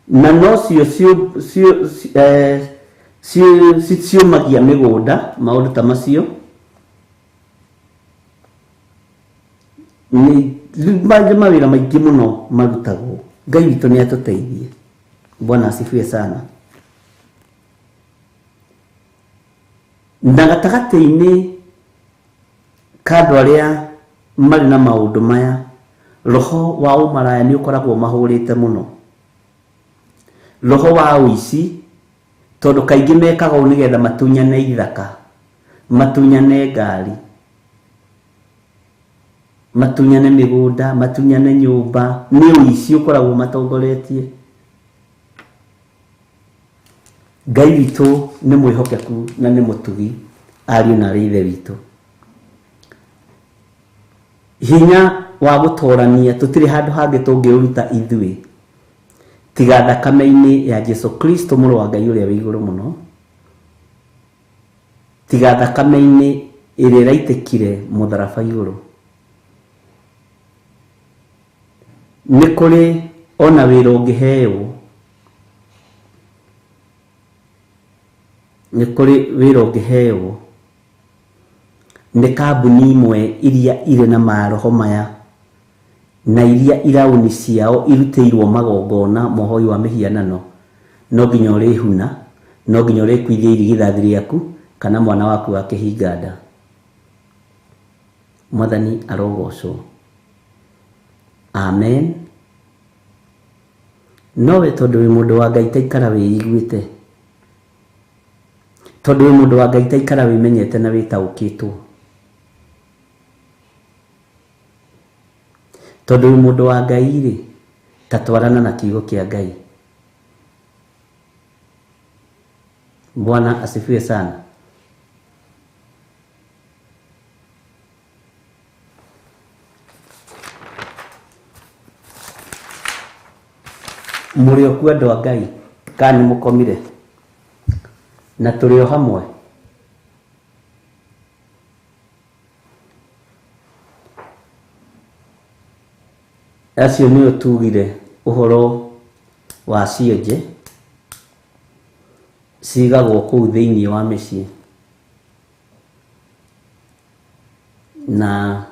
Na no cio ciũmagia mĩgũnda, maũndũ ta macio. Nĩ mawĩra maingĩ mũno marutagwo. Ngai witũ nĩ atũteithie. Bwana asifiwe sana. Na gatagatĩ-inĩ ka andũ arĩa marĩ na maũndũ maya, roho wa ũmaraya nĩ ũkoragwo mahũrĩte mũno. Roho wa ũici, tondũ kaingĩ mekaga ũũ nĩgetha matunyane ithaka, matunyane ngari, matunyane mĩgũnda, matunyane nyũmba. Nĩ ũici ũkoragwo matongoretie. Ngai witũ nĩ mwĩhokeku na nĩ mũtugi, ariũ na arĩ ithe witũ. Hinya wa gũtorania tũtirĩ handũ hangĩ tũngĩũruta ithuĩ tiga thakame-inĩ ya Jesu Kristo mũrũ wa Ngai ũrĩa wĩ igũrũ mũno, tiga thakame-inĩ ĩrĩa ĩraitĩkire mũtharaba igũrũ. Nĩ kũrĩ ona wĩra ũngĩheo, nĩ kũrĩ wĩra ũngĩheo nĩ kambuni imwe iria irĩ na maroho maya na iria irauni ciao irutĩirwo magongona mohoi wa mĩhianano. No nginya ũrĩhuna, no nginya ũrĩkuithia irigithathi rĩaku kana mwana waku wa kĩhinga nda. Mwathani arogocwo. Amen. Nowe tondũ wĩ mũndũ wa Ngai taikara wĩiguĩte, tondũ wĩ mũndũ wa Ngai taikara wĩmenyete na wĩtaũkĩtwo, tondũ wĩ mũndũ wa Ngai rĩ, ta twarana na kiugo kĩa Ngai. Bwana asifiwe sana. Mũrĩ o kuo andũ a Ngai, kana nĩ mũkomire? Na tũrĩ o hamwe. Acio nĩo tugire ũhoro wa cionje cigagwo kũu thĩinĩ wa mĩciĩ, na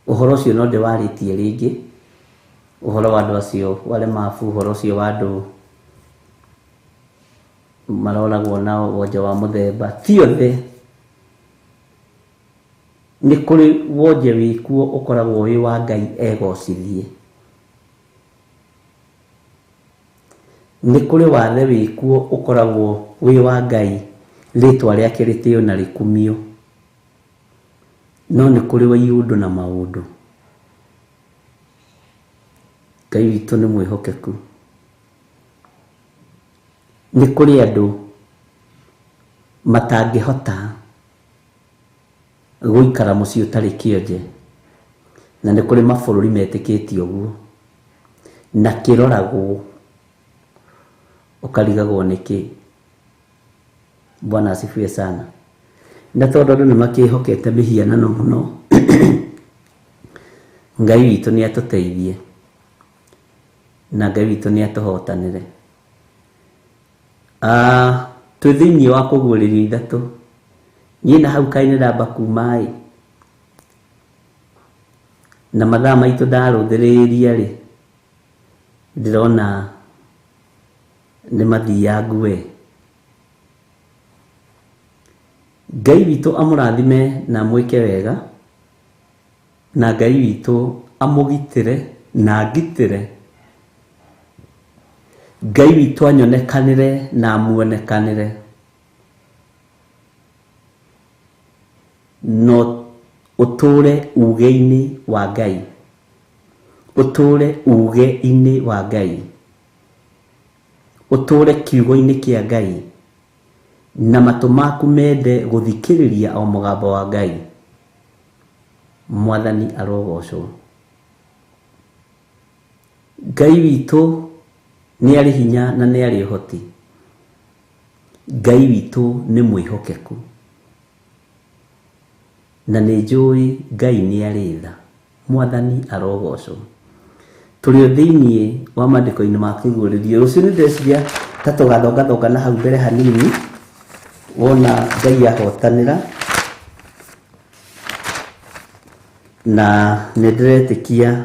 ũhoro ũcio no ndĩwarĩtie rĩngĩ, ũhoro wa andũ acio walemavu, ũhoro ũcio wa andũ maroragwo na wonje wa mũthemba, ti othe. Nĩ kũrĩ wonje wĩkuo ũkoragwo wĩ wa Ngai egocithie. Nĩ kũrĩ wathe wĩkuo ũkoragwo wĩ wa Ngai rĩtwa rĩake rĩtĩo na rĩkumio. No nĩ kũrĩ wa iũndũ na maũndũ. Ngai witũ nĩ mwĩhokeku. Nĩ kũrĩ andũ matangĩhota gũikara mũciĩ ũtarĩ kĩonje, na nĩ kũrĩ mabũrũri metĩkĩtie ũguo, na kĩroragwo ũkarigagwo nĩkĩ. Bwana asifiwe sana. Na tondũ andũ nĩ makĩhokete mĩhianano mũno, Ngai witũ nĩ atũteithie na Ngai witũ nĩ atũhotanĩre. Twĩ thĩinĩ wa kũguũrĩrio ithatũ. Niĩ na hau kaĩ nĩ ndamba kuma ĩ, na mathaa maitũ ndarũthĩrĩria rĩ, ndĩrona nĩ mathiangu we. Ngai witũ amũrathime na amwĩke wega, na Ngai witũ amũgitĩre na angitĩre. Ngai witũ anyonekanĩre na amuonekanĩre. No ũtũre uge-inĩ wa Ngai, ũtũre uge-inĩ wa Ngai, Ũtũre kiugo-inĩ kĩa Ngai na matũ maku mende gũthikĩrĩria o mũgambo wa Ngai. Mwathani arogocwo. Ngai witũ nĩ arĩ hinya na nĩ arĩ ũhoti. Ngai witũ nĩ mwĩhokeku. Na nĩ njũĩ Ngai nĩ arĩ tha. Mwathani arogocwo. Tũrĩ o thĩiniĩ wa maandĩko-inĩ ma kĩguũrĩrio. Rũciũ nĩ ndĩreciria ta tũgathongathonga na hau mbere hanini, wona Ngai ahotanĩra. Na nĩ ndĩretĩkia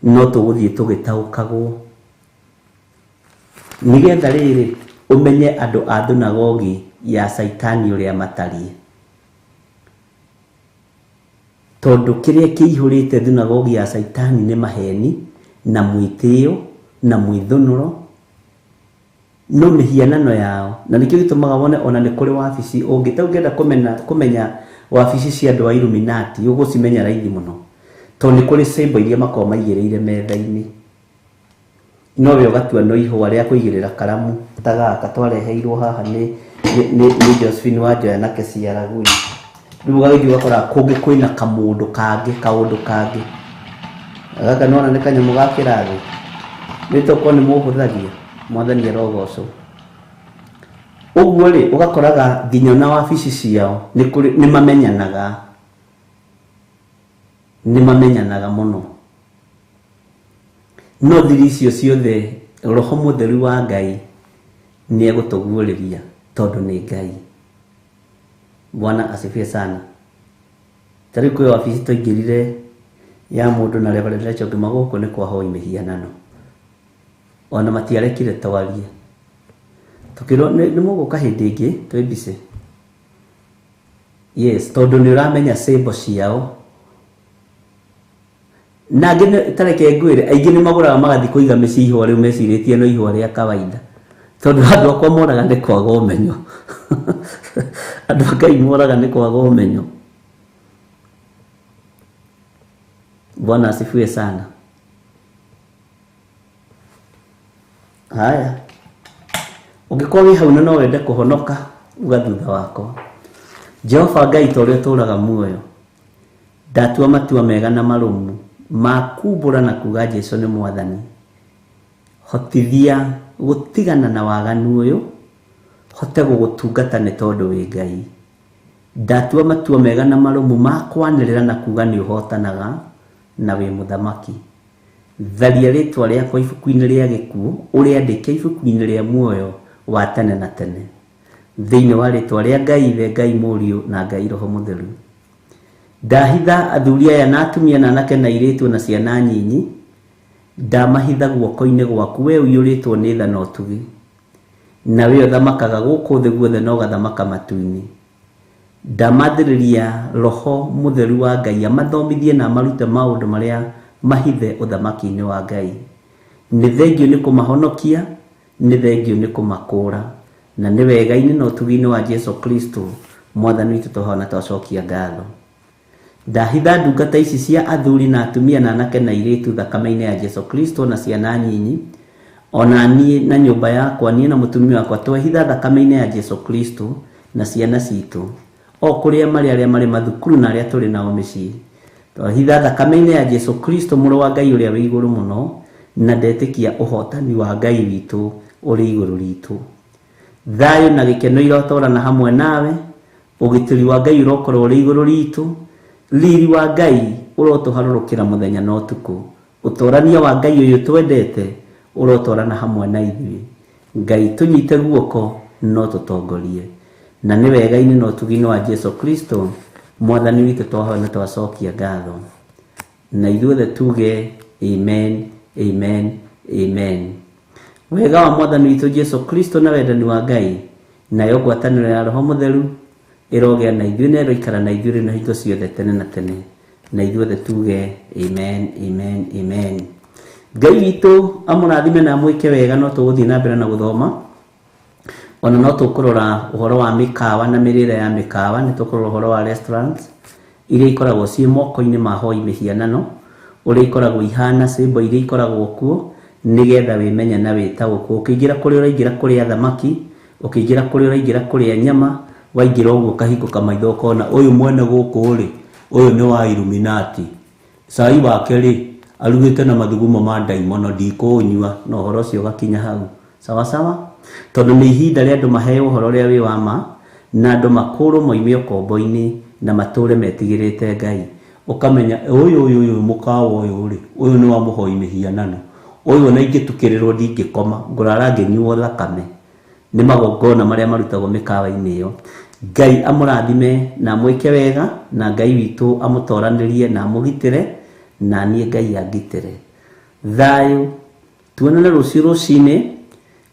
no tũgũthiĩ tũgĩtaũkagwo. Nĩgetha rĩrĩ ũmenye andũ a thunagogi ya Caitani ũrĩa matariĩ. Tondũ kĩrĩa kĩihũrĩte thunagogi ya Caitani nĩ maheni na mwĩtĩo na mwĩthũnũro, no mĩhianano yao. Na nĩkĩo gĩtũmaga wone ona nĩ kũrĩ wabici ũngĩ ta ũngĩenda kũmenya wabici cia andũ a Illuminati ũgũcimenya raithi mũno, tondũ nĩ kũrĩ symbol iria makoragwo maigĩrĩire metha-inĩ. No we ũgatua no ihũa rĩa kũigĩrĩra karamu ta gaka twareheirwo haha nĩ Josephine Wanjoya na Keciaragui. Rĩu ũgagĩthiĩ ũgakora kũngĩ kwĩna kamũndũ kangĩ, kaũndũ kangĩ. Gaka nĩwona nĩ kanyamũ ga kĩrathi. Nĩ tokorwo nĩ mũhũthagia. Mwathani arogocwo. Ũguo rĩ, ũgakoraga nginya ona wabici ciao nĩ kũrĩ, nĩ mamenyanaga. Nĩ mamenyanaga mũno. No thiri icio ciothe Roho Mũtheru wa Ngai nĩ egũtũguũrĩria tondũ nĩ Ngai. Bwana asifiwe sana. Ta rĩu kwĩ wabici twaingĩrire ya mũndũ na Reverend Rachel ngĩma gũkũ nĩ kwa hoi mĩhianano. Ona matiarekire twarie. Tũkĩrwo nĩ mũgũka hĩndĩ ĩngĩ twĩ busy. Yes, tondũ nĩ ũramenya symbol ciao. Na angĩ ta reke ngwĩre, aingĩ nĩ magũraga magathiĩ kũiga mĩciĩ ihũa rĩu mecirĩtie no ihũa rĩa kawaida. Tondũ andũ akwa moraga nĩ kwaga ũmenyo. Andũ a Ngai moraga nĩ kwaga ũmenyo. Bwana asifiwe sana. Haya. Ũngĩkorwo wĩ hau na no wende kũhonoka, uga thutha wakwa. Jehova Ngai ta ũrĩa ũtũũraga muoyo, ndatua matua mega na marũmu ma kumbũra na kuga Jesũ nĩ Mwathani. Hotithia gũtigana na waganu ũyũ, hote gũgũtungata nĩ tondũ wĩ Ngai. Ndatua matua mega na marũmu ma kwanĩrĩra na kuga nĩ ũhotanaga na wĩ mũthamaki. Tharia rĩtwa rĩakwa ibuku-inĩ rĩa gĩkuũ, ũrĩandĩke ibuku-inĩ rĩa muoyo wa tene na tene. Thĩinĩ wa rĩtwa rĩa Ngai Ithe, Ngai Mũriũ na Ngai Roho Mũtheru. Ndahitha athuri aya na atumia na anake na airĩtu na ciana nyinyi, ndamahitha guoko-inĩ gwaku we ũiyũrĩtwo nĩ tha na ũtugi. Na we ũthamakaga gũkũ thĩ guothe na ũgathamaka matu-inĩ. Ndamathĩrĩria Roho Mũtheru wa Ngai amathomithie na amarute maũndũ marĩa mahithe ũthamaki-inĩ wa Ngai. Nĩ thengio nĩ kũmahonokia, nĩ thengio nĩ kũmakũũra. Na nĩ wega-inĩ na ũtugi-inĩ wa Jesũ Kristo Mwathani witũ twahoya na twacokia ngatho. Ndahitha ndungata ici cia athuri na atumia na anake na airĩtu thakame-inĩ ya Jesũ Kristo na ciana nyinyi, ona niĩ na nyũmba yakwa, niĩ na mũtumia wakwa twehitha thakame-inĩ ya Jesũ Kristo na ciana citũ, o kũrĩa marĩ arĩa marĩ mathukuru na arĩa tũrĩ nao mĩciĩ. Twahitha thakame-inĩ ya Jesũ Kristo mũrũ wa Ngai ũrĩa wĩ igũrũ mũno, na ndetĩkia ũhotani wa Ngai witũ ũrĩ igũrũ ritũ. Thayũ na gĩkeno irotwarana hamwe nawe, ũgitĩri wa Ngai ũrokorwo ũrĩ igũrũ ritũ, riri wa Ngai ũrotũharũrũkĩra mũthenya na ũtukũ, ũtũrania wa Ngai ũyũ twendete ũrotwarana hamwe na ithuĩ. Ngai tũnyite guoko no tũtongorie. Na nĩ wega-inĩ na ũtugi-inĩ wa Jesũ Kristo Mwathani witũ twahoya na twacokia ngatho. Na ithuothe tuge amen, amen, amen. Wega wa Mwathani witũ Jesũ Kristo na wendani wa Ngai nayo ngwatanĩro ya Roho Mũtheru ĩrogĩa na ithuĩ na ĩroikara na ithuĩ rĩu na hingo ciothe tene na tene. Na ithuothe tuge amen, amen, amen. Ngai witũ amũrathime na amwĩke wega. No tũgũthiĩ na mbere na gũthoma, ona no tũkũrora ũhoro wa mĩkawa na mĩrĩre ya mĩkawa. Nĩ tũkũrora ũhoro wa restaurants iria ikoragwo ciĩ moko-inĩ ma hoi mĩhianano, ũrĩa ikoragwo ihana, symbol iria ikoragwo kuo, Nĩgetha wĩmenye na wĩtaũkwo. Ũkĩingĩra kũrĩa ũraingĩra kũrĩa thamaki, ũkĩingĩra kũrĩa ũraingĩra kũrĩa nyama, waingĩra ũguo ũkahingũka maitho ũkona ũyũ mwene gũkũ rĩ, ũyũ nĩ wa Illuminati. Cai wake rĩ, arugĩte na mathugumo ma ndaimono, ndikũũnyua, na ũhoro ũcio ũgakinya hau. Sawa sawa? Tondũ nĩ ihinda rĩa andũ maheo ũhoro ũrĩa wĩ wa ma, na andũ makũrwo moime ũkombo-inĩ na matũre metigĩrĩte Ngai. Ũkamenya ũyũ ũyũ ũyũ mũkawa ũyũ rĩ, ũyũ nĩ wa mũhoi mĩhianano. Ũyũ ona ingĩtukĩrĩrwo ndingĩkoma, ngũrara ngĩnyuo thakame nĩ magongona marĩa marutagwo mĩkawa-inĩ ĩyo. Ngai amũrathime na amwĩke wega, na Ngai witũ amũtoranĩrie na amũgitĩre, na niĩ Ngai angitĩre. Thayũ, tuonane rũciũ rũcinĩ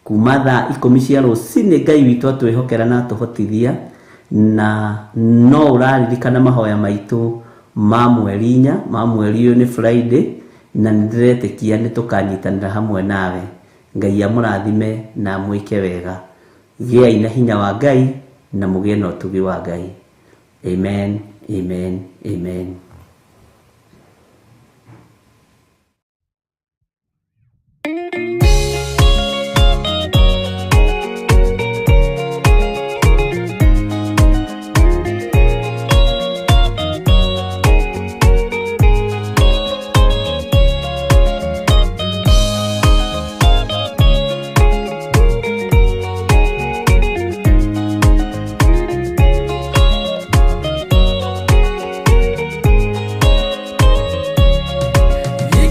kuma thaa 10 cia rũcinĩ. Ngai witũ atwĩhokera na atũhotithia, na no ũraririkana mahoya maitũ ma mweri 4, ma mweri ũyũ nĩ Friday, na nĩndĩretĩkia nĩ tũkanyitanĩra hamwe nawe. Ngai amũrathime na amwĩke wega. Gĩai na hinya wa Ngai na mũgĩe na ũtugi wa Ngai. Amen, amen, amen.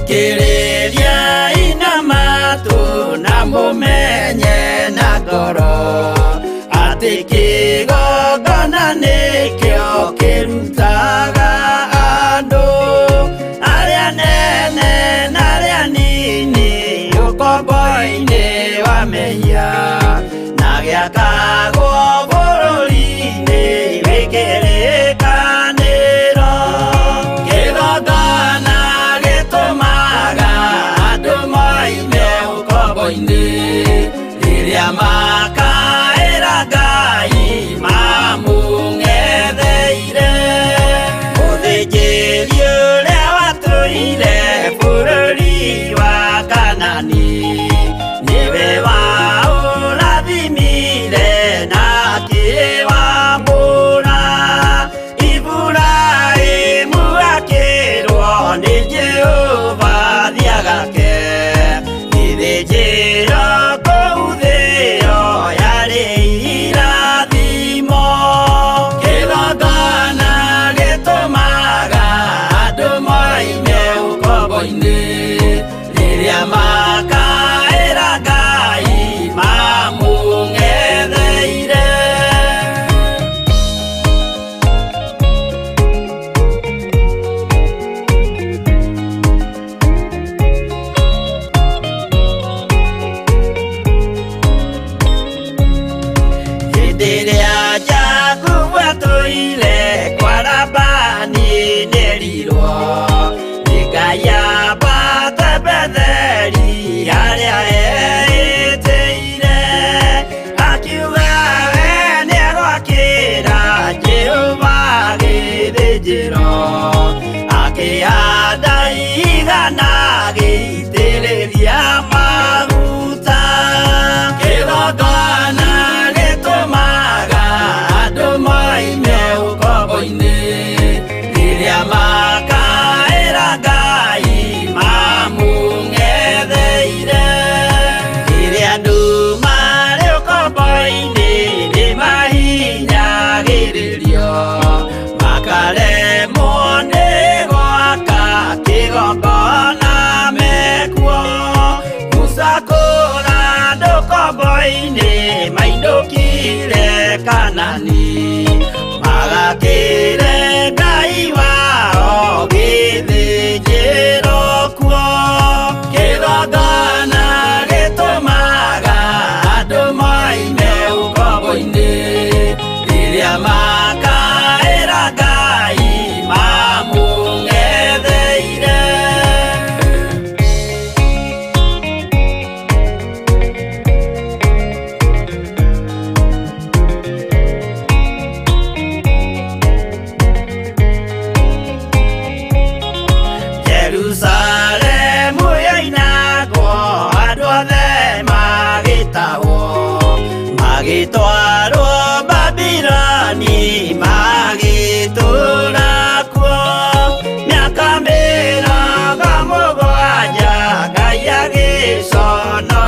Thikĩrĩria ina matũ na mũmenye na ngoro atĩ kĩgongona nĩkĩo kĩrutaga andũ arĩa nene na arĩa nini ũkombo-inĩ wa mehia na gĩakagwo bũrũri-inĩ wĩ kĩrĩkanĩro. Kĩgongona gĩtũmaga andũ moime ũkombo-inĩ rĩrĩa makaĩra Ngai mamũng'etheire. Mũthĩnjĩri ũrĩa watũire bũrũri wa Kanani nĩwe waũrathimire na akĩwambũra. Iburahĩmu akĩrwo nĩ Jehova thiagake gĩthĩnjĩro kũu thĩo yarĩ irathimo. Kĩgongona gĩtũmaga andũ moime ũkombo-inĩ rĩrĩa makaĩra Ngai mamũng'etheire. Hĩndĩ ĩrĩa Jakubu atũire kwa Labani nĩerirwo nĩ Ngai ambate Betheli.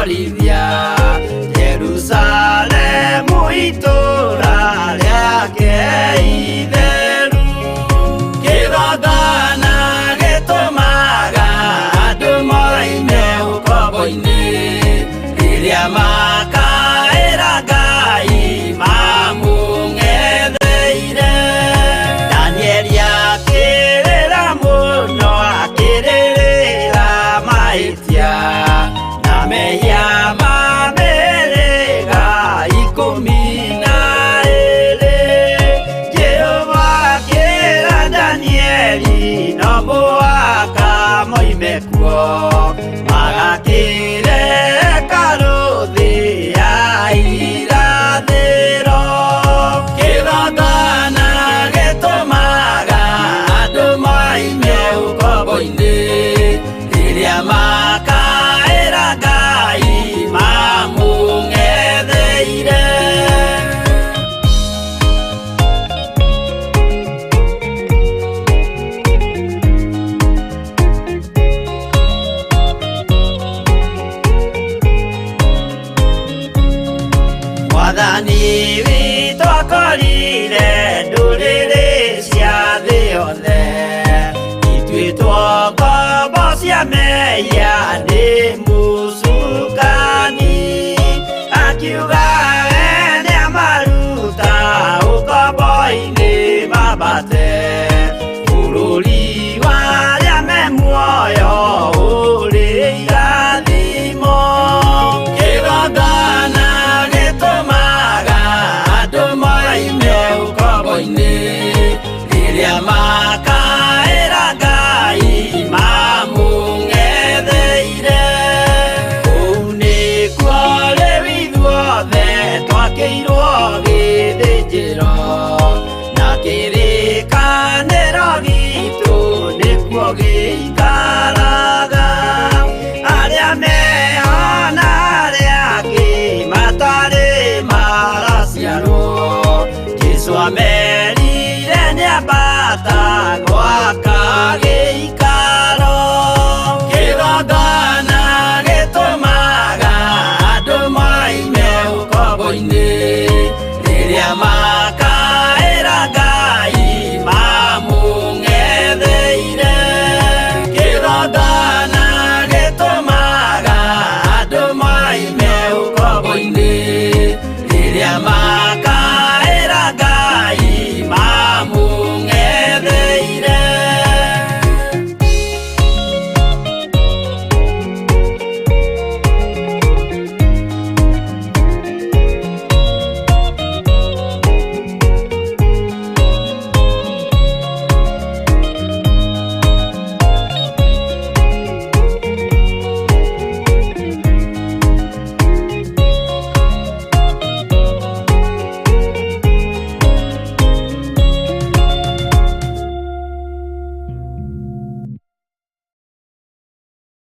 kũmũconjorithia Jerusalemu itũũra rĩake itheru. Kĩgongona gĩtũmaga andũ moime ũkombo-inĩ, rĩrĩa makaĩra Ngai mamũng'etheire. Danieli akĩrĩra mũno, akĩrĩrĩra mahĩtia na mehia ma mĩhĩrĩga 12. Jehova akĩra Danieli no mũhaka moime kuo, magakĩre hekarũ thĩ ya irathĩro. Kĩgongona gĩtũmaga andũ moime ũkombo-inĩ, rĩrĩa makaĩra Ngai mamũng'etheire. Mwathani witũ akorire ndũrĩrĩ cia thĩ yothe, ituĩtwo ngombo cia mehia nĩ mũcukani. Akiuga we nĩamaruta ũkombo-inĩ mambate bũrũri wa arĩa me muoyo ũrĩ irathimo. Kĩgongona gĩtũmaga andũ moime ũkombo-inĩ, rĩrĩa makaĩra Ngai mamũng'etheire. Kũu nĩkuo rĩu ithuothe twakĩirwo gĩthĩnjĩro, na kĩrĩkanĩro gitũ nĩkuo gĩikaraga. Arĩa meho na arĩa angĩ matarĩ maraciarwo, Jesũ ame